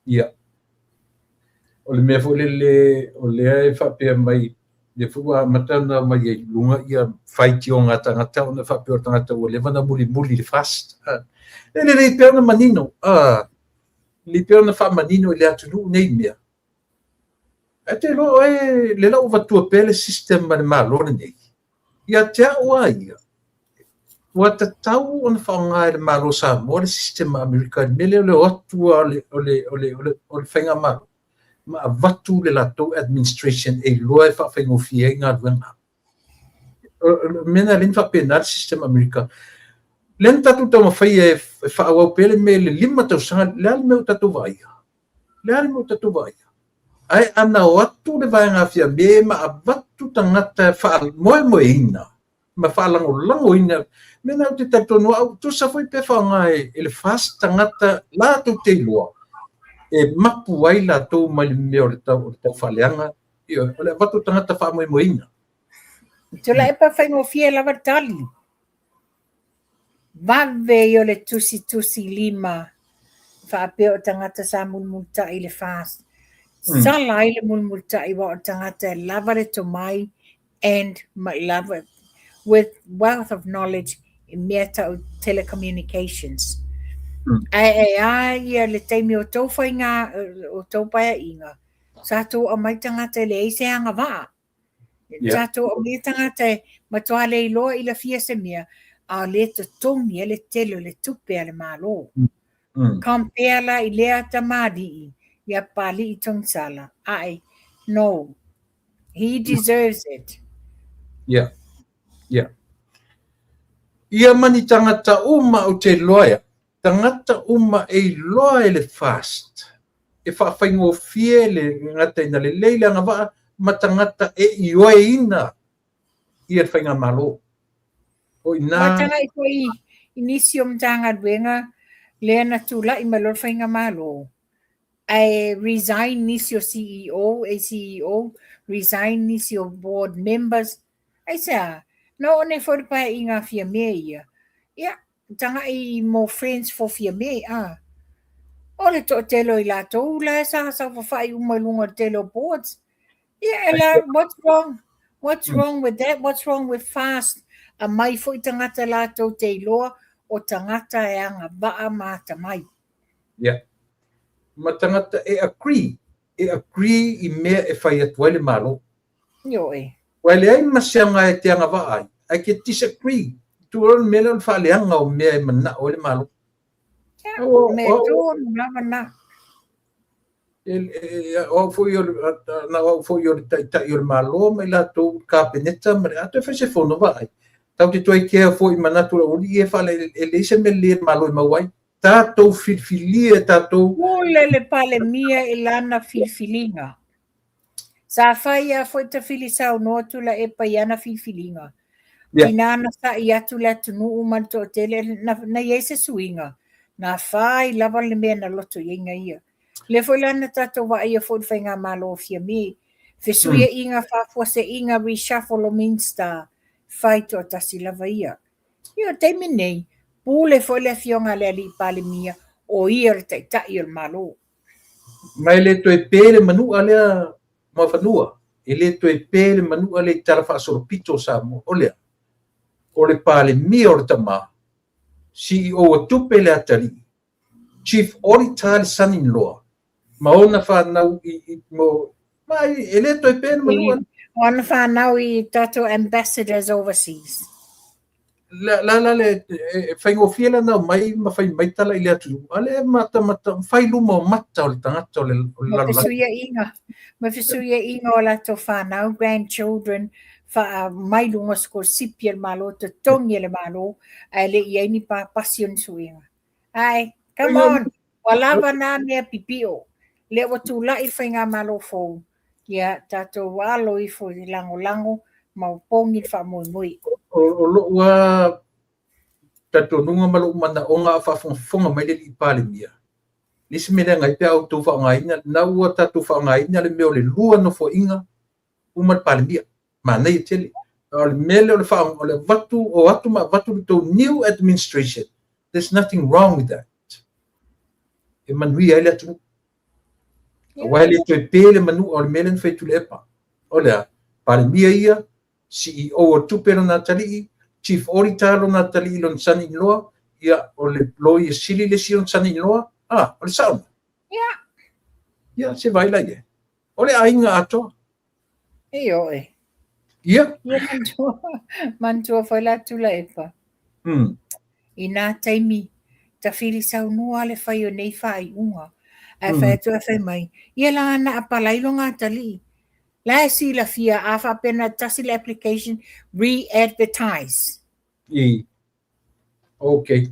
Ia. O le mea foi lele o lea e faapea mai, lea foi ua amata ona aumai ai i luga ia faitioga a tagata ona faapea o le tagata ua leva ona mulimuli i le FAST. E lelei pea ona manino, lelei pea ona faamanino i le atunuu nei mea. Ae te iloa oe, lea la ua avatua pea le system a le Malo lenei, ia te au lava ia, ua tatau ona faaaoga e le Malo o Samoa le system a Amerika i le mea lea o le o atu o le faigamalo ma avatu le latou administration e iloa e faafaigofie ai galuega. O le mea lena lea na faapena le system a Amerika. Lea na tatou taumafai e faaauau pea le mea i le 5 tausaga, le a le mea ua tatou vaaia? Le a le mea ua tatou vaaia? Ae ana o atu le vaega a Fiame ma avatu tagata e faamoemoeina ma faalagolagoina, mea na ou te talitonu au, tusa foi pe faaaoga e le FAST tagata latou te iloa e mapu ai latou mai le mea o le tau, o le taufaaleaga, ioe, o le avatu o tagata faamoemoeina. Tuilaepa faigofie lava le tali. Vave ia o le tusitusi lima faapea o tagata sa mulimulitai i le FAST. Sala ai le mulimulitai aua o le tagata e lava le tomai and lava with wealth of knowledge i mea tau telecommunications. Ae e a ia le taimi o tou faiga, o tou paeaiga, sa tou aumai tagata e leai se agavaa. Sa tou aumaia tagata e matua le iloa i lafia se mea, a o lea e totogi ai le tele o le tupe a le Malo. Compare la i lea tamalii ia Papalii Togisala, ae no, he deserves it. Ia. Ia. Ia ma ni tagata uma ou te iloa ia, tagata uma e iloa e le FAST, e faafaigofie le gata ina lelei le agavaa ma tagata e ioeina ia le faigamalo. O i ina. Ua tagai foi i nisi o Matagaluega lea na tulai mai loa le faigamalo, ae resign nisi o CEO, ACEO, resign nisi o board members. Aisea? Na oo nei foi le paeaiga a Fiame ia, ia, tagai mo friends for Fiame, a. O le toatele o i latou la sa saofafai uma i luga o le tele o boards. Ia, e la, what's wrong? What's wrong with that? What's wrong with fast? Aumai foi tagata latou te iloa o tagata e agavaa ma atamai. Ia. Ma tagata e agree, e agree i mea e fai atu ai le Malo. Ioe. Ua e leai ma se aga e te agavaa ai, ae ke disagree. Tu o le mea lea o le faaleaga o mea e manao ai le Malo. Ia, mea tonu lava na. O au foi o le, na o au foi o le taitai o le Malo ma i latou Kapeneta ma le a toe fai se fono vaai. Tatou te toe kea foi i manatu o le aualii e faale, e leai se mea lelei a le Malo e maua ai. Tatou filifilia e tatou. Pule le Palemia i lana filifiliga. Sa fai lava foi tafili saunoa Tuilaepa i ana filifiliga. Tina na sa'i atu le atunuu ma le toatele, na i ai se suiga, na fai lava le mea na loto i ai na ia. Lea foi la na tatou vaaia foi le faigamalo o Fiame, fesuia'iga, faafuase'iga, reshuffle o Minista, fai toatasi lava ia. Ia, o le taimi lenei, pule foi le afioga a le alii Palemia, o ia o le taitai o le Malo. Ma e le toe pe le manua lea Muafanua, e le toe pe le manua lea i tala faasolopito o Samoa. O le a? O le Palemia o le tama, CEO a tupe le atalii, Chief Auditor le son-in-law, ma ona fanau i, i, mo, ma e le toe pe le manua. O ana fanau i tatou ambassadors overseas. La la la le e faigofie la na omai ma fai mai tala i le atunuu, a le mata mata fai luma o mata o le tagata o le o le lalolagi. Fesuiaiga, ma fesuiaiga o latou fanau, grandchildren, faa mai luga o sikolasipi a le Malo, totogi e le Malo, ae le i ai ni papasi o ni suiga. Ae, come on, ua lava na mea pipio. Lea ua tulai le faigamalo fou, ia tatou alo ifo i lagolago ma opogi le faamoemoe. O lou lava talitonuga ma lou manaoga a o faafogafoga mai le alii Palemia, le isi mea leaga ai pe a outou faaaogaina, lena ua tatou faaaogaina le mea o le lua nofoaiga uma le Palemia. Manaia tele. A o le mea lea o le faa, o le avatu, o atu ma avatu le tou new administration, there's nothing wrong with that. E manuia ai le atunuu. Aua e le toe pe le manua o le mea lea na fai e Tuilaepa. O le a? Palemia ia, CEO o tupe lona atalii, Chief Auditor lona atalii lona son-in-law, ia, o le Loia Sili le isi ona son-in-law, a, o le sao lena. Ia. Ia, se vaai la i ai. O le aiga atoa. Ioe. Ia. Ia manatua, manatua foi la Tuilaepa. I nā taimi, tafili saunoa le fai o nei faaiuga. Ae fai atu ae fai mai, ia la na apalai lo atalii. La e silafia a faapea na tasi le application re-advertise. I. Okay.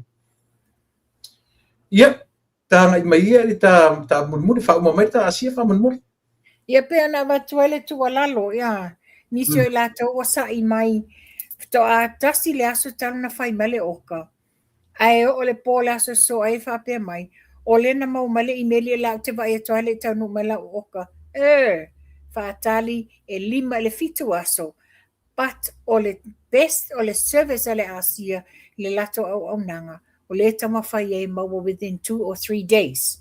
Ia, ta agai mai ia i le ta, ta mulimuli, faauma mai ta asia faamulimuli. Ia pei ona avatu ai le tuualalo, ia, nisi o i latou ua sa'i mai, faatoa tasi le aso talu ona fai mai le oka, ae oo le po le aso sosoo ai e faapea mai, o lea na maua mai le imeli la ou te vaai atu lava e le i taunuu mai lau oka. E, faatali e 5 i le 7 aso, but o le best o le service a le Asia i le latou auaunaga, o lea e taumafai ai e maua within 2 or 3 days.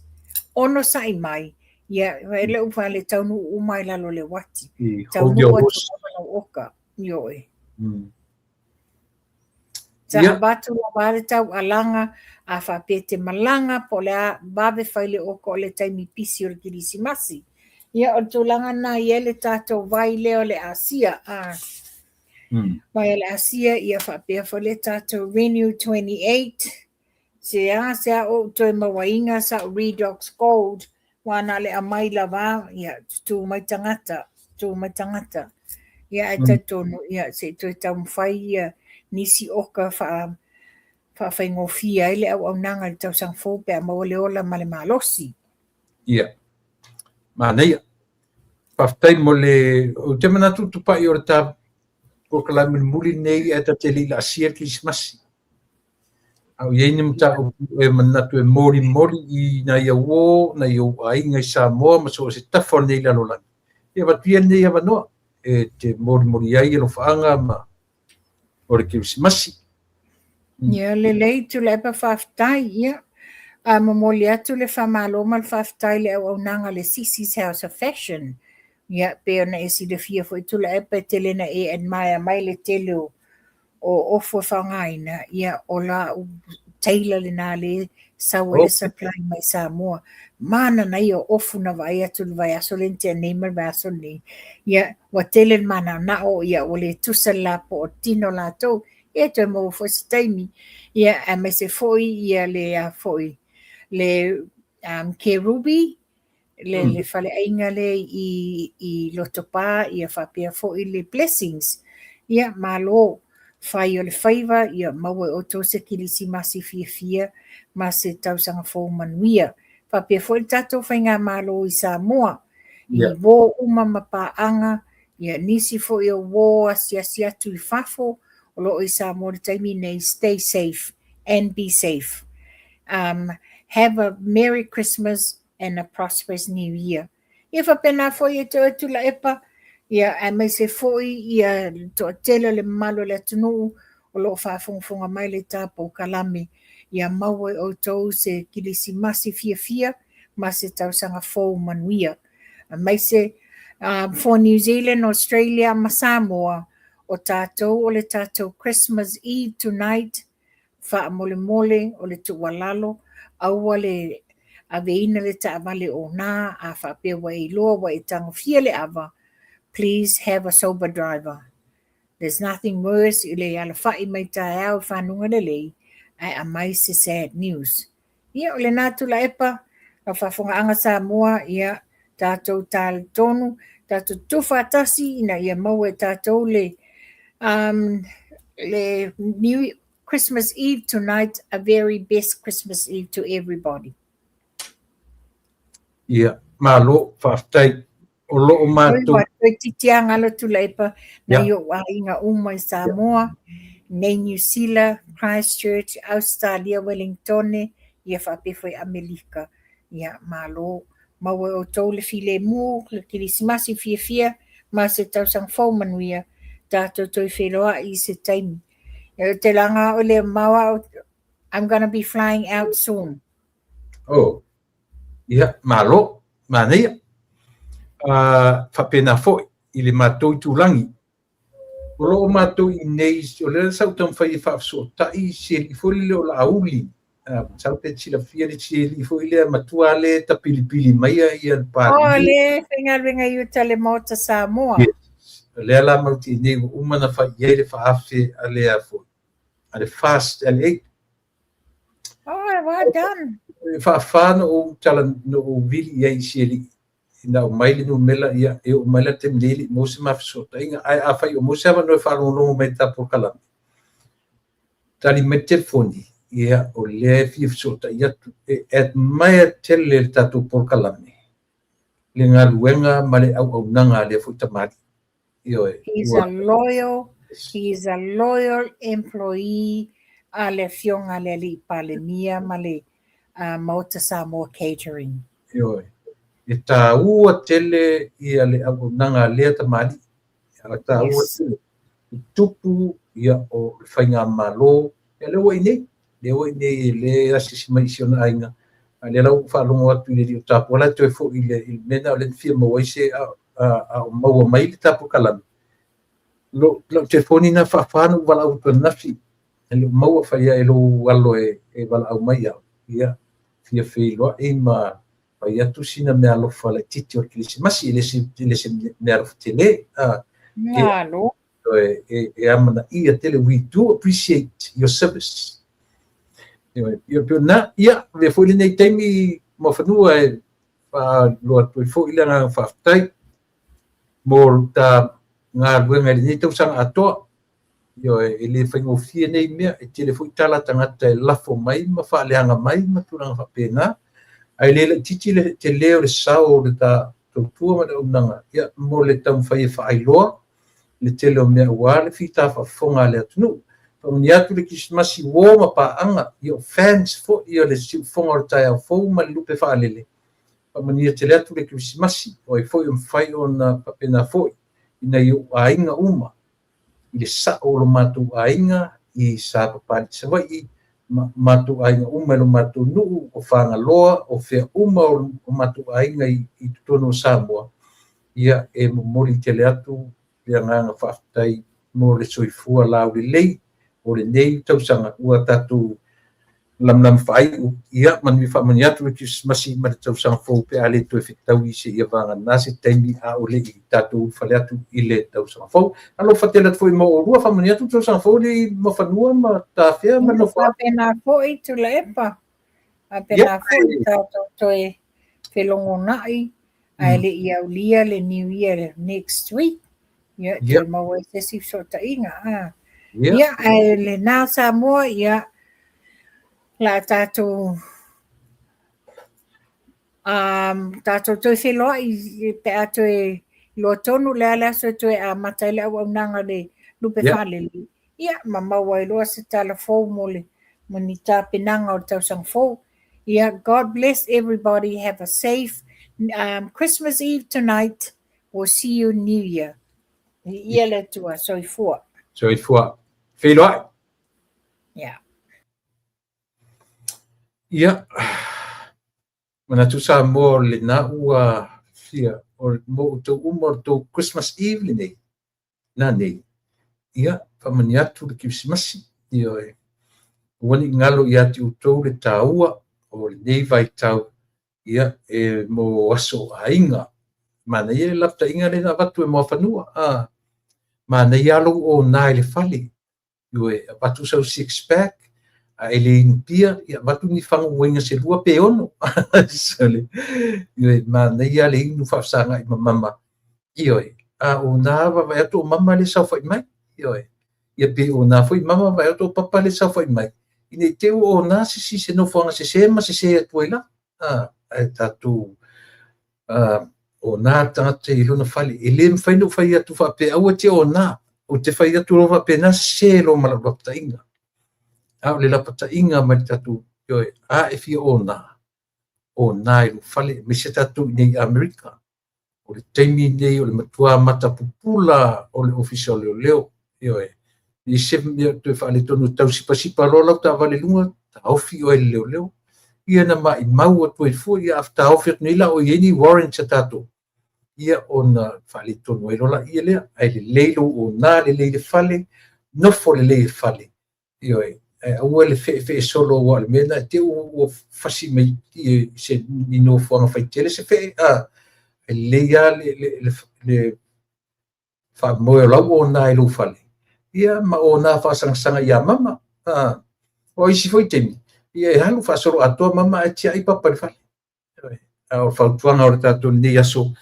Onosai mai, ia, e le ua le taunuu uma i lalo o le uati. Taunuu atu lava lau oka, ioe. Sa avatu lava le taualaga, a faapea e te malaga po o le a, vave fai le oka o le taimi pisi o le Kerisimasi. Ia, o le tulaga lena e i ai le tatou vai lea o le Asia. A. Vai o le Asia, ia faapea foi le tatou Renew 28. Se a, se a ou toe mauaina sa'u Redox Gold, ua na o le aumai lava, ia, tutū mai tagata, tutū mai tagata. Ia ae talitonu ia se i toe taumafai ia nisi oka faa faafaigofie ai le auaunaga i le tausaga fou pe a maua le ola ma le malosi. Ia. Manaia. Faafetai mo le... Ou te manatu Tupai o le ta polokalame mulimuli lenei ae ta te le i laasia le Kerisimasi. A o i ai ni mataupu e manatu e molimoli i nai au uo, nai ou aiga i Samoa ma so o se tafa o lenei lalolagi, ia avatu ia lenei avanoa e te molimoli ai alofaaga ma o le Kerisimasi. Ia lelei Tuilaepa faafetai. Ia a momoli atu le faamalo ma le faafetai i le auaunaga a le Sisi's House of Fashion. Ia pei ona e silafia foi Tuilaepa e tele ina e admire mai le tele o o ofu e faaaogaina, ia o lau tailor lena lea e sau ai le supply mai Samoa. Manana ia o ofu na vaai atu i le vaiaso lea na tea nei ma le vaiaso lenei. Ia, ua tele le manaonao, ia ua le tusa le lapoa o tino o latou, ia toe maua foi se taimi. Ia, aemaise foi ia le a foi le Kerubi, le, le faleaiga lea i, i Lotopa, ia faapea foi le Blessings. Ia, malo, fai o le faiva, ia maua e outou se kilisimasi fiafia ma se tausaga fou manuia. Faapea foi le tatou faigamalo i Samoa, i uo uma ma paaga, ia nisi foi o uo asiasi atu i fafo, o lo o i Samoa i le taimi nei, stay safe and be safe. Have a Merry Christmas and a prosperous New Year. Ia faapena foi ia te oe Tuilaepa, ia aemaise foi ia le toatele o le mamalu o le atunuu o lo o faafogafoga mai le ta polokalame. Ia maua e outou se kilisimasi fiafia ma se tausaga fou manuia. Aemaise for New Zealand, Australia ma Samoa, o tatou o le tatou Christmas Eve tonight, faamolemole o le tuualalo, aua le aveina le taavale ona, a faapea ua e iloa ua e tagofia le ava, please have a sober driver. There's nothing worse i le alafai mai taeao i fanuga lelei, ae aumai se sad news. Ia, o lena Tuilaepa, lau faafofogaaga Samoa, ia, tatou talitonu, tatou tutufaatasi ina ia maua e tatou le, le New Christmas Eve tonight, a very best Christmas Eve to everybody. Ia, malo, faafetai. O lo o matou... Oi, toeitiiti lava galo Tuilaepa, nai ou aiga uma i Samoa, nei Niu Sila, Christchurch, Ausetalia, Wellingtone, ia faapea foi Amerika. Ia, malo. Maua e outou le filemu, le kerisimasi fiafia, ma se tausaga fou manuia, tatou toe feiloai i se taimi. Ou te laga au i le mamao au, I'm gonna be flying out soon. Oh, ia, malo, manaia. Faapena foi i le matou itulagi. O lo o matou i inei, o lea sa ou taumafai e faafesootai si alii foi lele o Laauli. Masalo pe te silafia le si alii foi lea matua lea e tapilipili maia ia le Palemia. Oh, le faigaluega i uta le Maota Samoa. Yes. O lea la matou te i inei ua uma ona fai i ai le faaafe a le a foi, a le FAST LA. Oh, well done. E faafa na ou tala na ou vili i ai i si alii ina aumai le numera, ia, e oo mai la le taimi nei e le i maua se ma fesootaiga. Ae afai o maua se avanoa e faalogologo mai i le ta polokalame, tali mai le telefoni, ia, o lea e fia fesootai atu. E admire tele le tatou polokalame, le galuega ma le auaunaga a lea foi tamalii. Ioe. He's a loyal, he is a loyal employee a le Afioga a le Alii Palemia ma le Maota Samoa Catering. Ioe. E taua tele ia le auaunaga a lea tamalii. E taua tele. I tupu ia o le faigamalo, ia lea ua i inei. Lea ua i inei e le asiasi mai i si ona aiga. A lea la ua ou faalogo atu i le alii o Tapua la e toe foi i le mea lena o lea na fia maua ai se a o maua mai le ta polokalame. Lau telefoni na faafa na ou valaau atu ananafi. E le o maua fai ai lou alo e valaau mai au. Ia, fia feiloai ma fai atu sina meaalofa laitiiti o le Kerisimasi, e le se meaalofa tele. Malo. E amanaia tele, we do appreciate your service. Ia, pei o lena, ia, avea foi lenei taimi Muafanua e faailoa atu ai foi le agaga faafetai mo ta galuega i lenei tausaga atoa. Ioe, e le faigofie nei mea, e tele foi tala tagata e lafo mai ma faaleaga mai ma tulaga faapena, ae le laitiiti le tele o le sao o le tautua ma le auaunaga, ia, mo le taumafai e faailoa le tele o mea aua le fita faafofoga a le atunuu. Faamanuia atu le Kerisimasi uo ma paaga, ia o fans foi o le siufofoga o le taeao fou ma le lupe faalele. Faamanuia tele atu le Kerisimasi, o ai foi o mafai ona faapena foi i nai ou aiga uma, i le sao o lo matou aiga i Sapapalii Savaii, ma matou aiga uma i lo matou nuu, o Fagaloa, o fea uma o matou aiga i totonu o Samoa, ia e momoli tele atu le agaga faafetai mo le soifua laulelei o lenei tausaga ua tatou lamalama faaiu, ia manuia faamanuia atu le Kerisimasi ma le tausaga fou pe a le toe fetaui seia vagana se taimi a o le i tatou ulufale atu i le tausaga fou. Alofa tele atu foi mo oulua, faamanuia atu le tausaga fou i Mafanua ma Tafea ma Nofoa. Faapena foi Tuilaepa, faapena foi tatou toe felogonai ae le i aulia le New Year next week. Ia, toe maua ai se isi fesootaiga. Ia, ae lena Samoa, ia, la tatou tatou toe feiloai pe a toe iloa tonu le a le aso e toe amata ai le auaunaga le lupe faalele. Ia, ma maua ai loa se tala fou mo le mo ni tapenaga o le tausaga fou. Ia, God bless everybody. Have a safe Christmas Eve tonight. We'll see you New Year. Ia le Atua, soifua. Soifua. Feiloai. Yeah. Ia, manatu Samoa o lena ua fia, o mo outou uma o le tou Christmas Eve lenei, na nei, ia, faamanuia atu le Kerisimasi, ioe, aua ne i galo ia te outou le taua o lenei vaitau, ia, e mo aso o aiga. Manaia le lapataiga lea na avatu e Moafanua, a, manaia lava lou ona i le fale, ioe, avatu sau six pack, a e le inu pia, ia avatu ni fagu uaina se 2 pe 6. Ioe, manaia le inu faafesagai ma mama, ioe, a o nā vaavaai atu o mama le saofai mai, ioe, ia pe o nā foi mama vaavaai atu o papa le saofai mai, ina i te ua o nā sisi se nofoaga sesē ma sesē atu ai la, ae tatou o nā tagata i lona fale, e le mafai ona ou fai atu faapea aua te o nā, ou te fai atu loa faapena sesē loa ma lau lapataiga. A o le lapataiga mai le tatou, ioe, a e fia o nā, o nā i lou fale, aemaise tatou i nei Amerika. O le taimi nei o le matua matapupula o le ofisa o leoleo, ioe, i se mea toe faaletonu tau sipasipa loa lau taavale i luga, taofi oe e le leoleo. Ia na maimau atu ai fua, ia a taofi atu nei la o i ai ni warrants a tatou, ia ona faaletonu ai loa laia lea, ae lelei lou ona, lelei le fale, nofo lelei le fale, ioe, ae aua le feefee solo aua o le mea lena e te ua fasi mai i se ni nofoaga faitele se fee, a, e lelei lava le faamoe o lau ona i lou fale, ia ma ona faasagasaga ia mama, a, o isi foi taimi, ia e alu faasolo atoa mama ae tiai papa i le fale. A o fautuaga o le tatou lenei aso,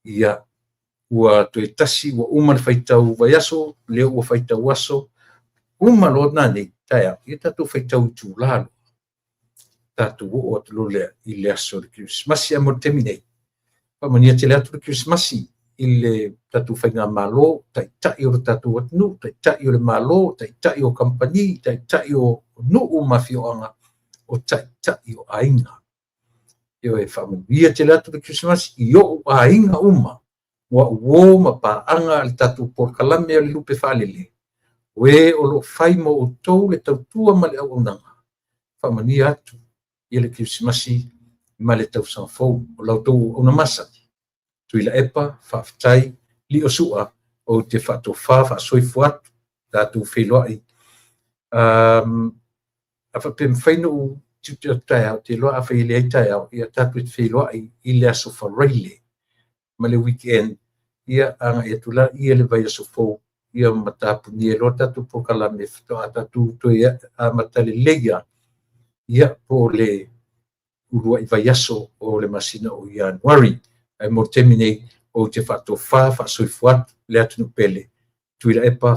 ia, ua toe tasi, ua uma le faitau vaiaso, lea ua faitau aso, uma loa nā nei, taeao, ia tatou faitau itulā loa. Tatou oo atu loa lea i le aso o le Kerisimasi. Ae mo le taimi nei, faamanuia tele atu le Kerisimasi i le tatou faigamalo, taitai o le tatou atunuu, taitai o le Malo, taitai o kamupani, taitai o nuu ma afioaga, o taitai o aiga. Ioe, faamanuia tele atu le Kerisimasi i o'u aiga uma, o au uo ma paaga a le tatou polokalame o le lupe faalele, o e o lo o fai mo outou le tautua ma le auaunaga. Faamanuia atu ia le Kerisimasi ma le tausaga fou. O la outou auauna masani, Tuilaepa, faafetai, lio sua, ou te faatofa faasoifua atu, tatou feiloai. A faapea e mafai ona ou tiute atu taeao, ou te iloa afai e leai taeao, ia tatou te feiloai i le aso Faraile ma le weekend, ia agai atu la ia le vaiaso fou, ia ma tapunia loa tatou polokalame faatoa tatou toe amata lelei lava, ia po o le uluai vaiaso o le masina o Ianuari. Ae mo le taimi nei, Ou te faatofā faasoifua atu le atunuu pele. Tuilaepa.